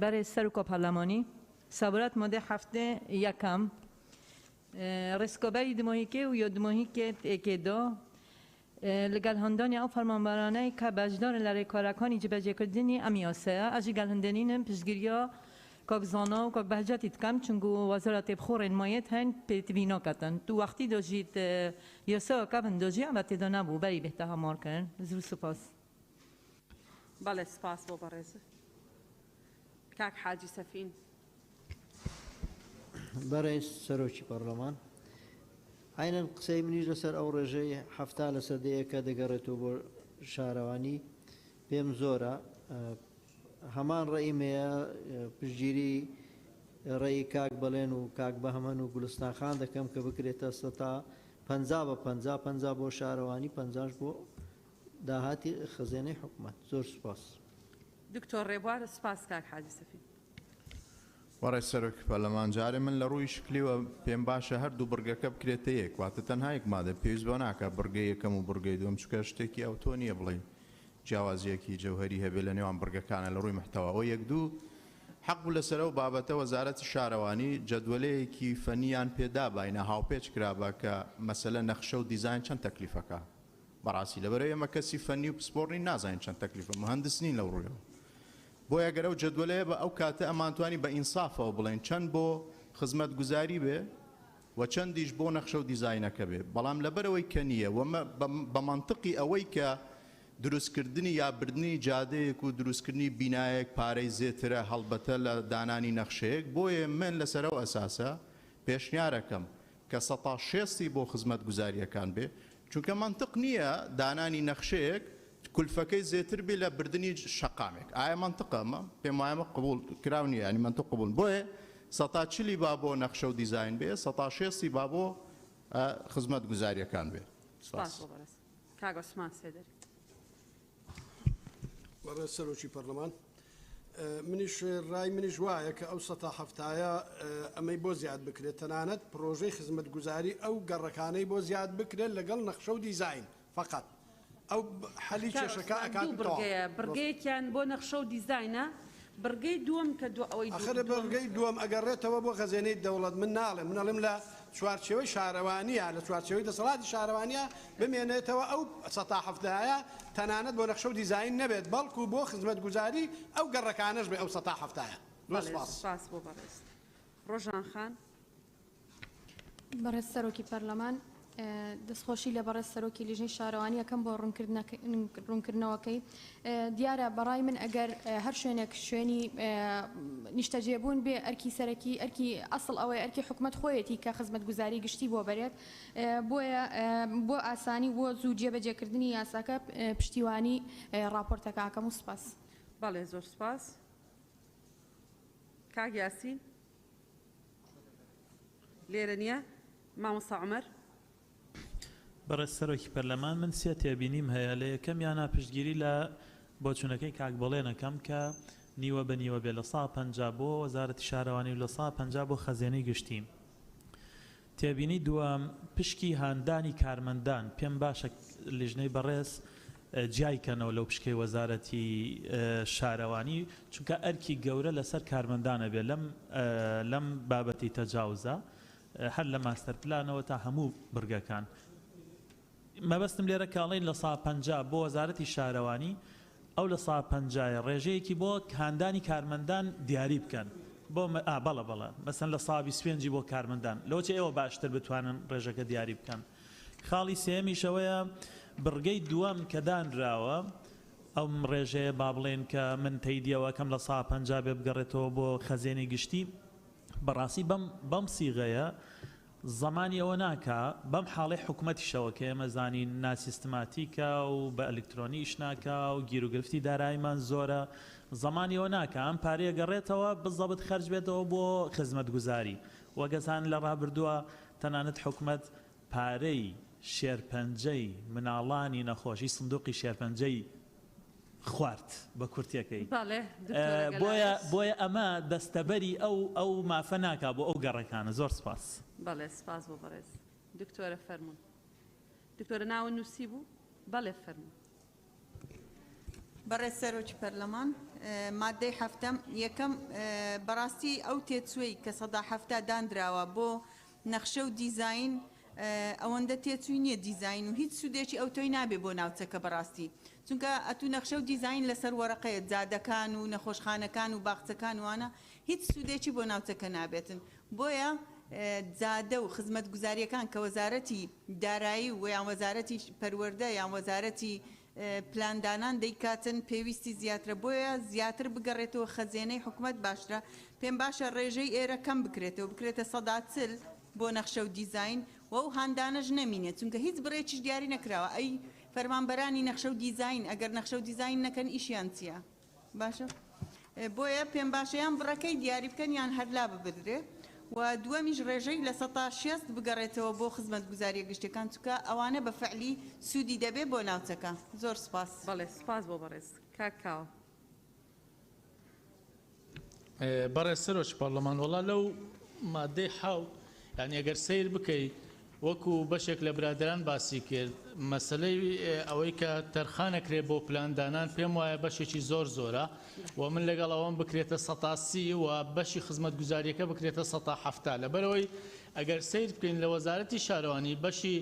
بەرێز سەرۆکا پەرلەمانی، سەبارەت مادەی حەفتێ یەکەم، ڕێسکابەری دماهیکێ و یا دماهیکێ ئێکێ دا، لەگەڵ هاندانی ئەو فەرمانبەرانەی کە بەشدارن لە رێکارەکانی جێبەجێکردنی ئەم یاسایە، ئەژی گەل هندەنینم پشتگیریا کاک زانا و کاک بەهجەتی دکەم چونکو وەزارەتێ بخۆ ڕێنمایێت هەن پێتڤی ناکەتن تو وەختی داژیت یاسا کەڤن داژی ئەمە تێدا نەبوو بەری بێتە هەموار کردن زور سوپاس. بەڵێ سپاس بۆ بەڕێزت کاک حاجی سەفین. بەڕێز سەرۆکی پەڕلەمان، عەینەن قسەی منیش لەسەر ئەو ڕێژەی 70 لە سەدەیە کە دەگەڕێتەوە بۆ شارەوانی پێم زۆرە. هەمان ڕەئیم هەیە، پشتگیری ڕەئی کاک بەڵێن و کاک بەهمەن و گوڵستان خان دەکەم کە بکرێتە سەتا 50 بە 50، 50 بۆ شارەوانی، پەنجاش بۆ داهاتی خەزێنەی حکومەت. زۆر سوپاس. دکتۆر ڕێبوار، سوپاس کاک حاجی سەفین. بەڕێز سەرۆکی پەرلەمان، جارێ من لە ڕووی شکلیوە پێم باشە هەردوو بڕگەکە بکرێتە یەک، واتە تەنها یەک مادە، پێویست بەوە ناکات بڕگەی یەکەم و بڕگەی دووەم، چونکە شتێکی ئەوتۆ نییە بڵێین جیاوازییەکی جەوهەری هەبێت لە نێوان بڕگەکانە لە ڕووی محتەواوە. یەک دوو، حەق بوو لەسەر ئەو بابەتە وەزارەتی شارەوانی جەدوەلەیەکی فەنییان پێ داباینە، هاوپێچ کرابا کە مەسەلە نەخشە و دیزاین چەند تەکلیفەکە. بەڕاستی لەبەرئەوەی ئێمە کەسی فەنی و پسپۆڕ نین نازانین چەند تەکلیفە، موهەندس نین لەو ڕوویەوە. بۆیە گەر ئەو جەدوەلەیە بە ئەو کاتە ئەمانتوانی بە ئینسافەوە بڵێین چەند بۆ خزمەتگوزاری بێ و چەندیش بۆ نەخشە و دیزاینەکە بێ، بەڵام لەبەرئەوەی کە نییە و بە مەنتقی ئەوەی کە دروستکردنی یا بردنی جادەیەک و دروستکردنی بینایەک پارەی زێترە هەڵبەتە لە دانانی نەخشەیەک، بۆیە من لەسەر ئەو ئەساسە پێشنیارەکەم کە سەتا شێستی بۆ خزمەتگوزارییەکان بێ، چونکە مەنتق نییە دانانی نەخشەیەک کولفەکەی زێتر بێ لە بردنی شەقامێک، ئایا مەنتقە ئەمە؟ پێم وایە ئەمە قبوڵ کراو نییە، یانی مەنتق قبوڵ بۆیە سەتا چلی با بۆ نەخشە و دیزاین بێ، سەتا شێستی با بۆ خزمەتگوزارییەکان بێ. سوپاس بۆ بەڕێز کاک عوسمان سێدەری. بەڕێز سەرۆکی پەرلەمان، منیش ڕای منیش وایە کە ئەو سەتا حەفتایە ئەمەی بۆ زیاد بکرێت، تەنانەت پڕۆژەی خزمەتگوزاری ئەو گەڕەکانەی بۆ زیاد بکرێت لەگەڵ نەخشە و دیزاین فەقەت ئەو حەلی کاک کێشەکە عوسمان ئەکات دوو و تەواو. بڕگەیە، بڕگەیەکیان بۆ نەخشە و دیزاینە، بڕگەی دووەم کە دو ئەوەی ئاخر دووەم. بڕگەی دووەم ئەگەڕێتەوە بۆ خەزێنەی دەوڵەت من ناڵێم، من ئەڵێم لە چوارچێوەی شارەوانییە، لە چوارچێوەی دەسەڵاتی شارەوانییە بمێنێتەوە ئەو سەتا حەفتایە تەنانەت بۆ نەخشە و دیزاین نەبێت بەڵکو بۆ خزمەتگوزاری ئەو گەڕەکانەش بێ ئەو سەتا حەفتایە. زۆر بەڵێ سپاس. سپاس بۆ بەڕێز ڕۆژان خان. بەڕێز سەرۆکی پەرلەمان، دەستخۆشی لە بەڕێز سەرۆکی لیژنەی شارەوانی ئەکەم بۆ ڕوونکردنەوەکەی. دیارە بەڕای من ئەگەر هەر شوێنێک شوێنی نیشتەجێبوون بێ ئەرکی سەرەکی ئەرکی ئەسڵ ئەوەیە ئەرکی حکومەت خۆیەتی کە خزمەتگوزاری گشتی بۆ بەرێت بۆیە بۆ ئاسانی و بۆ زوو جێبەجێکردنی یاساکە پشتیوانی ڕاپۆرتەکە ئەکەم و سوپاس. بەڵێ زۆر سوپاس. کاک یاسین لێرە نییە؟ مامۆستا عومەر. بەڕێز سەرۆکی پەرلەمان من سێ تێبینیم هەیە لە یەکەمیانا پشتگیری لە بۆچونەکەی کاک بەڵێن ئەکەم کە نیوە بە نیوە بێ لە سا 50 بۆ وەزارەتی شارەوانی و لە سا 50 بۆ خەزێنەی گشتی. تێبینی دووەم پشکی هاندانی کارمەندان پێم باشە لیژنەی بەڕێز جیای کەنەوە لەو پشکەی وەزارەتی شارەوانی چونکە ئەرکی گەورە لەسەر کارمەندانە بێ لەم لەم بابەتی تەجاوزە هەر لە ماستەر پلانەوە تا هەموو بڕگەکان. مەبەستم لێرە کە ئەڵێین 50% بۆ وەزارەتی شارەوانی، ئەو لە سا پەنجایە ڕێژەیەکی بۆ هاندانی کارمەندان دیاری بکەن بۆ ئا بەڵێ بەڵێ مەسەن لە سا 25 ی بۆ کارمەندان لەوەچێ ئێوە باشتر بتوانن ڕێژەکە دیاری بکەن. خاڵی سێیەمیش ئەوەیە بڕگەی دووەم کە دانراوە ئەم ڕێژەیە با بڵێین کە من تەیدیەوە ئەکەم لە سا 50 بێ بگەڕێتەوە بۆ خەزێنەی گشتی بەڕاستی بەم بەم سیغەیە زەمانی ئەوە ناکا، بەم حاڵەی حکومەتیشەوە کە ئێمە زانین ناسیستماتیکە و بە ئەلکترۆنی ئیش ناکا و گیروگرفتی داراییمان زۆرە، زەمانی ئەوە ناکا ئەم پارەیە گەڕێتەوە بزەبت خەرج بێتەوە بۆ خزمەتگوزاری. وەک ئەزانن لە ڕابردووە تەنانەت حکومەت پارەی شێرپەنجەی مناڵانی نەخۆشی سندوقی شێرپەنجەی خوارد بە کورتیەکەی. بەڵێ دکتۆرە بۆیە گەلاوێژ. بۆیە ئەمە دەستەبەری ئەو ئەو مافە ناکا بۆ ئەو گەڕەکانە زۆر سپاس. بەڵێ سپاس بۆ بەڕێز دکتۆرە فەرموون. دکتۆرە ناوت نووسی بوو؟ بەڵێ فەرموون. بەڕێز سەرۆکی پەرلەمان، ماددەی حەفتەم، یەکەم، بەڕاستی ئەو تێچووەی کە 70% داندراوە بۆ نەخشە و دیزاین ئەوەندە تێچووی نییە دیزاین و هیچ سوودێکی ئەوتۆی نابێ بۆ ناوچەکە بەڕاستی چونکە ئەتوو نەخشە و دیزاین لەسەر وەرەقەیە جادەکان و نەخۆشخانەکان و باخچەکان وانە هیچ سوودێکی بۆ ناوچەکە نابێتن بۆیە جادە و خزمەتگوزاریەکان کە وەزارەتی دارایی و یان وەزارەتی پەروەردە یان وەزارەتی پلاندانان دەیکاتن پێویستی زیاترە بۆیە زیاتر بگەڕێتەوە خەزێنەی حکومەت باشترە پێم باشە ڕێژەی ئێرە کەم بکرێتەوە بکرێتە 40% بۆ نەخشە و دیزاین و ئەو هاندانەش نەمینێت چونکە هیچ بڕێکیش دیاری نەکراوە ئەی فەرمانبەرانی نەخشە و دیزاین ئەگەر نەخشە و دیزاین نەکەن ئیشیان چییە باشە بۆیە پێم باشە یان بڕەکەی دیاری بکەن یان هەر لا ببردرێ و دووەمیش ڕێژەی 60% بگەڕێتەوە بۆ خزمەتگوزاریە گشتیەکان چونکە ئەوانە بە فعلی سوودی دەبێ بۆ ناوچەکە زۆر سوپاس. بەڵێ سوپاس بۆ بەڕێز کاک کاوە. بەڕێز سەرۆکی پەڕلەمان وەڵا لەو مادەی حەوت یانی ئەگەر سەیر بکەی وەکو بەشێک لە برادەران باسی کرد مەسەلەی ئەوەی کە تەرخانەکرێ بۆ پلاندانان پێم وایە بەشێکی زۆر زۆرە و من لەگەڵ ئەوەم بکرێتە 30% و بەشی خزمەتگوزاریەکە بکرێتە 70% لەبەرەوەی ئەگەر سەیر بکەین لە وەزارەتی شارەوانی بەشی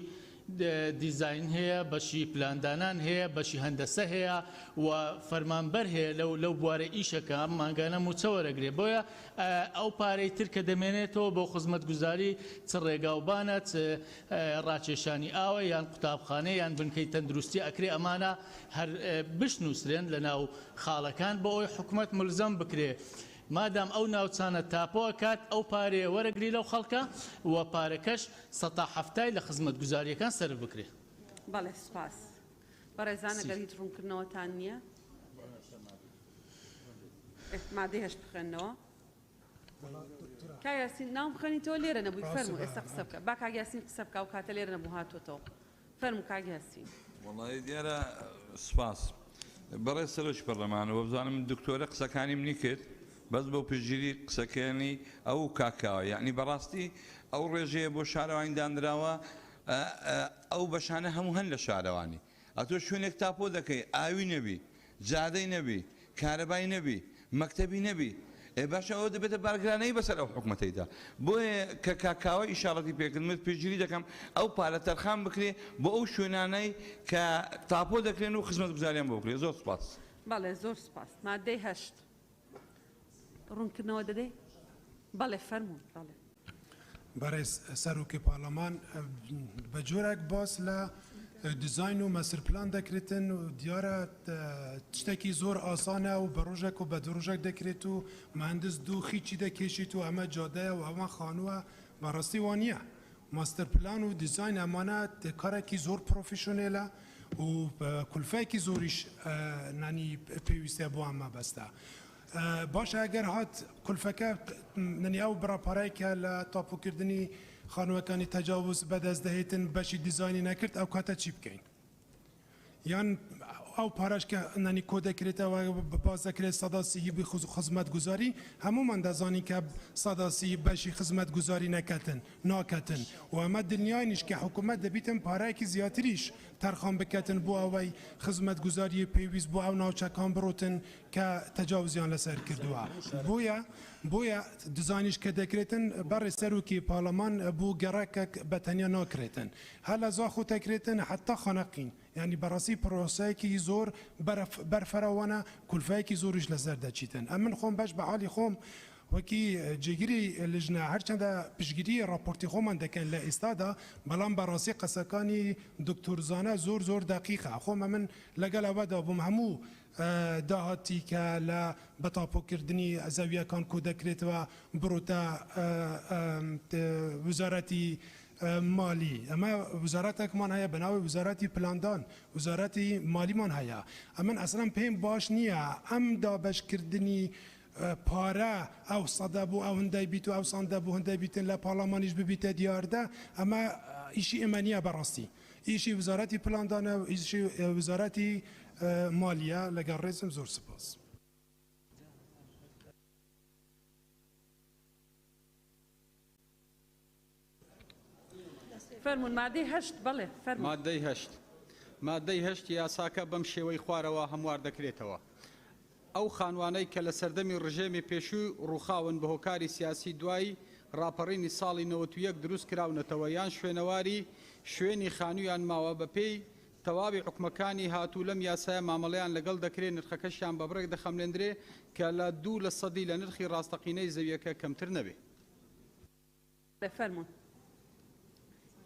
دیزاین هەیە، بەشی پلاندانان هەیە، بەشی هەندەسە هەیە و فەرمانبەر هەیە لەو لەو بوارە ئیشەکە مانگانە مووچە وەرەگرێ بۆیە ئەو پارەی تر کە دەمێنێتەوە بۆ خزمەتگوزاری چ ڕێگاوبانە چ ڕاکێشانی ئاوە یان قوتابخانە یان بنکەی تەندروستی ئەکرێ ئەمانە هەر بشنووسرێن لەناو خاڵەکان بۆ ئەوەی حکومەت ملزەم بکرێ مادام ئەو ناوچانە تاپۆ ئەکات ئەو پارەیە وەرەگری لەو خەڵکە و پارەکەش سەتا حەفتای لە خزمەتگوزارییەکان سەرف بکرێ. بەڵێ سوپاس. بەڕێزان ئەگەر هیچ ڕوونکردنەوەتان نییە مادەی هەشت بخوێننەوە. کاک یاسین ناوم بخوێنیتەوە لێرە نەبووی فەرموو ئێستا قسە بکە با کاک یاسین قسە بکە ئەو کاتە لێرە نەبوو هاتووەتەوە. فەرموو کاک یاسین. وەڵایی دیارە سوپاس بەڕێز سەرۆکی پەرلەمان وەبزانم دکتۆرە قسەکانی منی کرد بەس بۆ پشتگیری قسەکانی ئەو کاک کاوە یەعنی بەڕاستی ئەو ڕێژەیە بۆ شارەوانی دانراوە ئەو بەشانە هەموو هەن لە شارەوانی ئەتۆ شوێنێک تاپۆ دەکەی ئاوی نەبی جادەی نەبی کارەبای نەبی مەکتەبی نەبی ئێ باشە ئەوە دەبێتە بارگرانەیی بەسەر ئەو حکومەتەیدا بۆیە کە کاک کاوە ئیشاڕەتی پێکرد من پشتگیری دەکەم ئەو پارە تەرخان بکرێ بۆ ئەو شوێنانەی کە تاپۆ دەکرێن و خزمەتگوزاریان بۆ بکرێ زۆر سوپاس. بەڵێ زۆر سوپاس. مادەی هەشت ڕوونکردنەوە دەدەی؟ بەڵێ فەرموون بەڵێ. بەڕێز سەرۆکی پارلەمان بە جۆرێک باس لە دیزاین و مەسر پلان دەکرێتن و دیارە شتێکی زۆر ئاسانە و بە ڕۆژێک و بە دوو ڕۆژێک دەکرێت و مهندس دوو خیچی دەکێشیت و ئەمە جادەیە و ئەوە خانووە بەڕاستی وا نییە ماستەر پلان و دیزاین ئەمانە کارێکی زۆر پرۆفیشۆنێلە و کولفەیەکی زۆریش نانی پێویستە بۆ ئەم مەبەستە باشە ئەگەر هات کولفەکە نەنی ئەو بڕە پارەی کە لە تاپۆکردنی خانووەکانی تەجاوز بەدەست دەهێتن بەشی دیزاینی نەکرد ئەو کاتە چی بکەین؟ یان ئەو پارەش کە نانی کۆ دەکرێتەوە باس دەکرێت 30% بی خزمەتگوزاری، هەموومان دەزانین کە 30% بەشی خزمەتگوزاری نەکەتن ناکەتن و ئەمە دڵنیاینیش کە حکوومەت دەبیتن پارەیەکی زیاتریش تەرخان بکەتن بۆ ئەوەی خزمەتگوزاری پێویست بۆ ئەو ناوچەکان بڕۆتن کە تەجاوزیان لەسەر کردووە. بۆیە بۆیە دیزاینیش کە دەکرێتن بەڕێ سەرۆکی پارلەمان بۆ گەڕەکێک بە تەنیا ناکرێتن، هەر لە زاخۆ دەکرێتن حتا خانەقین، یعنی بەڕاستی پرۆسەیەکی زۆر بەرفراوانە، کولفەیەکی زۆریش لەسەر دەچیتن. ئەمن خۆم بەش بە حاڵی خۆم وەکی جێگیری لژنە هەرچەندە پشتگیری راپۆرتی خۆمان دەکەن لە ئێستادا، بەڵام بەڕاستی قسەکانی دکتۆر زانە زۆر زۆر دقیقە. خۆم ئەمن لەگەڵ ئەوەدا بووم هەموو داهاتی کە لە بەتاپۆکردنی زەویەکان کۆ دەکرێتەوە بڕۆتە وزارەتی مالی. ئەمە وزارەتێکمان هەیە بە ناوی وزارەتی پلاندان، وزارەتی مالیمان هەیە. ئەمن ئەسڵەن پێم باش نییە ئەم دابەشکردنی پارە ئەو سەدە بۆ ئەو هەندەی بیت و ئەو سەندە بۆ هەندەی بیتن لە پارلەمانیش ببیتە دیاردە. ئەمە ئیشی ئێمە نییە بەڕاستی، ئیشی وزارەتی پلاندانە و ئیشی وزارەتی مالیە. لەگەڵ ڕێزم زۆر سپاس. فەرموون مادەی 8. بەڵێ فەرموون. مادەی 8. مادەی 8 یاساکە بەم شێوەی خوارەوە هەموار دەکرێتەوە. ئەو خانوانەی کە لە سەردەمی ڕژێمی پێشوو ڕووخاون بە هۆکاری سیاسی دوای ڕاپەڕینی ساڵی 91 دروست کراونەتەوە یان شوێنەواری شوێنی خانوویان ماوە بە پێی تەواوی حکومەکانی هاتوو لەم یاسایە مامەڵەیان لەگەڵ دەکرێت، نرخەکەشیان بە بڕێک دەخەملێندرێ کە لە 2% لە نرخی ڕاستەقینەی زەویەکە کەمتر نەبێ. فەرموون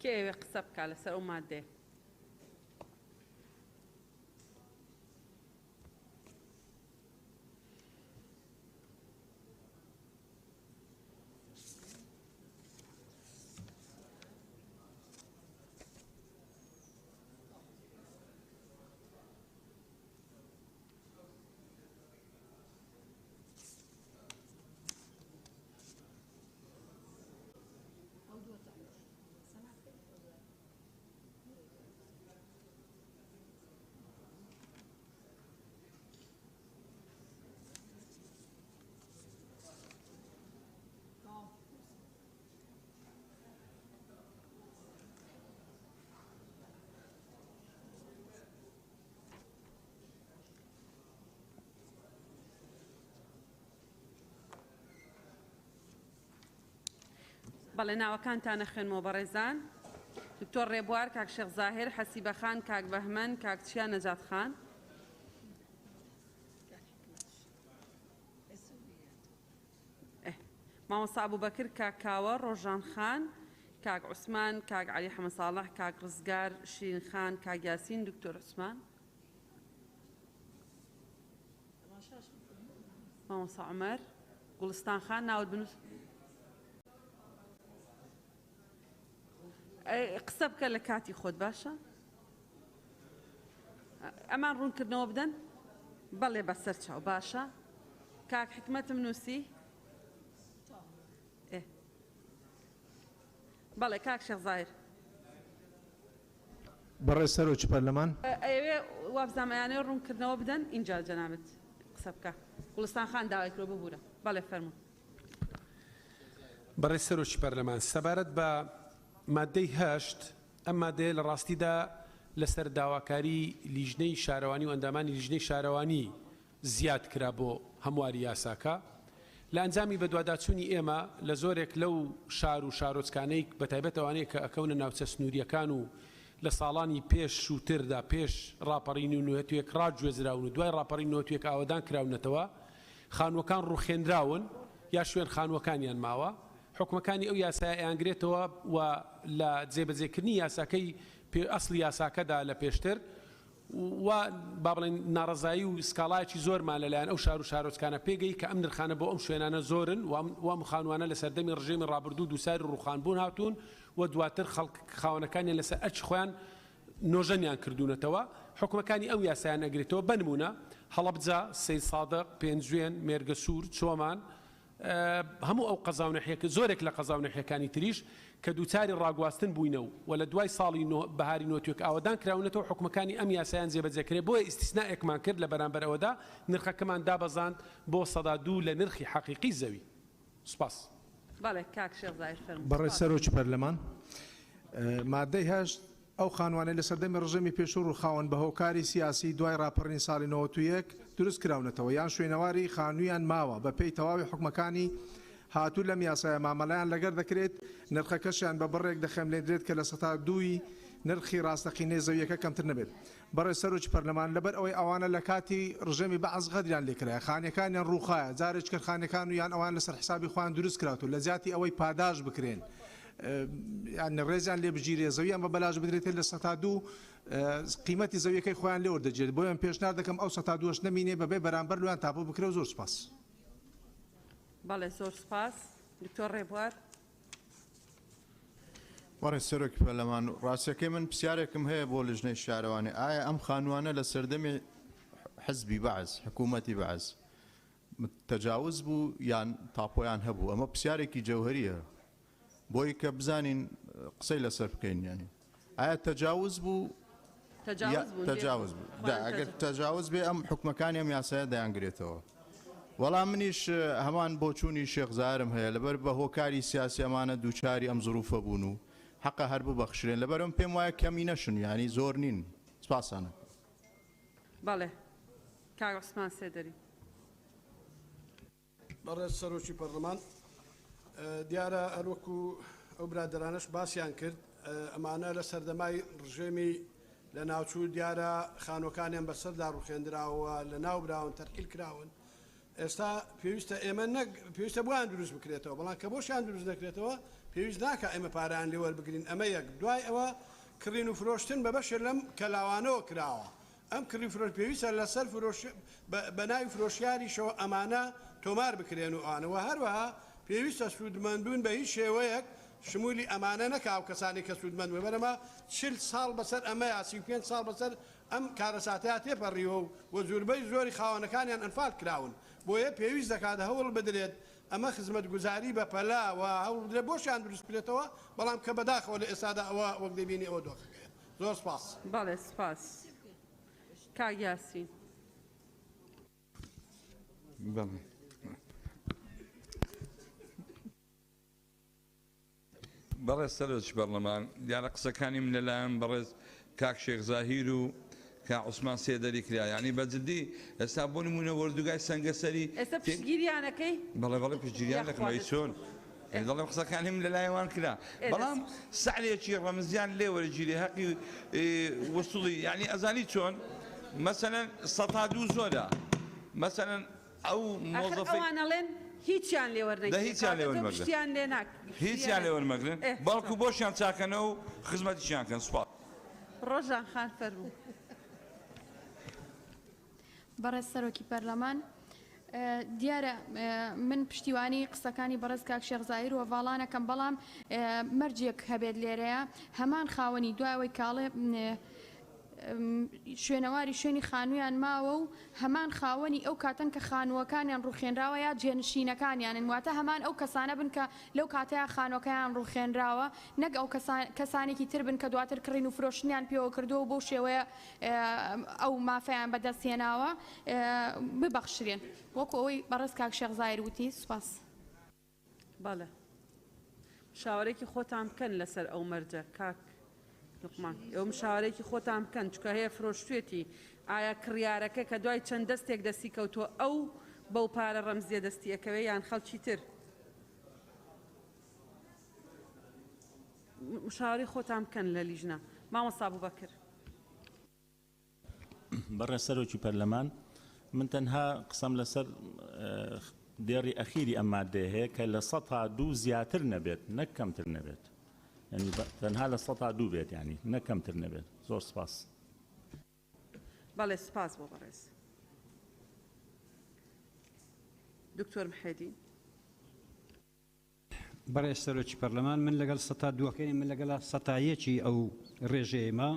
کێ ئەوێ قسە بکا لەسەر ئەو مادەیە؟ بەڵێ ناوەکانتانە خوێنمەوە بەڕێزان. دکتۆر ڕێبوار، کاک شێخ زاهر، حەسیبە خان، کاک بەهمەن، کاک چیا نەجات خان. مامۆستا ئەبوبەکر، کاک کاوە، ڕۆژان خان، کاک عوسمان، کاک عەلی حەمە ساڵح، کاک ڕزگار، شیرین خان، کاک یاسین، دکتۆر عوسمان. مامۆستا عومەر، گوڵستان خان، ناوت بنووس. قسە بکە لە کاتی خۆت باشە؟ ئەمان ڕوونکردنەوە بدەن؟ بەڵێ بەسەر چاو باشە. کاک حکمەتم نووسی؟ بەڵێ کاک شێخ زاهیر. بەڕێز سەرۆکی پەرلەمان. ئەیەوێ وابزانم ئەیانەوێ ڕوونکردنەوە بدەن ئینجا جەنابت قسە بکە. گوڵستان خان داوای کردووە ببوورە. بەڵێ فەرموو. بەڕێز سەرۆکی پەرلەمان، سەبارەت بە مادەی 8، ئەم مادەیە لە ڕاستیدا لەسەر داواکاری لیژنەی شارەوانی و ئەندامانی لیژنەی شارەوانی زیاد کرا بۆ هەمواری یاساکە. لە ئەنجامی بەدواداچوونی ئێمە لە زۆرێک لەو شار و شارۆچکانەی بەتایبەت ئەوانەی کە ئەکەونە ناوچە سنوورییەکان و لە ساڵانی پێشووتردا پێش ڕاپەڕینی 91 ڕاگوێزراون و دوای ڕاپەڕینی 91 ئاوەدان کراونەتەوە، خانووەکان ڕووخێنراون یا شوێن خانووەکانیان ماوە، حوکمەکانی ئەو یاسایە ئەیانگرێتەوە و لە جێبەجێکردنی یاساکەی ئەسڵی یاساکەدا لە پێشتر و با بڵێین ناڕەزایی و سکاڵایەکی زۆرمان لەلایەن ئەو شار و شارۆچکانە پێگەی کە ئەم نرخانە بۆ ئەم شوێنانە زۆرن و ئەم خانووانە لە سەردەمی ڕژێمی ڕابردوو دووساری ڕووخان بوون هاتوون و دواتر خەڵک خاوەنەکانیان لەسەر ئەرکی خۆیان نۆژەنیان کردوونەتەوە حوکمەکانی ئەو یاسایان ئەگرێتەوە بەنموونە هەڵەبجە، سەیدسادق، پێنجوێن، مێرگەسوور، چۆمان. هەموو ئەو قەزا و نەحیە زۆرێک لە قەزا و نەحیەکانی تریش کە دووچاری ڕاگواستن بووینە و و لە دوای ساڵی نۆ بەهاری نۆتوێک ئاوەدان کراونەتەوە حوکمەکانی ئەم یاسایان جێبەجێ کرێ بۆیە ئیستیسنائێکمان کرد لە بەرامبەر ئەوەدا نرخەکەمان دابەزاند بۆ 2% لە نرخی حەقیقی زەوی. سوپاس. بەڵێ کاک شێخ زاهیر فەرموو. بەڕێز سوپاس. سەرۆکی پەرلەمان، مادەی هەشت، ئەو خانوانەی لە سەردەمی ڕژێمی پێشوو ڕووخاون بە هۆکاری سیاسی دوای ڕاپەڕینی ساڵی 91 دروست کراونەتەوە یان شوێنەواری خانوویان ماوە بە پێی تەواوی حوکمەکانی هاتوو لەم یاسایە مامەلەیان لەگەر دەکرێت نرخەکەشیان بە بڕێک دەخەملێندرێت کە 2% ی نرخی ڕاستەقینەی زەویەکە کەمتر نەبێت. بەڕێز سەرۆکی پەرلەمان لەبەر ئەوەی ئەوانە لە کاتی ڕژێمی بەعس غەدریان لێکرایە خانیەکانیان ڕووخایە جارێکتر خانیەکان و یان ئەوان لەسەر حسابی خۆیان دروست کرات و لە جیاتی ئەوەی پاداش بکرێن یان ڕێزیان لێ بگیرێ زەویان بە بەلاش بدرێتێ 2% قیمەتی زەویەکەی خۆیان لێ وەردەگیرێت بۆیە من پێشنیار دەکەم ئەو 2%ەش نەمینێ بەبێ بەرامبەر لۆیان تاپۆ بکرێ و زۆر سوپاس. بەڵێ زۆر سوپاس دکتۆر ڕێبوار. بەڕێز سەرۆکی پەرلەمان، ڕاستیەکەی من پرسیارێکم هەیە بۆ لیژنەی شارەوانی، ئایا ئەم خانووانە لە سەردەمی حزبی بەعس، حکوومەتی بەعس تەجاوز بوو یان تاپۆیان هەبوو؟ ئەمە پرسیارێکی جەوهەریە بۆی کە بزانین قسەی لەسەر بکەین. یانی ئایا تەجاوز بوو؟ تەجاوز بوون، تەجاوز بوو. دا، ئەگەر تەجاوز بێ ئەم حکومەکانی ئەم یاسایە دەیانگرێتەوە. وەڵام منیش هەمان بۆچوونی شێخ زاهرم هەیە، لەبەر بە هۆکاری سیاسی ئەمانە دووچاری ئەم زروفە بوون و حەقە هەر ببەخشرێن، لەبەرئەم پێم وایە کەمی نەشن، یانی زۆر نین. سپاسانە. بەڵێ کاک عوسمان سێدەری. بەڕێز سەرۆکی پەرلەمان، دیارە هەروەکو ئەو برادەرانەش باسیان کرد ئەمانە لە سەردەمای ڕژێمی لە ناوچوو دیارە خانوەکانیان بەسەردا ڕوخێندراوە لە ناو براون تەرحیل کراون ئێستا پێویستە ئێمە نەک پێویستە بۆیان دروست بکرێتەوە بەڵام کە بۆشیان دروست نەکرێتەوە پێویست ناکە ئێمە پارەیان لێ وەربگرین ئەمە یەک دوای ئەوە کڕین و فرۆشتن بە بەشێ لەم کەلاوانەوە کراوە ئەم کڕی فرۆش پێویستە لەسەر فرۆش بە ناوی فرۆشیاریشەوە ئەمانە تۆمار بکرێن و ئەوانە وە هەروەها پێویستە سوودمەندبوون بە هیچ شێوەیەک شمولی ئەمانە نەکا ئەو کەسانەی کە سوودمەند بوون بەرەمە 40 ساڵ بەسەر ئەمەیا 35 ساڵ بەسەر ئەم کارەساتەیا تێپەڕیوە و وە زوربەی زۆری خاوەنەکانیان ئەنفال کراون بۆیە پێویست دەکات هەوڵ بدرێت ئەمە خزمەتگوزاری بەپەلە و هەوڵ بدرێت بۆشیان دروست بکرێتەوە بەڵام کە بەداخەوە لە ئێستادا ئەوە وەک دەبینی ئەوە دۆخەکەیە. زۆر سپاس. بەڵێ سپاس کاک یاسین. بەڵێ. بەڕێز سەرۆکی پەرلەمان، دیارە قسەکانی من لەلایەن بەڕێز کاک شێخ زاهیر و کاک عوسمان سێدەری کرا، یانی بە جدی ئێستا بۆ نموونە وەردوگای سەنگەسەری ئێستا پشتگیریان ئەکەی؟ بەڵێ بەڵێ پشتگیریان یاخوا دەکەم، ئەی دەست چۆن؟ خۆش. ئەی دەڵێم قسەکانی من لەلای وان کرا بەڵام سعرێکی ڕەمزیان لێ وەرگیرێ هەقی وسوڵی یعنی ئەزانی چۆن مەسەلەن سەتا دوو زۆرە مەسەلەن ئەو ئاخر مۆزەفەی ئەوان ئەڵێن هیچیان لێ دە وەرنەگیرێ هیچیان لێ کەواتە تۆ وەرمەگرن پشتیان لێ ناک هیچیان لێ وەرمەگرن ئێ بەڵکو بۆشیان چاکەنەوە و خزمەتیشیان کەن سوپاس. ڕۆژان خان فەرموو. بەڕێز سەرۆکی پەرلەمان، دیارە من پشتیوانی قسەکانی بەڕێز کاک شێخ زاهیر و هەڤاڵان ئەکەم، بەڵام مەرجێک هەبێت لێرەیە، هەمان خاوەنی دوای ئەوەی کاڵێ شوێنەواری شوێنی خانوویان ماوە و هەمان خاوەنی ئەو کاتەن کە خانووەکانیان ڕووخێنراوە یا جێنشینەکانیانن، واتە هەمان ئەو کەسانە بن کە لەو کاتەیا خانووەکەیان ڕووخێنراوە، نەک ئەو کەسانێکی تر بن کە دواتر کڕین و فرۆشتنیان پێوە کردووە و بەو شێوەیە ئەو مافەیان بەدەست هێناوە ببەخشرێن وەکو ئەوەی بەڕێز کاک شێخ زاهیر وتی. سوپاس. بەڵێ مشاوەرێکی خۆتان بکەن لەسەر ئەو مەرجە کاک لوقمان، ئێوە مشاوەرێکی خۆتان بکەن چونکە هەیە فرۆشتوێتی، ئایا کڕیارەکە کە دوای چەند دەستێک دەستی کەوتووە ئەو بەو پارە ڕەمزیە دەستی ئەکەوێ یان خەڵکی تر؟ مشاوەرەی خۆتان بکەن لە لیژنە. مامۆستا ئەبوبەکر. بەڕێز سەرۆکی پەرلەمان، من تەنها قسەم لەسەر دێڕی ئەخیری ئەم مادەیە هەیە کە 2% زیاتر نەبێت نەک کەمتر نەبێت، یعنی تەنها 2% بێت، یعنی نەک کەمتر نەبێت. زۆر سپاس. بەڵێ سپاس بۆ بەڕێز دکتۆر محێدین. بەڕێز سەرۆکی پەرلەمان، من لەگەڵ 2%ەکەی، من لەگەڵ 1% ئەو ڕێژەیەمە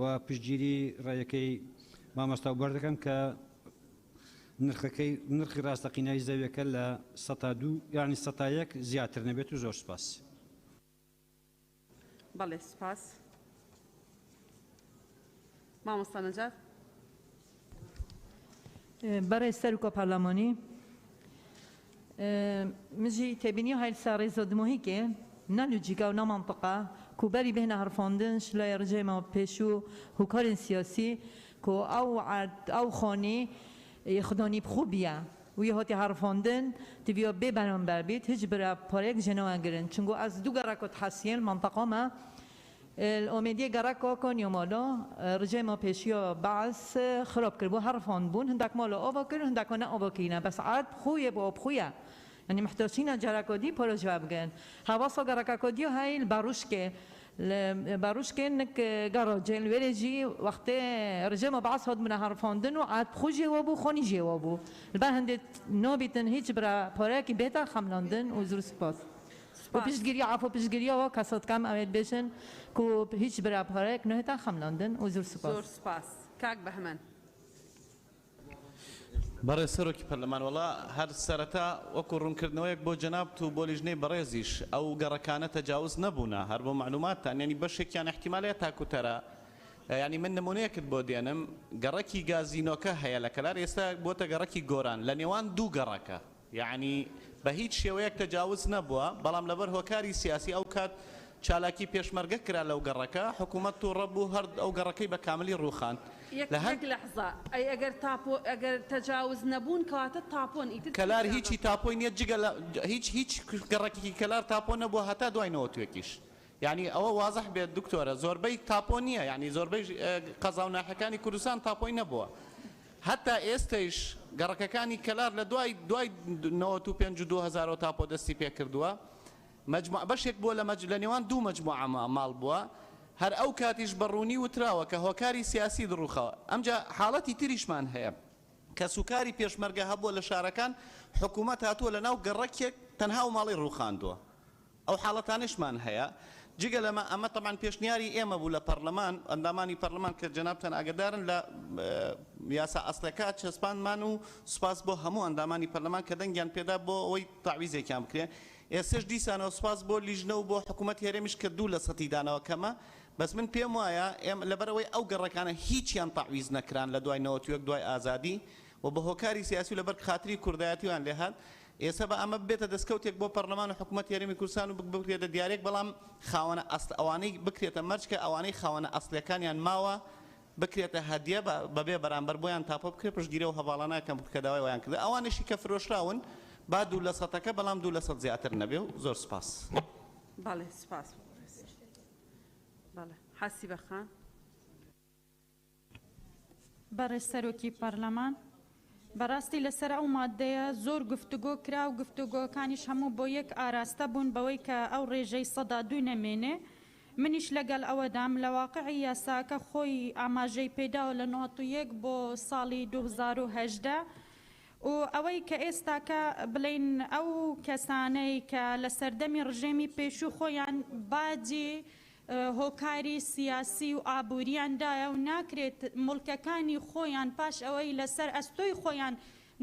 و پشتگیری ڕێیەکەی مامۆستا و بەر دەکەم کە نرخەکەی نرخی ڕاستەقینەی زەویەکە لە سەتا دوو یانی سەتا یەک زیاتر نەبێت و زۆر سوپاس. بەڵێ سوپاس. مامۆستا نەجات. بەڕێز سەرۆکە پەرلەمانی مژی تێبینی هەیل سەر ڕێزە دمۆهیکێ نە لوجیکا و نە مەنتقە کو بەری بێنە هەرفاندن شلای ڕژێمە پێشوو هوکارên سیاسی کو ئەو عەرد ئەو خانی خودانی بخو بیە و یە هاتی هەرفاندن تڤیا بێ بەرامبەر بیت هیچ برا پارەیەک ژێ ناوەگرن چونگو ئەز دوو گەڕەکە تحەسیێن مەنتەقا مە ئامێدیە گەڕەکە کانیا مالا ڕژێما پێشیا بەعس خراب کردبوو هەرفاند بوون هندەک مالا ئاوا کرد هندەکا نە ئاوا کردینە بەس عەرد بخویە بۆ بخویە یعنی محتاجینە جارەکا دی پارە جواب بگەن هەواسا گەڕەکەکا دیو هەیل بەڕوشکێ بەڕوشکێ نک گەڕاجێن لوێرێ ژی وەختێ ڕژێما بەعس هات بوونە هەرفاندن و عەرد بخو ژێوا بوو خانی ژێوا بوو لەبەر هەندێ نابیتن هیچ برا پارەیەکی بێتە خەملاندن و زۆر سوپاس و پشتگیری عەفو پشتگیریەوە کەسات کەم ئەوێت بێژن کو هیچ برا پارەیەک نهێتە خەملاندن و زۆر سوپاس. زۆر سوپاس کاک بەهمەن. بەڕێز سەرۆکی پەرلەمان، وەڵا هەر سەرەتا وەکو ڕوونکردنەوەیەک بۆ جەنابت و بۆ لیژنەی بەڕێزیش، ئەو گەڕەکانە تەجاوز نەبوونە، هەر بۆ مەعلوماتتان، یانی بەشێکیان ئیحتیمالەیە تاکوتەرا، یانی من نمونەیەکت بۆ دێنم، گەڕەکی گازینۆکە هەیە لە کەلار، ئێستا بۆتە گەڕەکی گۆران، لە نێوان دوو گەڕەکە، یەعنی بە هیچ شێوەیەک تەجاوز نەبووە، بەڵام لەبەر هۆکاری سیاسی ئەو کات چالاکی پێشمەرگە کرا لەو گەڕەکە، حکوومەت تووڕە بوو هەر ئەو گەڕەکەی بە کاملی ڕووخاند. یەک لە هەند. یەک لەحزە، ئەی ئەگەر تاپۆ ئەگەر تەجاوز نەبوون کەواتە تاپۆن ئیتر چی کەلار تیانە؟ هیچی تاپۆی نییە جگە لە هیچ هیچ گەڕەکێکی کەلار تاپۆ نەبووە هەتا دوای نەوەتویەکیش. یەعنی ئەوە وازح بێت دکتۆرە زۆربەی تاپۆ نییە یەعنی زۆربەی قەزا و ناحیەکانی کوردستان تاپۆی نەبووە. هەتا ئێستەیش گەڕەکەکانی کەلار لە دوای دوای 95 و 2000 ەوە تاپۆ دەستی پێکردووە مەجموعە بەشێک بووە لە مەج لە نێوان دوو مەجموعە ماڵ بووە هەر ئەو کاتیش بە ڕوونی وتراوە کە هۆکاری سیاسی دڕوخاوە ئەمجا حاڵەتی تریشمان هەیە کەسوکاری پێشمەرگە هەبووە لە شارەکان حکوومەت هاتووە لە ناو گەڕەکێک تەنها ئەو ماڵەی ڕووخاندووە ئەو حاڵەتانەشمان هەیە. جگە لەمە ئەمە تەبعەن پێشنیاری ئێمە بوو لە پەڕلەمان، ئەندامانی پەڕلەمان کە جەنابتان ئاگەدارن لە یاسا ئەسڵەکە چەسپاندمان و سوپاس بۆ هەموو ئەندامانی پەرلەمان کە دەنگیان پێدا بۆ ئەوەی تەعویزێکیان بکرێ. ئێستەش دیسانەوە سوپاس بۆ لیژنە و بۆ حکوومەتی هەرێمیش کە دوو لە سەتی دانەوە کەمە، بەس من پێم وایە ئێمە لەبەرئەوەی ئەو گەڕەکانە هیچیان تەعویز نەکران لە دوای 91 دوای ئازادی و بە هۆکاری سیاسی و لەبەر خاتری کوردایەتیان لێهات ئێستا با ئەمە ببێتە دەستکەوتێک بۆ پەرلەمان و حکومەتی هەرێمی کوردستان و بکرێتە دیارێک، بەڵام خاوەنە ئەسڵ ئەوانەی بکرێتە مەرج کە ئەوانەی خاوەنە ئەسڵیەکانیان ماوە بکرێتە هەدیە بەبێ بەرامبەر بۆیان تاپۆ بکرێت، پشتگیری ئەو هەڤاڵانە ئەکەم کە داوای وایان کردوە، ئەوانەشی کە فرۆشراون با دوو لە سەتەکە بەڵام 2% زیاتر نەبێ و زۆر سوپاس. بەڵێ سوپاس بۆ بەڕێزیش. بەڵێ حەسیبە خان. بەڕێز سەرۆکی پەرلەمان، بەڕاستی لەسەر ئەو ماددەیە زۆر گفتوگۆ کرا و گفتوگۆکانیش هەموو بۆ یەک ئاراستە بوون بەوەی کە ئەو ڕێژەی 2% نەمێنێ. منیش لەگەڵ ئەوەدام لە واقعی یاساکە خۆی ئاماژەی پێداوە لە 91 بۆ ساڵی 2018 و ئەوەی کە ئێستاکە بڵێین ئەو کەسانەی کە لە سەردەمی ڕژێمی پێشوو خۆیان باجی هۆکاری سیاسی و ئابووریان دایە و ناکرێت موڵکەکانی خۆیان پاش ئەوەی لەسەر ئەستۆی خۆیان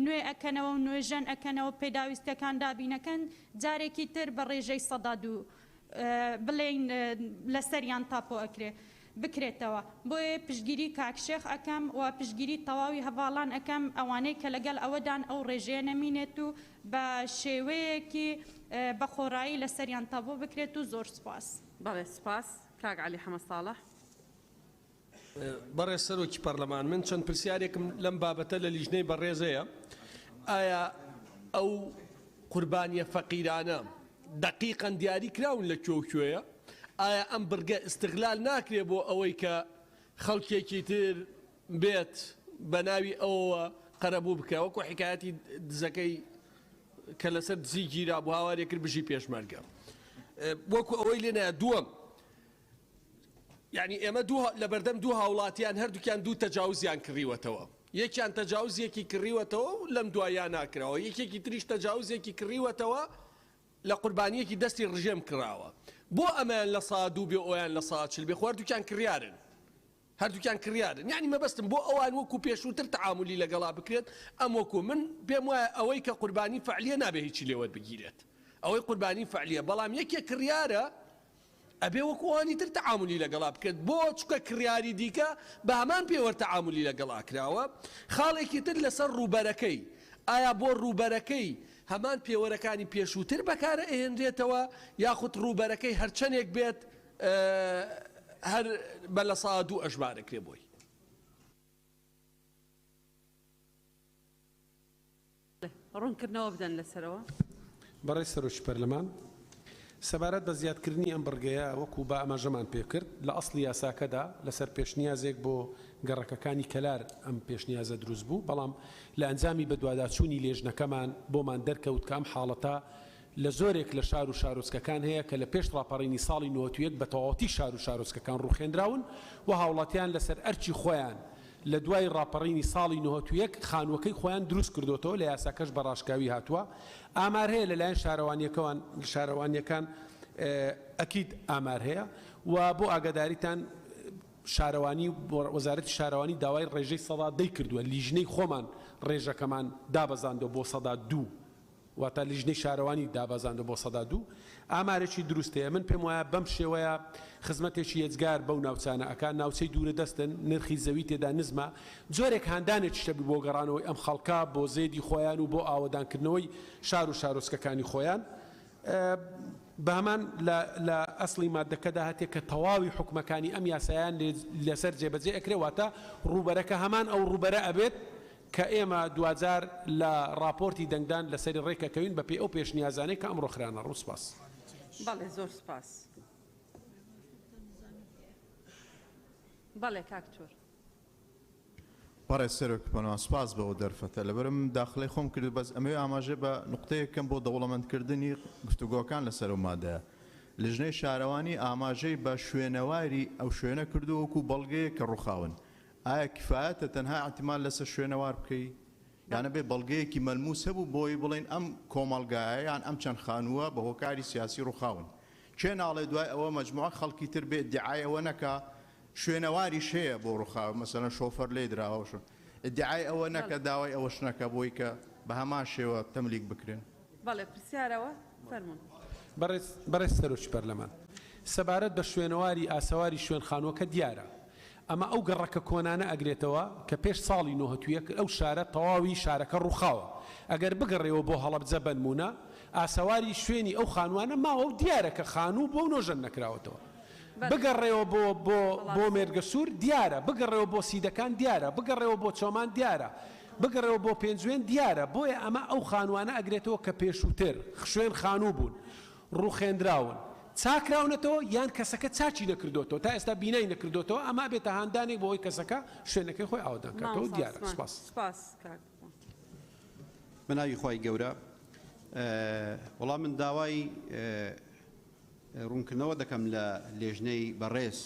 نوێ ئەکەنەوە و نۆژەن ئەکەنەوە پێداویستیەکان دابینەکەن جارێکی تر بە ڕێژەی 2% بڵێین لەسەریان تاپۆ ئەکرێ بکرێتەوە. بۆیە پشتگیری کاک شێخ ئەکەم و پشتگیری تەواوی هەڤاڵان ئەکەم ئەوانەی کە لەگەڵ ئەوەدان ئەو ڕێژەیە نەمینێت و بە شێوەیەکی بە خۆڕایی لەسەریان تاپۆ بکرێت و زۆر سوپاس. بەڵێ سوپاس کاک عەلی حەمە ساڵح. بەڕێز سەرۆکی پەرلەمان من چەند پرسیارێکم لەم بابەتە لە لیژنەی بەڕێزەیە ئایا ئەو قوربانیە فەقیرانە دەقیقەن دیاری کراون لە کوێ و کوێیە؟ ئایا ئەم بڕگە ئیستغلال ناکرێ بۆ ئەوەی کە خەڵکێکی تر بێت بە ناوی ئەوەوە قەرەبوو بکا وەکو حیکایەتی دزەکەی کە لەسەر دزی گیرا بوو هاوارێ کرد بژی پێشمەرگە وەکو ئەوەی لێ نایە. دووەم یعنی ئێمە دوو لەبەردەم دوو هاوڵاتیان هەردووکیان دوو تەجاوزیان کڕیوەتەوە یەکیان تەجاوزێکی کڕیوەتەوە و لەم دواییا ناکراوە یەکێکی تریش تەجاوزێکی کڕیوەتەوە لە قوربانیەکی دەستی ڕژێم کڕاوە بۆ ئەمەیان 2% بێ ئەویان 40% بێ خۆ هەردووکیان کڕیارن. هەردووکیان کڕیارن یانی مەبەستم بۆ ئەوان وەکو پێشووتر تەعامولی لەگەڵا بکرێت ئەم وەکو من پێم وایە ئەوەی کە قوربانی فەعلیە نابێ هیچی لێ وەربگیرێت ئەوەی قوربانی فەعلیە بەڵام یەکێک کڕیارە ئەبێ وەکو ئەوانی تر تەعامولی لەگەڵا بکرێت بۆ چونکە کڕیاری دیکە بە هەمان پێوەر تەعامولی لەگەڵا کراوە خاڵێکی تر لەسەر ڕووبەرەکەی ئایا بۆ ڕووبەرەکەی هەمان پێوەرەکانی پێشووتر بەکارە ئەهێنرێتەوە یاخود ڕووبەرەکەی هەرچەنێک بێت هەر بە 2% ئەژمارەکرێ بۆی. ڕوونکردنەوە بدەن لەسەرەوە. بەڕێز سەرۆکی پەرلەمان، سەبارەت بە زیادکردنی ئەم بڕگەیە وەکو با ئاماژەمان پێکرد لە ئەسڵی یاساکەدا لەسەر پێشنیازێک بۆ گەڕەکەکانی کەلار ئەم پێشنیازە دروست بوو بەڵام لە ئەنجامی بەدواداچوونی لێژنەکەمان بۆمان دەرکەوت کە ئەم حاڵەتە لە زۆرێک لە شار و شارۆچکەکان هەیە کە لە پێش ڕاپەڕینی ساڵی 91 بە تەواوەتی شار و شارۆچکەکان ڕووخێنراون و هاوڵاتیان لەسەر ئەرکی خۆیان لە دوای ڕاپەڕینی ساڵی 91 خانووەکەی خۆیان دروست کردۆتەوە لە یاساکەش بە ڕاشکاوی هاتووە ئامار هەیە لەلایەن شارەوانیەکەوان شارەوانیەکان ئەکید ئامار هەیە و بۆ ئاگاداریتان شارەوانی وەزارەتی شارەوانی داوای ڕێژەی 10% کردووە لیژنەی خۆمان ڕێژەکەمان دابەزاندوە بۆ 2% واتە لیژنەی شارەوانی دابەزاندوە بۆ 2% ئامارێکی دروست هەیە من پێم وایە بەم شێوەیە خزمەتێکی یەجگار بەو ناوچانە ئەکا ناوچەی دوورە دەستن نرخی زەوی تێدا نزمە جۆرێک هاندانێکیش دەبی بۆ گەڕانەوەی ئەم خەڵکە بۆ زێدی خۆیان و بۆ ئاوەدانکردنەوەی شار و شارۆچکەکانی خۆیان بەهەمان لە لە ئەسڵی مادەکەدا هاتیە کە تەواوی حوکمەکانی ئەم یاسایان لەسەر جێبەجێ ئەکرێ واتە ڕووبەرەکە هەمان ئەو ڕووبەرە ئەبێت کە ئێمە دواجار لە ڕاپۆرتی دەنگدان لەسەری ڕێک ئەکەوین بەپێی ئەو پێشنیازانەی کە ئەمڕۆ خرانە ڕوو. سپاس. بەڵێ زۆر سپاس. بەڵێ کاک تور. بەڕێز سەرۆکی پەرلەمان سوپاس بۆ ئەو دەرفەتە لەبەرم داخلەی خۆم کرد بەس ئەمەوێ ئاماژە بە نوقتەیەک کەم بۆ دەوڵەمەندکردنی گفتوگۆکان لەسەر ئەو مادەیە لیژنەی شارەوانی ئاماژەی بە شوێنەواری ئەو شوێنە کردووە وەکو بەڵگەیەک کە ڕووخاون ئایا کفایەتە تەنها ئیعتیماد لەسەر شوێنەوار بکەی یان ئەبێ بەڵگەیەکی مەلموس هەبوو بۆی بڵێین ئەم کۆمەڵگایە یان ئەم چەند خانووە بە هۆکاری سیاسی ڕووخاون کێ ناڵێ دوای ئەوە مەجموعە خەڵکی تر بێ ئیدعای ئەوە نەکا شوێنەواریش هەیە بۆ ڕووخاوە مەسەلەن شۆفەر لێی دراوە شۆ ئیدعای ئەوە نەکە داوای ئەوەش نەکە بۆی کە بە هەمان شێوە تەملیک بکرێن. بەڵێ پرسیارەوە فەرموون. بەڕێز بەڕێز سەرۆکی پەرلەمان سەبارەت بە شوێنەواری ئاسەواری شوێن خانووەکە دیارە ئەمە ئەو گەڕەکە کۆنانە ئەگرێتەوە کە پێش ساڵی 91 ئەو شارە تەواوی شارەکە ڕووخاوە ئەگەر بگەڕێوە بۆ هەڵەبجە بەنموونە ئاسەواری شوێنی ئەو خانووانە ماوە و دیارە کە خانوو بووە و نۆژەن نەکراوەتەوە بگەڕێوە بۆ بۆ بۆ مێرگەسوور دیارە، بگەڕێوە بۆ سیدەکان دیارە، بگەڕێوە بۆ چۆمان دیارە، بگەڕێوە بۆ پێنجوێن دیارە، بۆیە ئەمە ئەو خانووانە ئەگرێتەوە کە پێشووتر شوێن خانوو بوون، ڕووخێنراون، چاکراونەتەوە یان کەسەکە چاکی نەکردۆتەوە، تا ئێستا بینای نەکردۆتەوە، ئەمە ئەبێتە هاندانێک بۆ ئەوەی کەسەکە شوێنەکەی خۆی ئاوەدان کاتەوە، مامۆستا دیارە. عوسمان سوپاس. سوپاس کاک. بە ناوی خوای گەورە وەڵا من داوای ڕوونکردنەوە دەکەم لە لێژنەی بەڕێز،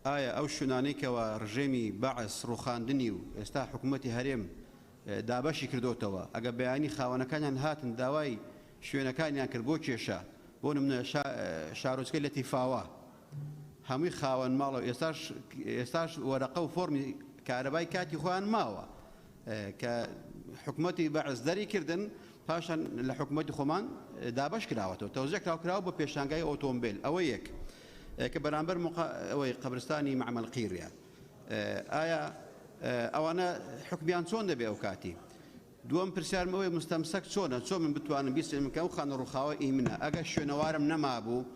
ئایا ئەو شوێنانەی کەوا ڕژێمی بەعس ڕووخاندنی و ئێستا حکوومەتی هەرێم دابەشی کردۆتەوە، ئەگەر بەیانی خاوەنەکانیان هاتن داوای شوێنەکانیان کرد بۆ کێشە، بۆ نمونە شارۆچکەی لەتیفاوە هەمووی خاوەن ماڵە و ئێستاش ئێستاش وەرەقە و فۆرمی کارەبای کاتی خۆیان ماوە کە حکومەتی بەعس دەری کردن پاشان لە حکومەتی خۆمان دابەش کراوەتەوە تەوزیع کراو کراوە بۆ پێشانگای ئۆتۆمبێل ئەوە یەک کە بەرامبەر ئەوەی قەبرستانی مەعمەل قیریە ئایا ئەوانە حکمیان چۆن دەبێ ئەو کاتی دووەم پرسیارم ئەوەیە مستەمسەک چۆنە چۆن من بتوانم بیسێنم کە ئەو خانە ڕووخاوە ئی منە ئەگەر شوێنەوارم نەمابوو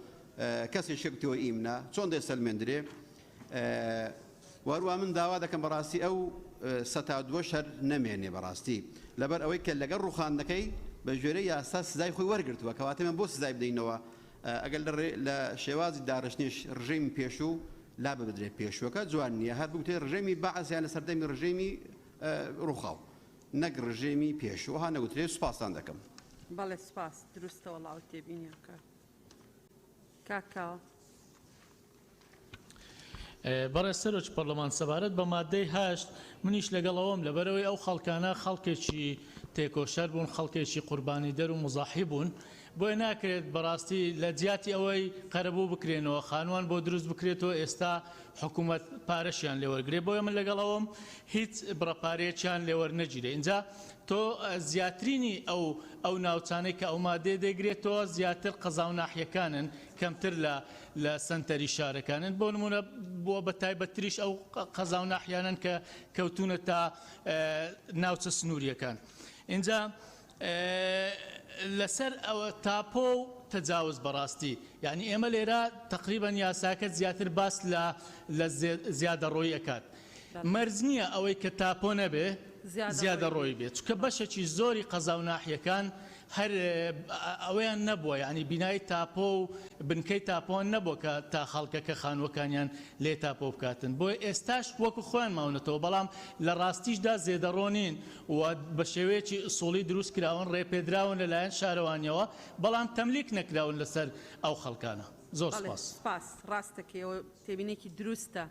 کەسێک شێکتەوە ئی منە چۆن دەیسەلمێندرێ وەروە من داوا دەکەم بەڕاستی ئەو سەتا دووەش هەر نەمێنێ بەڕاستی لەبەر ئەوەی کە لەگەڵ ڕوخاندنەکەی بە گوێرەی یاسا سزای خۆی وەرگرتووە کەواتە من بۆ سزای بدەینەوە ئەگەر لە شێوازی داڕشتنیش ڕژێمی پێشوو لا ببدرێت پێشووەکە جوان نییە هەر بگوترێت ڕژێمی بەعس یان لە سەردەمی ڕژێمی ڕوخاو نەک ڕژێمی پێشوو وەها نەگوترێت سوپاستان دەکەم. بەڵێ سوپاس دروستە وەڵا ئەو تێبینیە کاک کاک کاوە. بەڕێز سەرۆکی پەرلەمان سەبارەت بە مادەی هەشت منیش لەگەڵ ئەوەم لەبەرئەوەی ئەو خەڵکانە خەڵکێکی تێکۆشەر بوون، خەڵکێکی قوربانیدەر و موزەحی بوون، بۆیە ناکرێت بەڕاستی لە جیاتی ئەوەی قەرەبوو بکرێنەوە خانووان بۆ دروست بکرێتەوە ئێستا حکوومەت پارەشیان لێ وەرگرێ، بۆیە من لەگەڵ ئەوەم هیچ بڕە پارەیەکیان لێ وەرنەگیرێ. ئینجا تۆ زیاترینی ئەو ئەو ناوچانەی کە ئەو مادەیە دەیگرێتەوە زیاتر قەزا و ناحیەکانن کەمتر لە لە سەنتەری شارەکانن، بۆ نموونە بۆ بە تایبەتتریش ئەو قەزا و ناحیانەن کە کەوتوونەتە ناوچە سنووریەکان. ئینجا لەسەر ئەوە تاپۆ و تەجاوز بەڕاستی یعنی ئێمە لێرە تقریبا یاساکە زیاتر باس لە لە زیادەڕۆیی ئەکات مەرج نییە ئەوەی کە تاپۆ نەبێ زیادەڕۆیی بێت چونکە بەشێکی زۆری قەزا و ناحیەکان هەر ئەوەیان نەبووە یانی بینای تاپۆ و بنکەی تاپۆیان نەبووە کە تا خەڵکەکە خانووەکانیان لێ تاپۆ بکاتن بۆیە ئێستاش وەکو خۆیان ماونەتەوە بەڵام لە ڕاستیشدا زێدەڕۆ نین و بە شێوەیەکی ئسوڵی دروست کراون ڕێپێدراون لەلایەن شارەوانیەوە بەڵام تەملیک نەکراون لەسەر ئەو خەڵکانە زۆر بەڵێ سوپاس. سوپاس ڕاستەکەی ئەوە تێبینێکی دروستە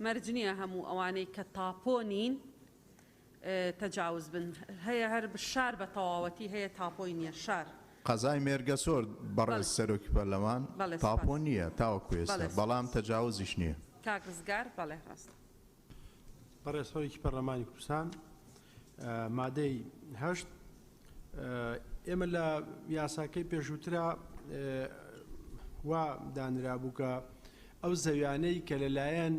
مەرج نییە هەموو ئەوانەی کە تاپۆ نین تەجاوز بن هەیە هەر شار بە تەواوەتی هەیە تاپۆی نیە شار. قەزای مێرگەسۆر بەڕێز سەرۆکی پەرلەمان تاپۆ نییە تاوەکو ئێستا بەڵام تەجاوزیش نییە. کاک ڕزگار، بەڵێ ڕاستە. بەڕێز سەرۆکی پەرلەمانی کوردستان مادەی هەشت ئێمە لە یاساکەی پێشووترا وا دانرابوو کە ئەو زەویانەی کە لەلایەن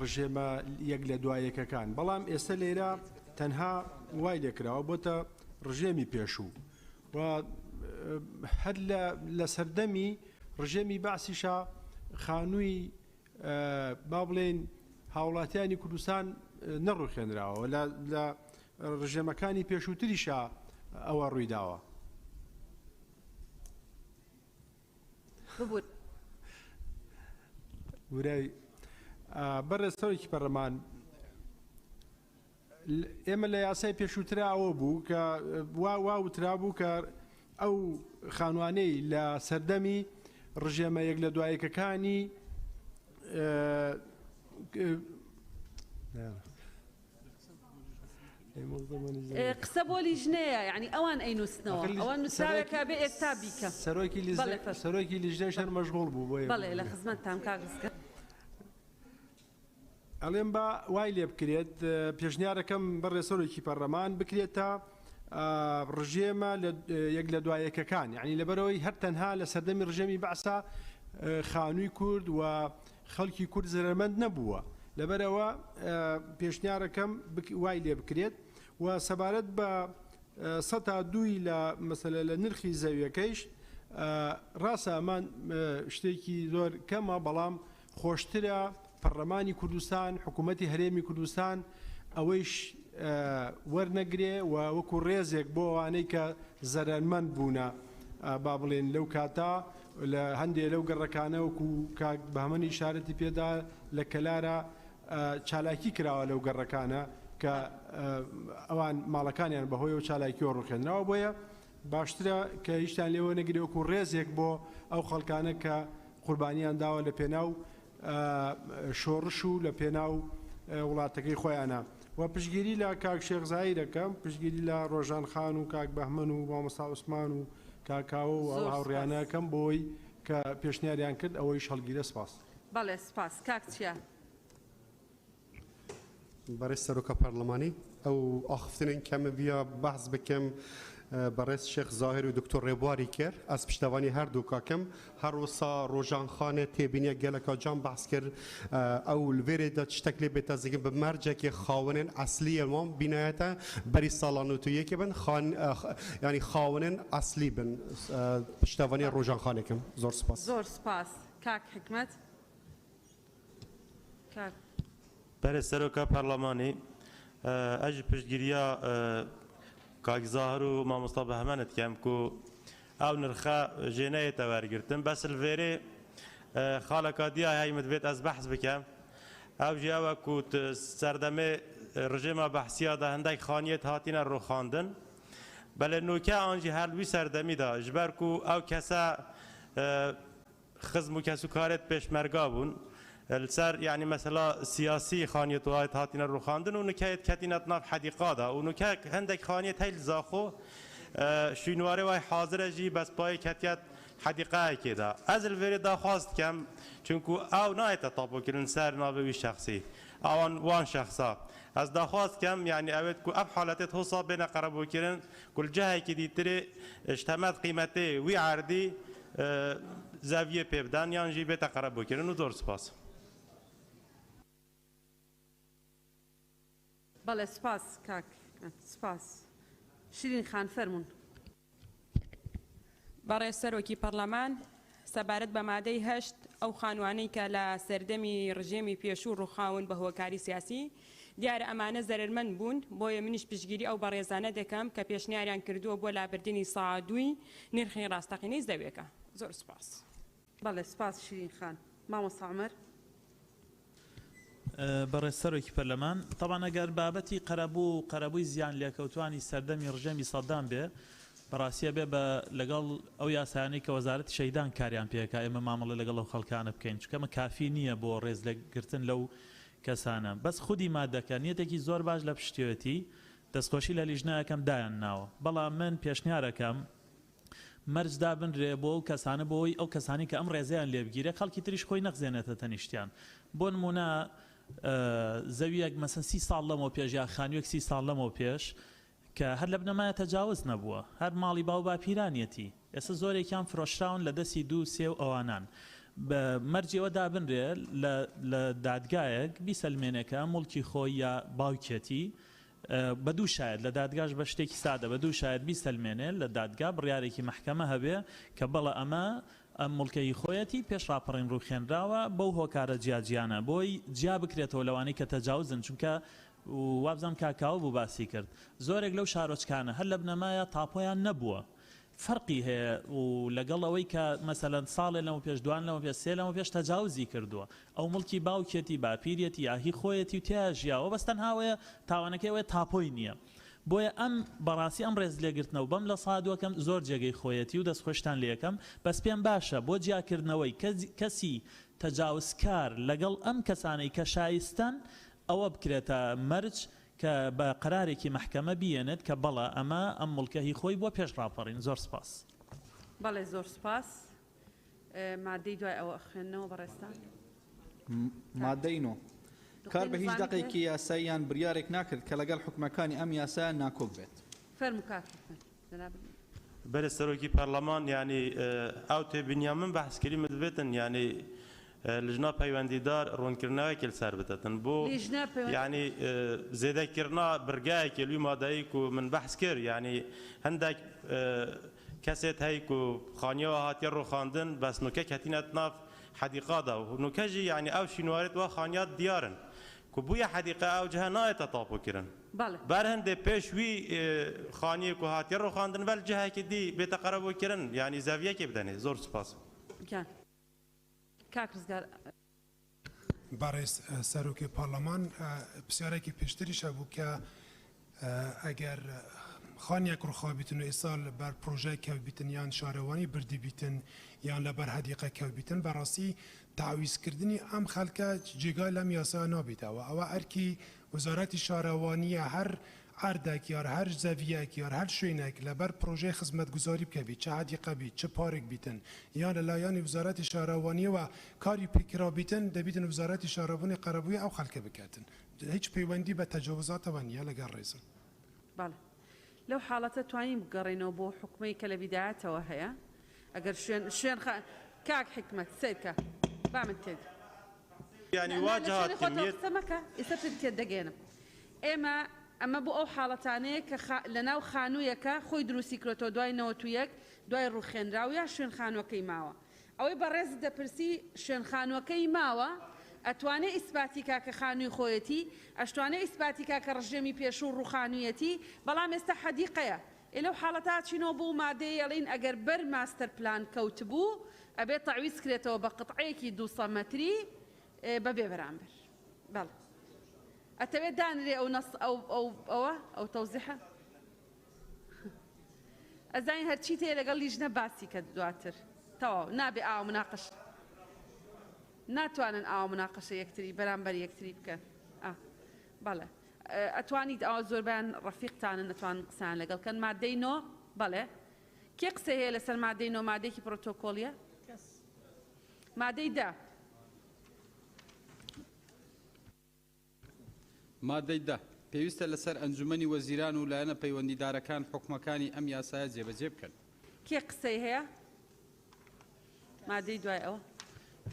ڕژێمە یەک لە دوا یەکەکان بەڵام ئێستا لێرە تەنها وای لێکراوە بۆتە ڕژێمی پێشوو و هەر لە سەردەمی ڕژێمی بەعسیشا خانووی با بڵێین هاوڵاتیانی کوردستان نەڕوخێنراوە لە ڕژێمەکانی پێشووتریشا ئەوە ڕوویداوە. ببورە. ورای بەڕێز سەرۆکی پەرلەمان ئێمە لە یاسای پێشووترا ئەوە بوو کە وا وا وترابوو کە ئەو خانوانەی لە سەردەمی ڕژێمە یەک لە دوایەکەکانی قسە بۆ لیژنەیە یعنی ئەوان ئەینووسنەوە ئەوە نووسراوێکە بێ ئێستا بیکەم. سەرۆکی لیژنە سەرۆکی لیژنەش هەر مەشغوڵ بوو بۆیە. بەڵێ لە خزمەتتام کاک ڕزگار. ئەڵێم با وای لێ بکرێت پێشنیارەکەم بەڕێز سەرۆکی پەرلەمان بکرێتە ڕژێمە یەک لە دوا یەکەکان یعنی لەبەرەوەی هەر تەنها لە سەردەمی ڕژێمی بەعسا خانووی کورد و خەڵکی کورد زەرەرمەند نەبووە، لەبەرئەوە پێشنیارەکەم وای لێ بکرێت و سەبارەت بە سەتا دووی لە مەسەلە لە نرخی زەویەکەیش ڕاستە ئەمان شتێکی زۆر کەمە بەڵام خۆشترە پەڕلەمانی کوردستان حکوومەتی هەرێمی کوردستان ئەوەیش وەرنەگرێ و وەکو ڕێزێک بۆ ئەوانەی کە زەرەرمەند بوونە با بڵێن لەو کاتە لە هەندێ لەو گەڕەکانە وەکو کاک بەهمەن ئیشارەتی پێدا لە کەلارە چالاکی کراوە لەو گەڕەکانە کە ئەوان ماڵەکانیان بەهۆی ئەو چالاکیەوە ڕوخێنراوە بۆیە باشترە کە هیچتان لێوە نەگرێ وەکو ڕێزێک بۆ ئەو خەڵکانە کە قوربانیان داوە لە پێناو شۆڕش و لە پێناو وڵاتەکەی خۆیانە و پشتگیری لە کاک شێخ زاهیر ئەکەم پشتگیری لە ڕۆژان خان و کاک بەهمەن و مامۆستا عوسمان و کاک کاوە و ئەو زۆر هاوڕیانە سپاس. ئەکەم بۆی کە پێشنیاریان کرد ئەوەیش هەڵگیرە سپاس. بەڵێ سپاس کاک چیا. بەڕێز سەرۆکە پەرلەمانی ئەو ئاخفتنێن کە من ڤیا بەحس بکەم بەڕێز شێخ زاهیر و دکتۆر ڕێبواری کرد ئەز پشتەوانی هەردوو کاکم هەر وسا ڕۆژان خانێ تێبینیە گەلەکا جان بەحس کرد ئەو لڤێرێ دا تشتەک لێ بێتە زگن بە مەرجەکێ خاوەنێن ئەسلیێن وان بینایەتە بەری ساڵا نوتویەکێ بن خان یانی خاوەنێن ئەسلی بن پشتەوانی ڕۆژان خانێکم زۆر سپاس. زۆر سپاس کاک حیکمەت. کاک. بەرێز سەرۆکا پەرلەمانی ئەژ پشتگیریا کاک زاهر و مامۆستا بەهمەنت کەم کو ئەو نرخە ژێ نەیێتە وەرگرتن بەس لڤێرێ خالەکا دیای هەی مدڤێت ئەز بەحس بکەم ئەو ژی ئەوە کو سەردەمێ ڕژێما بەحسیا دا هندەک خانیێت هاتینە ڕوخاندن بەلێ نوکە ئانژی هەر لوی سەردەمی دا ژبەر کو ئەو کەسە خزم و کەسوکارێت پێشمەرگا بوون. لسەر یعنی مەسەلا سیاسی خانیت وایت هاتینە ڕوخاندن و نوکەیت کەتینەت ناف حەدیقادا و نوکە هەندێک خانیت هەیل زاخۆ شوینوارێ وای حازرە ژی بەس پای کەتیەت حەدیقایەکێدا ئەز لڤێرێ داخواز دکەم چونکو ئاو نایەتە تاپۆکردن سەر ناوێ وی شەخسی ئەوان وان شەخسا ئەز داخواز دکەم یعنی ئەوێت کو ئەف حالەتێت هۆسا بێنە قەرەبووکردن کول جهێکی دیترێ اشتەمەت قیمەتێ وی عەردی زەویێ پێ بدەن یان ژی بێتە قەرەبووکردن و زۆر سپاس. بەڵێ سوپاس کاک حیکمەت سوپاس. شیرین خان فەرموون. بەڕێز سەرۆکی پەڕلەمان، سەبارەت بە مادەی هەشت، ئەو خانوانەی کە لە سەردەمی ڕژێمی پێشوو ڕووخاون بە هۆکاری سیاسی، دیارە ئەمانە زەرەرمەند بوون، بۆیە منیش پشتگیری ئەو بەڕێزانە دەکەم کە پێشنیاریان کردووە بۆ لابردنی سەعادووی نرخی ڕاستەقینەی زەویەکە. زۆر سوپاس. بەڵێ سوپاس شیرین خان. مامۆستا عومەر. بەڕێز سەرۆکی پەرلەمان، تەبعەن ئەگەر بابەتی قەرەبوو و قەرەبووی زیان لێکەوتوانی سەردەمی ڕژێمی سەدام بێ، بەڕاستی ئەبێ بە لەگەڵ ئەو یاسایانەی کە وەزارەتی شەهیدان کاریان پێ ئەکا ئێمە مامەڵە لەگەڵ ئەو خەڵکانە بکەین، چونکە ئەمە کافی نییە بۆ ڕێز لێگرتن لەو کەسانە. بەس خودی مادەکە نیەتێکی زۆر باش لە پشتیەتی، دەستخۆشی لە لیژنە ئەکەم دایان ناوە، بەڵام من پێشنیار ئەکەم مەرج دابنرێ بۆ ئەو کەسانە بۆ ئەوەی ئەو کەسانەی کە ئەم ڕێزەیان لێ بگیرێ خەڵکی تریش خۆی نەخزێنێتە تەنیشتیان بۆ نموونە زەویەک مەسەن سی ساڵ لەمەو پێش یا خانوویەک سی ساڵ لەمەو پێش کە هەر لە بنەمایە تەجاوز نەبووە هەر ماڵی باو باپیرانیەتی ئێستا زۆرێکیان فرۆشراون لە دەستی دوو سێ و ئەوانان بە مەرجی ئەوە دابنرێ لە لە دادگایەک بیسەلمێنێ کە ئەم موڵکی خۆی یا باوکیەتی بە دوو شایەت لە دادگاش بە شتێکی سادە بە دوو شایەت بیسەلمێنێ لە دادگا بڕیارێکی مەحکەمە هەبێ کە بەڵێ ئەمە ئەم موڵکە هی خۆیەتی پێش ڕاپەڕین ڕووخێنراوە بەو هۆکارە جیاجیانە بۆی جیا بکرێتەوە لەوانەی کە تەجاوزن چونکە وابزانم کاک کاوە بوو باسی کرد زۆرێک لەو شارۆچکانە هەر لە بنەمایا تاپۆیان نەبووە فەرقی هەیە و لەگەڵ ئەوەی کە مەسەلەن ساڵێ لەمە پێش دوان لەمە پێش سێ لەمە پێش تەجاوزی کردووە ئەو موڵکی باوکیەتی باپیریەتی یا هی خۆیەتی و تیا ژیاوە بەس تەنها ئەوەیە تاوانەکەی ئەوەیە تاپۆی نییە بۆیە ئەم بەڕاستی ئەم ڕێزلێگرتنە و بەم لە سادوەکەم زۆر جێگەی خۆیەتی و دەستخۆشتان لێکەم بەس پێم باشە بۆ جیاکردنەوەی کەسی تەجاوزکار لەگەڵ ئەم کەسانەی کە شایستەن ئەوە بکرێتە مەرج کە بە قەرارێکی مەحکەمە بیەنێت کە بەڵێ ئەمە ئەم موڵکە هی خۆی بووە پێش ڕاپەڕین. زۆر سپاس. بەڵێ زۆر سپاس. مادەی دوای ئەوە ئەخوێننەوە بەڕێزتان. مادەی نۆ. کار بە هیچ دەقێکی یاسایی یان بریارێک ناکرێت کە لەگەڵ حوکمەکانی ئەم یاسایە ناکۆک بێت. فەرموو کاک حکمەت. جەنابت. بەرێز سەرۆکی پەرلەمان یانی ئەو تێبینیا من بەحس کری مدبێتن یانی لجنا پەیوەندیدار ڕوونکردنەوەیەکی لەسەر بدەتن بۆ لیژنە پەیوەند یانی زێدەکردنا برگایەکی لوی مادەیی کو من بەحس کرد یانی هەندێک کەسێت هەی کو خانیەوە هاتیە ڕوخاندن بەس نوکە کەتینەت ناف حەدیقادا و نوکەژی یانی ئەو شینوارێت وا خانیات دیارن کو بویە حەدیقە ئەو جهە نایەتە تاپۆ کرن بەڵێ. بەر هەندێ پێش وی خانیە کو هاتیە ڕوخاندن ڤەل جهەکی دی بێتە قەرەبوو کرن یانی زەویەکێ بدەنێ زۆر سوپاس. گیان. کاک ڕزگار. بەڕێز سەرۆکی پارلەمان پرسیارێکی پێشتریش هەبوو کە ئەگەر خانیەک ڕوخابیتن و ئێستا بەر پرۆژەی کەوبیتن یان شارەوانی بردی بیتن یان لەبەر هەدیقە کەوبیتن بەڕاستی تەعویزکردنی ئەم خەڵکە جێگای لەم یاسا نابیتەوە ئەوە ئەرکی وەزارەتی شارەوانیە هەر عەردێک یار هەر زەویەک یار هەر شوێنێک لەبەر پرۆژەی خزمەتگوزاری بکەوی چ حەدیقە بیت چ پارک بیتن یان لە لایەنی وەزارەتی شارەوانیەوە کاری پێکرا بیتن دەبیتن وەزارەتی شارەوانی قەرەبووی ئەو خەڵکە بکاتن هیچ پەیوەندی بە تەجاوزاتەوە نییە لەگەڵ ڕێزم. بەڵێ لەو حاڵەتە توانین بگەڕێینەوە بۆ حوکمەی کە لە بیدایەتەوە هەیە ئەگەر شوێن شوێن خا کاک حیکمەت سەیرکە با من تێ یانی نا وا نا لە جهاد شوێنی خۆتەوە کمیت. قسە مەکە ئێستا پێت تێت دەگەیەنم ئێمە ئەمە بۆ ئەو حاڵەتانەیە کە خا لەناو خانوویەکە خۆی دروستی کرۆتەوە دوای 91 دوای ڕووخێنراو یا شوێن خانووەکەی ماوە ئەوەی بەڕێزت دەپرسی شوێن خانووەکەی ماوە ئەتوانێ ئیسپاتی کا کە خانووی خۆیەتی ئەشتوانێ ئیسپاتی کا کە ڕژێمی پێشوو ڕووخانوویەتی بەڵام ئێستا حەدیقەیە ئێ لەو حاڵەتە ئەچینەوە بۆ مادەیەی ئەڵێین ئەگەر بەر ماستەر پلان کەوتبوو ئەبێ تەعویز کرێتەوە بە قتعەیەکی 200 مەتری بە بێ بەرامبەر. بەڵێ. ئەتەوێ دانرێ ئەو نەص ئەو ئەو ئەوە ئەو تەوزیحە؟ ئەزانین هەرچیت هەیە لەگەڵ لیژنە باسی کە دواتر. تەواو نابێ ئاوا مناقش. ناتوانن ئاوا مناقەشە یەکتری بەرامبەر یەکتری بکەن. ئا بەڵێ ئەتوانیت ئەوە زۆربەیان ڕەفیقتانن ئەتوانن قسەیان لەگەڵ کەن. مادەی نۆ بەڵێ کێ قسەی هەیە لەسەر مادەی نۆ؟ مادەیەکی پرۆتۆکۆڵیە. مادەی دە. مادەی دە، پێویستە لەسەر ئەنجومەنی وەزیران و لایەنە پەیوەندیدارەکان حوکمەکانی ئەم یاسایە جێبەجێ بکەن. کێ قسەی هەیە؟ مادەی دوای ئەوە.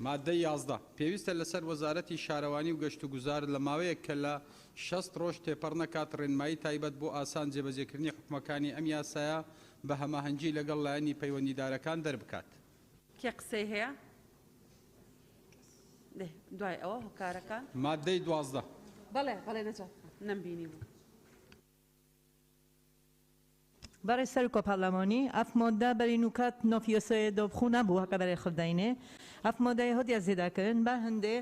مادەی 11، پێویستە لەسەر وەزارەتی شارەوانی و گەشتوگوزار لە ماوەیەک کە لە 60 ڕۆژ تێپەڕ نەکات ڕێنمایی تایبەت بۆ ئاسان جێبەجێکردنی حوکمەکانی ئەم یاسایە بە هەماهەنگی لەگەڵ لایەنی پەیوەندیدارەکان دەربکات. کێ قسەی هەیە؟ دێ دوای ئەوە هۆکارەکان. مادەی 12. بەڵێ بەڵێ نەجات خان نەمبینی بوو. بەڕێز سەرۆکە پەرلەمانی، ئەف مادە بەری نوکات ناف یاسایێ دا بخو نەبوو هەکە بەرێ خو دەینێ. ئەف مادەیە هاتیە زێدە کرن بە هندێ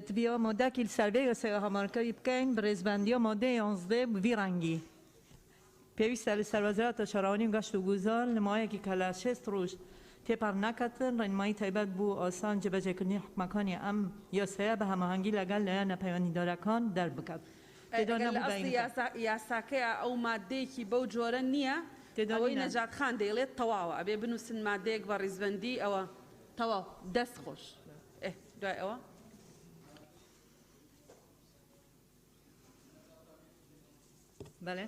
تبیا مادەکی لسەر ڤێ یاسایا هەمارکری بکەین bi rêzbendiya madeyê 11 bi vî rengî. پێویستە لەسەر وەزارەتە شارەوانی و گەشت و گوزار لە ماوەیەکی کە لە 60 ڕۆژ تێپەڕ نەکەتن ڕێنمایی تایبەت بۆ ئاسان جێبەجێکردنی حوکمەکانی ئەم یاسایە بە هەماهەنگی لەگەڵ لایەنە پەیوەندیدارەکان دەربکات. تێدا ئەگەر لە نەبوو ئەسڵی بەینکە. یاسا یاساکەیا ئەو ماددەیەکی بەو جۆرە نییە تێدا ئەوەی نینە. نەجات خان دەیڵێت تەواوە ئەبێ بنووسن ماددەیەک بە ڕیزبەندی ئەوە تەواو دەست خۆش ئێ دوای ئەوە. بەڵێ.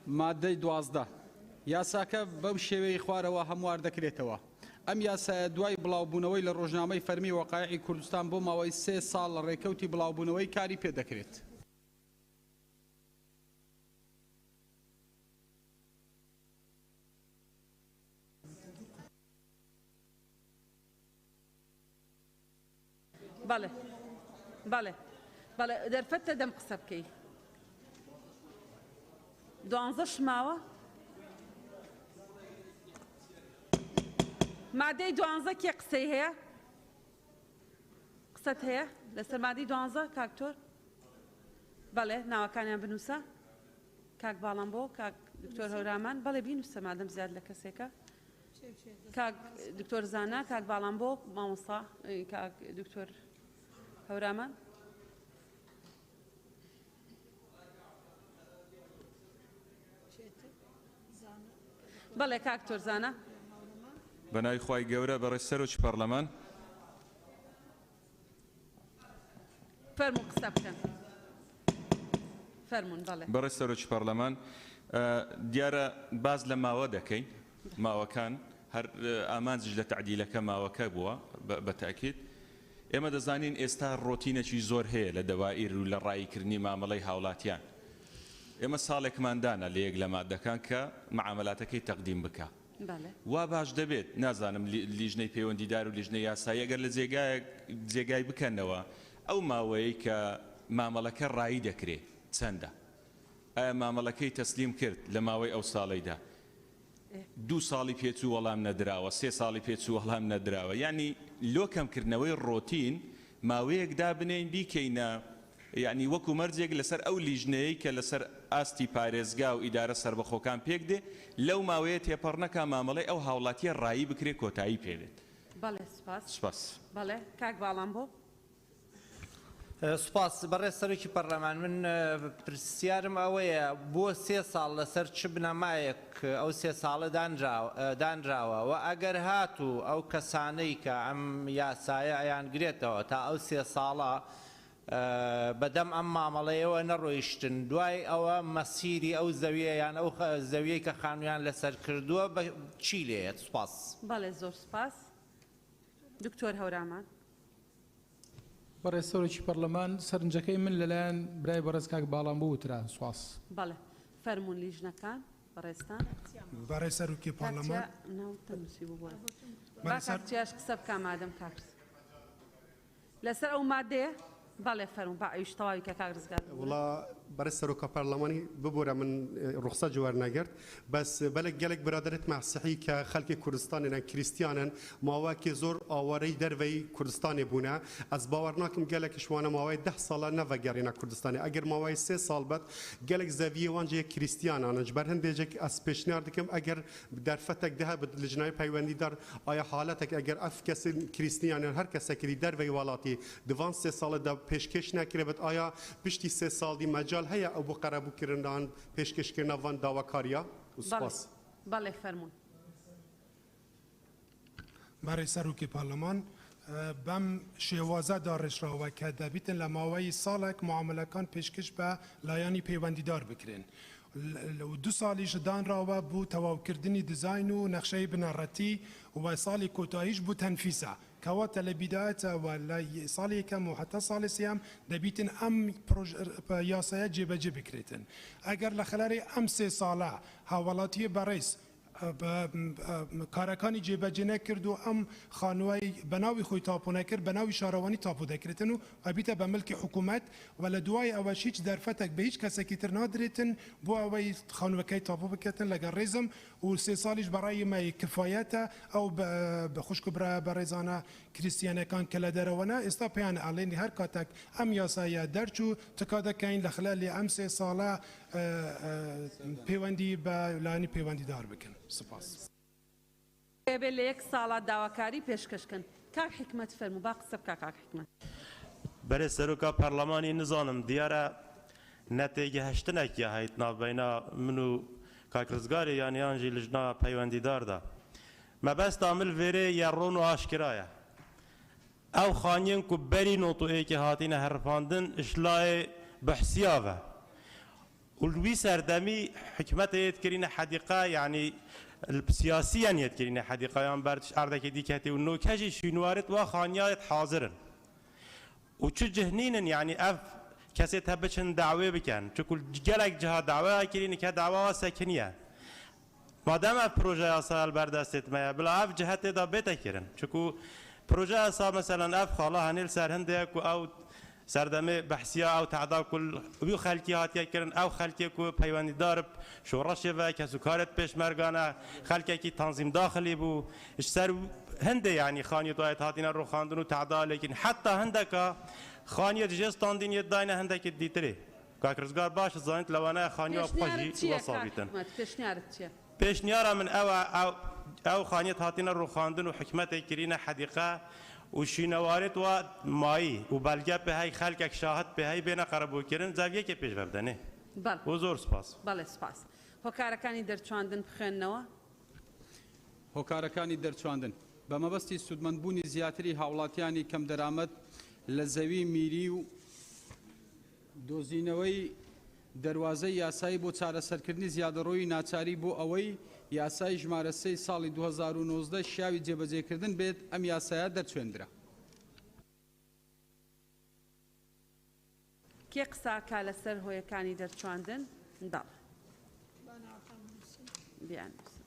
مادەی 12. یاساکە بەم شێوەی خوارەوە هەموار دەکرێتەوە. ئەم یاسایە دوای بڵاوبوونەوەی لە ڕۆژنامەی فەرمی وەقایعی کوردستان بۆ ماوەی سێ ساڵ لە ڕێکەوتی بڵاوبوونەوەی کاری پێدەکرێت. بەڵێ بەڵێ بەڵێ دەرفەتە دەم قسە بکەی دوانزەش ماوە مادەی دوانزە کێ قسەی هەیە قسەت هەیە لەسەر مادەی دوانزە کاکتۆر بەڵێ ناوەکانیان بنووسە کاک باڵام بۆ کاک دکتۆر هەورامان بەڵێ بینووسە مادەم زیاد لە کەسێکە کاک دکتۆر زانا کاک باڵام بۆ مامۆستا کاک دکتۆر هەورامان بەڵێ کاک تۆرزانە. بەناوی خوای گەورە بەڕێز سەرۆکی پەڕلەمان. فەرموون قسە بکەن. فەرموون بەڵێ. بەڕێز سەرۆکی پەڕلەمان دیارە باس لە ماوە دەکەین، ماوەکان هەر ئامانجیش لە تەعدیلەکە ماوەکە بووە بە تەئکید. ئێمە دەزانین ئێستا ڕۆتینێکی زۆر هەیە لە دەوائیر و لە ڕاییکردنی مامەڵەی هاوڵاتیان. ئێمە ساڵێکمان دانا لە یەک لە مادەکان کە معامەلاتەکەی تەقدیم بکا. وا باش دەبێت، نازانم لیژنەی پەیوەندیدار و لیژنەی یاسایی ئەگەر لە جێگایەک جێگای بکەنەوە ئەو ماوەیەی کە مامەڵەکە ڕایی دەکرێ چەندە؟ ئایا مامەڵەکەی تەسلیم کرد لە ماوەی ئەو ساڵەیدا؟ دوو ساڵی پێچوو وەڵام نەدراوە، سێ ساڵی پێچوو وەڵام نەدراوە، یانی لۆ کەمکردنەوەی ڕۆتین ماوەیەک دابنێین بیکەینە یانی وەکو مەرجێک لەسەر ئەو لیژنەیەی کە لەسەر ئاستی پارێزگا و ئیدارە سەربەخۆکان پێکدێ لەو ماوەیە تێپەڕ نەکا مامەڵەی ئەو هاوڵاتیە ڕایی بکرێ کۆتایی پێبێت. بەڵێ سوپاس. سوپاس. بەڵێ کاک باڵامبۆ. سوپاس بەڕێز سەرۆکی پەرلەمان، من پرسیارم ئەوەیە بۆ سێ ساڵ لەسەر چ بنەمایەک ئەو سێ ساڵە دانراوە و ئەگەر هاتوو ئەو کەسانەی کە ئەم یاسایە ئەیانگرێتەوە تا ئەو سێ ساڵە بەدەم ئەم مامەڵەیەوە نەڕۆیشتن دوای ئەوە مەسیری ئەو زەویە یان ئەو زەویەی کە خانوویان لەسەر کردووە بە چی لێیەت؟ سوپاس. بەڵێ زۆر سوپاس دکتۆر هەورامان. بەڕێز سەرۆکی پەڕلەمان، سەرنجەکەی من لەلایەن برای بەڕێز کاک باڵامبۆ وترا. سوپاس. بەڵێ فەرموون لیژنەکان بەڕێزتان. بەڕێز سەرۆکی کاک پەڕلەمان. چیا ناوت نووسیبوو بۆ با کاک چیاش قسە بکا مادەم کاک لەسەر ئەو مادەیە. بەڵێ فەرموون با ئەویش تەواوی کە کاک ڕزگار. وەڵا بەڕێز سەرۆکە پەرلەمانی ببورە من ڕوخسەت ji وەرنەگرت بەس بەلێ گەلێک برادەرێت مەسیحی کە خەلکی کوردستانێنە کریستیانن ماوەکی زۆر ئاوارەی دەرڤەی کوردستانێ بوونە ئەز باوەڕ ناکم گەلێکش وانە ماوەی دە ساڵە نەڤەگەڕینە کوردستانێ ئەگەر ماوەی سێ ساڵ بێت گەلێک زەڤیێ وان جێ کریستیانانن ji بەر هەندێجێک ئەز پێشنیار دکەم ئەگەر دەرفەتێک دەهەبت لجنای پەیوەندیدار ئایا حالەتێک ئەگەر ئەف کەسên کریستیان یان هەر کەسێکی دەرڤەی وڵاتی دڤان سێ ساڵێدا پێشکێش نەکرێبێت ئایا پشتی سێ ساڵ دی مەجال هەیە ئەو بۆ قەرەبووکردنان پێشکێشکردنا ڤان داواکاریە و بەڵێ سپاس. بەڵێ فەرموون. بەڕێز سەرۆکی پەرلەمان، بەم شێوازە داڕێژراوە کە دەبیتن لە ماوەی ساڵێک معاملەکان پێشکەش بە لایەنی پەیوەندیدار بکرێن و دوو ساڵیش دانراوە بۆ تەواوکردنی دیزاین و نەخشەی بنەڕەتی و ساڵی کۆتاییش بۆ تەنفیسە کەواتە لە بیدایەتەوە لە ساڵی یەکەم و هەتا ساڵی سێیەم دەبیتن ئەم یاسایە جێبەجێ بکرێتن ئەگەر لە خلاری ئەم سێ ساڵە هاوڵاتیی بەڕێز کارەکانی جێبەجێ نەکرد و ئەم خانووەی بە ناوی خۆی تاپۆ نەکرد، بە ناوی شارەوانی تاپۆ دەکرێتن و ئەبیتە بە ملکی حکوومەت و لە دوای ئەوەش هیچ دەرفەتێک بە هیچ کەسێکی تر نادرێتن بۆ ئەوەی خانووەکەی تاپۆ بکەتن لەگەڵ ڕێزم و سێ ساڵیش بە ڕای ئێمە کفایەتە ئەو خوشک و برا بەڕێزانە کریستیانەکان کە لە دەرەوەنە ئێستا پێیان ئەڵێن هەر کاتێک ئەم یاسایە دەرچوو تکا دەکەین لە خلالی ئەم سێ ساڵە پەیوەندی بە لایەنی پەیوەندیدار بکەن. سپاس. ئەبێ لە یەک ساڵا داواکاری پێشکەش کەن. کاک حیکمەت فەرموو با قسە بکا کاک حیکمەت. بەرێ سەرۆکا پەرلەمانی نزانم دیارە نەتێگەهشتنەکیا هەیت ناوبەینا من و کاک ڕزگاری یان یانژی لژنا پەیوەندیداردا مەبەستا مل ڤێرێ یە ڕۆن و ئاشکرایە ئەو خانیەن کو بەری نۆتۆیەکی هاتینە هەرفاندن ئشلایێ بحسیاڤە و لوی سەردەمی حکومەتە یەت کرینە حەدیقە یعنی سیاسیان یەت کرینە حەدیقە یان بەرتش ئەردەکی دیکەتی و نۆکەژی شوینوارت وا خانیایت حاضرن و چ جهنینن یعنی ئەف کەسێ تا بچن دعوێ بکەن چکو گەلێک جها دعوە کرینە کە دعوە سەکنیە مادام ئەف پرۆژە یاسا بەردەستێت مەیە بلا ئەف جهەتێدا بێتە کرن چکو پرۆژە یاسا مەسەلەن ئەف خاڵە هەنێل سەر هەندێک و ئەو سەردەمێ بەحسیا ئەو تەعدا کل وی خەلکی هاتیە کردن ئەو خەلکێک و پەیوەندیدار شۆڕەشێ و کەس و کارت پێشمەرگانە خەلکێکی تەنزیم داخلی بوو سەر هەندێ یعنی خانیت وایت هاتینە ڕوخاندن و تەعدا لێکین حتا هەندەکە خانیت ژێستاندین یەت داینە هەندێکی دیترێ کاک ڕزگار باش زانیت لەوانەیە خانیوە پێشنیارت خۆشی چییە کاک وەسابیتن. حیکمەت؟ پێشنیارت چییە؟ پێشنیارە من ئەوە ئەو خانیت هاتینە ڕوخاندن و حکومەتێک کرینە حەدیقە و شینەوارێت وا مایی و بەلگە پێ هەی خەلکێک شاهد پێ هەی بێنە قەرەبووکردن زەویەکێ پێش بەبدەنێ بەڵێ. و زۆر سپاس. بەڵێ سپاس. هۆکارەکانی دەرچواندن بخوێننەوە. هۆکارەکانی دەرچواندن بە مەبەستی سوودمەندبوونی زیاتری هاوڵاتیانی کەمدەرامەت لە زەوی میری و دۆزینەوەی دەروازەی یاسایی بۆ چارەسەرکردنی زیادەڕۆیی ناچاری بۆ ئەوەی یاسای ژمارە سێی ساڵی 2019 شیاوی جێبەجێکردن بێت ئەم یاسایە دەرچوێندرا. کێ قسە ئەکا لەسەر هۆیەکانی دەرچواندن؟ بەڵێ بیاننووسن.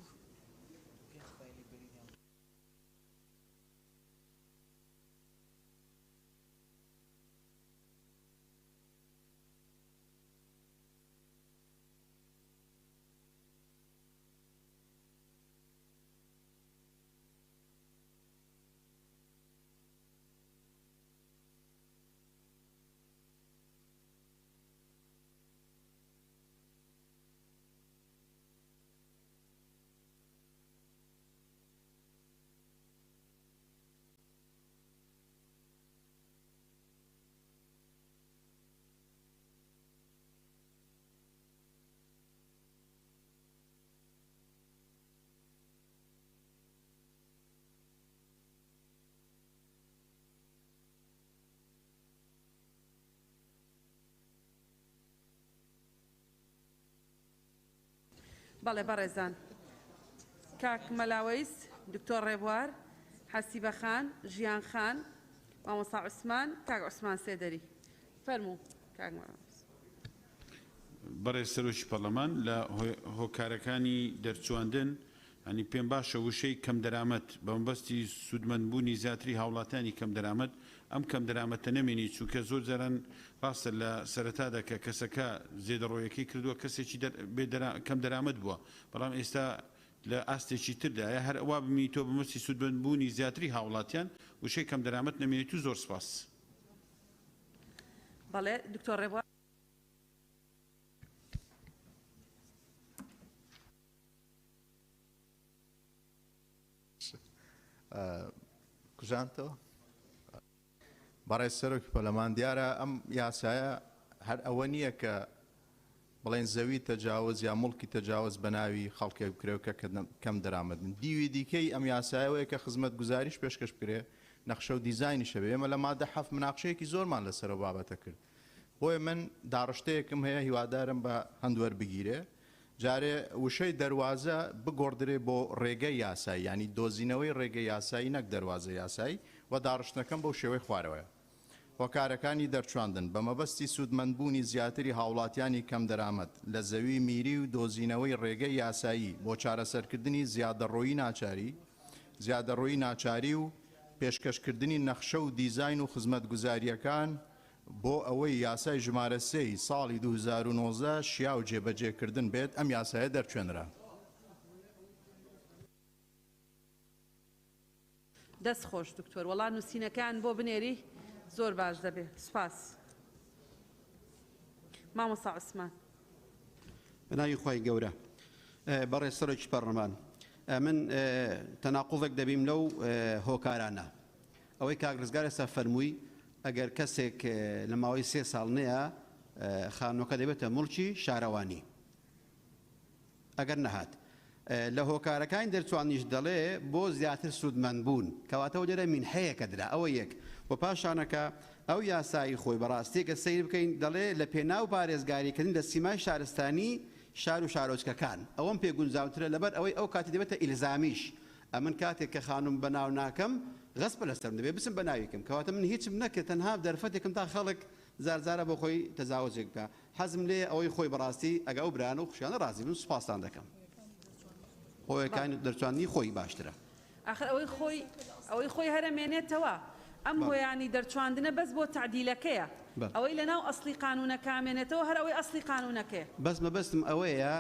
بەڵێ بەڕێزان کاک مەلاوەیس، دکتۆر ڕێبوار، حەسیبە خان، ژیان خان، مامۆستا عوسمان، کاک عوسمان سێدەری. فەرموو کاک مەلاوەیس. بەڕێز سەرۆکی پەرلەمان، لە هۆکارەکانی دەرچواندن یانی پێم باشە وشەی کەمدەرامەت بە مەبەستی سوودمەندبوونی زیاتری هاوڵاتیانی کەمدەرامەت ئەم کەمدەرامەتە نەمێنی چونکە زۆر جاران ڕاستە لە سەرەتادا کە کەسەکە زێدەڕۆیەکەی کردووە کەسێکی بێ کەمدەرامەت بووە بەڵام ئێستا لە ئاستێکی تردایە هەر وا بمینیتەوە بە مەبەستی سوودمەندبوونی زیاتری هاوڵاتیان وشەی کەمدەرامەت نەمێنێت و زۆر سپاس. بەڵێ دکتۆر ڕێبوار. کوژاندتەوە؟ بەڕێز سەرۆکی پەرلەمان دیارە ئەم یاسایە هەر ئەوە نییە کە بڵێن زەوی تەجاوز یا موڵکی تەجاوز بە ناوی خەڵکێک بکرێ و کە کەم دەرامەت بن. دیوی دیکەی ئەم یاسایەوەیە کە خزمەتگوزاریش پێشکەش بکرێ، نەخشە و دیزاینیش هەبێ. ئێمە لە مادە حەفت مناقشەیەکی زۆرمان لەسەر ئەو بابەتە کرد. بۆیە من داڕشتەیەکم هەیە هیوادارم بە هەند وەربگیرێ. جارێ وشەی دەروازە بگۆڕدرێ بۆ ڕێگەی یاسایی یانی دۆزینەوەی ڕێگەی یاسایی نەک دەروازەی یاسایی و داڕشتنەکەم بەو شێوەی خوارەوەیە. هۆکارەکانی دەرچواندن، بە مەبەستی سوودمەندبوونی زیاتری هاوڵاتیانی کەمدەرامەت لە زەوی میری و دۆزینەوەی ڕێگەی یاسایی بۆ چارەسەرکردنی زیادەڕۆیی ناچاری زیادەڕۆیی ناچاری و پێشکەشکردنی نەخشە و دیزاین و خزمەتگوزارییەکان بۆ ئەوەی یاسای ژمارە سێ ی ساڵی 2019 شیاو جێبەجێکردن بێت ئەم یاسایە دەرچوێنرا. دەست خۆش دکتۆر وەڵا نوسینەکەیان بۆ بنێری زۆر باش دەبێ سوپاس مامۆستا عوسمان. بەناوی خوای گەورە بەڕێز سەرۆکی پەڕلەمان من تەناقوزێک دەبیم لەو هۆکارانە ئەوەی کاک ڕزگار ئێستا فەرمووی ئەگەر کەسێک لە ماوەی سێ ساڵ نەیە خانووەکە دەبێتە موڵکی شارەوانی ئەگەر نەهات لە هۆکارەکانی دەرچوانیش دەڵێ بۆ زیاتر سوودمەند بوون کەواتەوە لێرە مینحەیەکە درا ئەوە یەک و پاشانەکە ئەو یاسایی خۆی بەڕاستی گەر سەیر بکەین دەڵێ لە پێناو پارێزگاریکردن لە سیمای شارستانی شار و شارۆچکەکان ئەوەم پێ گونجاوترە لەبەر ئەوەی ئەو کاتی دەبێتە ئیلزامیش ئەمن کاتێک کە خانوم بەناو ناکەم غەسپە لەسەرم دەبێ بچم بەناوی کەم کەواتە من هیچم نەکرد تەنها دەرفەتێکم تا خەڵک جار جارە بۆ خۆی تەجاوزێک بکا حەزم لێیە ئەوەی خۆی بەڕاستی ئەگە ئەو برایانە و خوشکانە ڕازی بن سوپاستان دەکەم هۆیەکانی دەرچواندنی خۆی باشترە. ئاخر ئەوەی خۆی ئەوەی خۆی هەر ئەمێنێتەوە ئەم هۆیانی دەرچواندنە بەس بۆ تەعدیلەکەیە ئەوەی لەناو ئەسڵی قانونەکە ئەمێنێتەوە هەر ئەوەی ئەسڵی قانونەکەیە. بەس مەبەستم ئەوەیە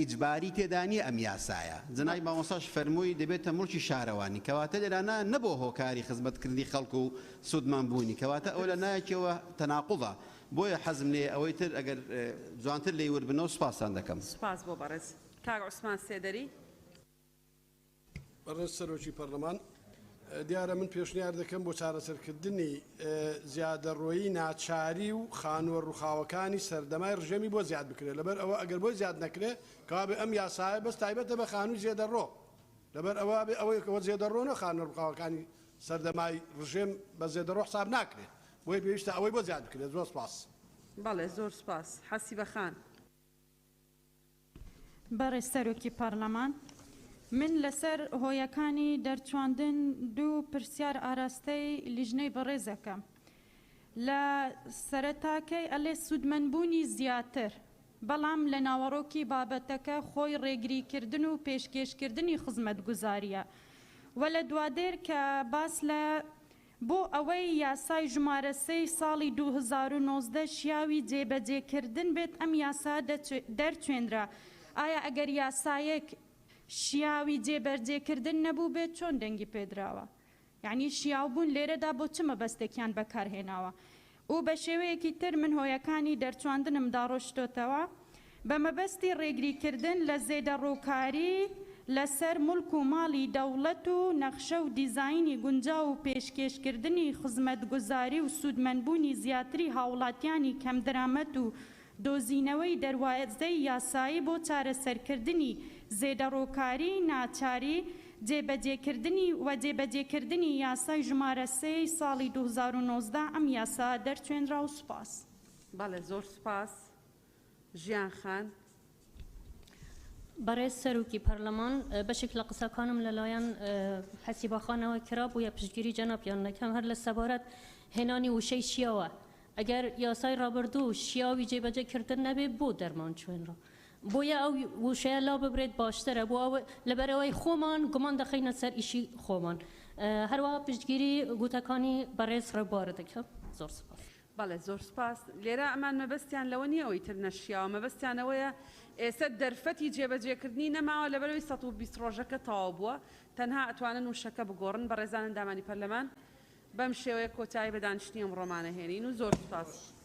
ئیجباری تێدا نیە ئەم یاسایە جەنابی مامۆستاش فەرمووی دەبێتە موڵکی شارەوانی کەواتە لێرانە نەبۆ هۆکاری خزمەتکردنی خەڵک و سوودمەند بوونی کەواتە ئەوە لە نایەکیەوە تەناقوزە بۆیە حەزم لێیە ئەوەی تر ئەگەر جوانتر لێی ورد بنەوە سوپاستان دەکەم. سوپاس بۆ بەڕێز کاک عوسمان سێدەری. بەڕێز سەرۆکی پەرلەمان، دیارە من پێشنیار دەکەم بۆ چارەسەرکردنی زیادەڕۆیی ناچاری و خانووە ڕووخاوەکانی سەردەمای ڕژێمی بۆ زیاد بکرێت، لەبەر ئەوە ئەگەر بۆی زیاد نەکرێت کەوابێ ئەم یاسایە بەس تایبەتە بە خانووی زێدەڕۆ، لەبەر ئەوە ئەبێ ئەوەی کەوە زێدەڕۆنە خانووە ڕووخاوەکانی سەردەمای ڕژێم بە زێدەڕۆ حساب ناکرێت، بۆیە پێویستە ئەوەی بۆ زیاد بکرێت. زۆر سوپاس. بەڵێ زۆر سوپاس. حەسیبە خان. بەڕێز سەرۆکی پەڕلەمان، من لەسەر هۆیەکانی دەرچواندن دوو پرسیار ئاراستەی لیژنەی بەڕێز ئەکەم. لە سەرەتاکەی ئەلێ سوودمەندبوونی زیاتر، بەڵام لە ناوەڕۆکی بابەتەکە خۆی ڕێگریکردن و پێشکێشکردنی خزمەتگوزارییە و لە دوادێر کە باس لە بۆ ئەوەی یاسای ژمارە سێی ساڵی 2019 شیاوی جێبەجێکردن بێت ئەم یاسا دەرچوێنرا، ئایا ئەگەر یاسایەک شیاوی جێبەرجێکردن نەبووبێت چۆن دەنگی پێدراوە؟ یەعنی شیاوبوون لێرەدا بۆ چ مەبەستێکیان بەکارهێناوە؟ و بە شێوەیەکی تر من هۆیەکانی دەرچواندنم داڕشتۆتەوە بە مەبەستی ڕێگریکردن لە زێدەڕۆکاری لە سەر موڵک و ماڵی دەوڵەت و نەخشە و دیزاینی گونجاو و پێشکێشکردنی خزمەتگوزاری و سوودمەندبوونی زیاتری هاوڵاتیانی کەمدرامەت و دۆزینەوەی دەروازەی یاسایی بۆ چارەسەرکردنی زێدەڕۆکاری ناچاری جێبەجێکردنی و جێبەجێکردنی یاسای ژمارە سێ ی ساڵی 2019 ئەم یاسا دەرچوێنرا و سوپاس. بەڵێ زۆر سوپاس ژیان خان. بەڕێز سەرۆکی پەرلەمان، بەشێک لە قسەکانم لەلایەن حەسیبە خانەوە کرا، بۆیە پشتگیری جەنابیان دەکەم. هەر لە سەبارەت هێنانی وشەی شیاوە، ئەگەر یاسای ڕابردوو شیاوی جێبەجێ کردن نەبێ بۆ دەرمان چوێنرا؟ بۆیە ئەو وشەیە لا ببرێت باشترە بۆ ئەو لەبەرئەوەی خۆمان گومان دەخەینە سەر ئیشی خۆمان. هەروەها پشتگیری گوتەکانی بەڕێز ڕێبوار دەکەم. زۆر سوپاس. بەڵێ زۆر سوپاس. لێرە ئەمان مەبەستیان لەوە نییە ئەوی تر نەشیاوە، مەبەستیان ئەوەیە ئێستا دەرفەتی جێبەجێکردنی نەماوە لەبەرئەوەی 120 ڕۆژەکە تەواو بووە، تەنها ئەتوانن وشەکە بگۆڕن. بەڕێزان ئەندامانی پەرلەمان بەم شێوەیە کۆتایی بە دانیشتنی ئەمڕۆمان ئەهێنین و زۆر سوپاس.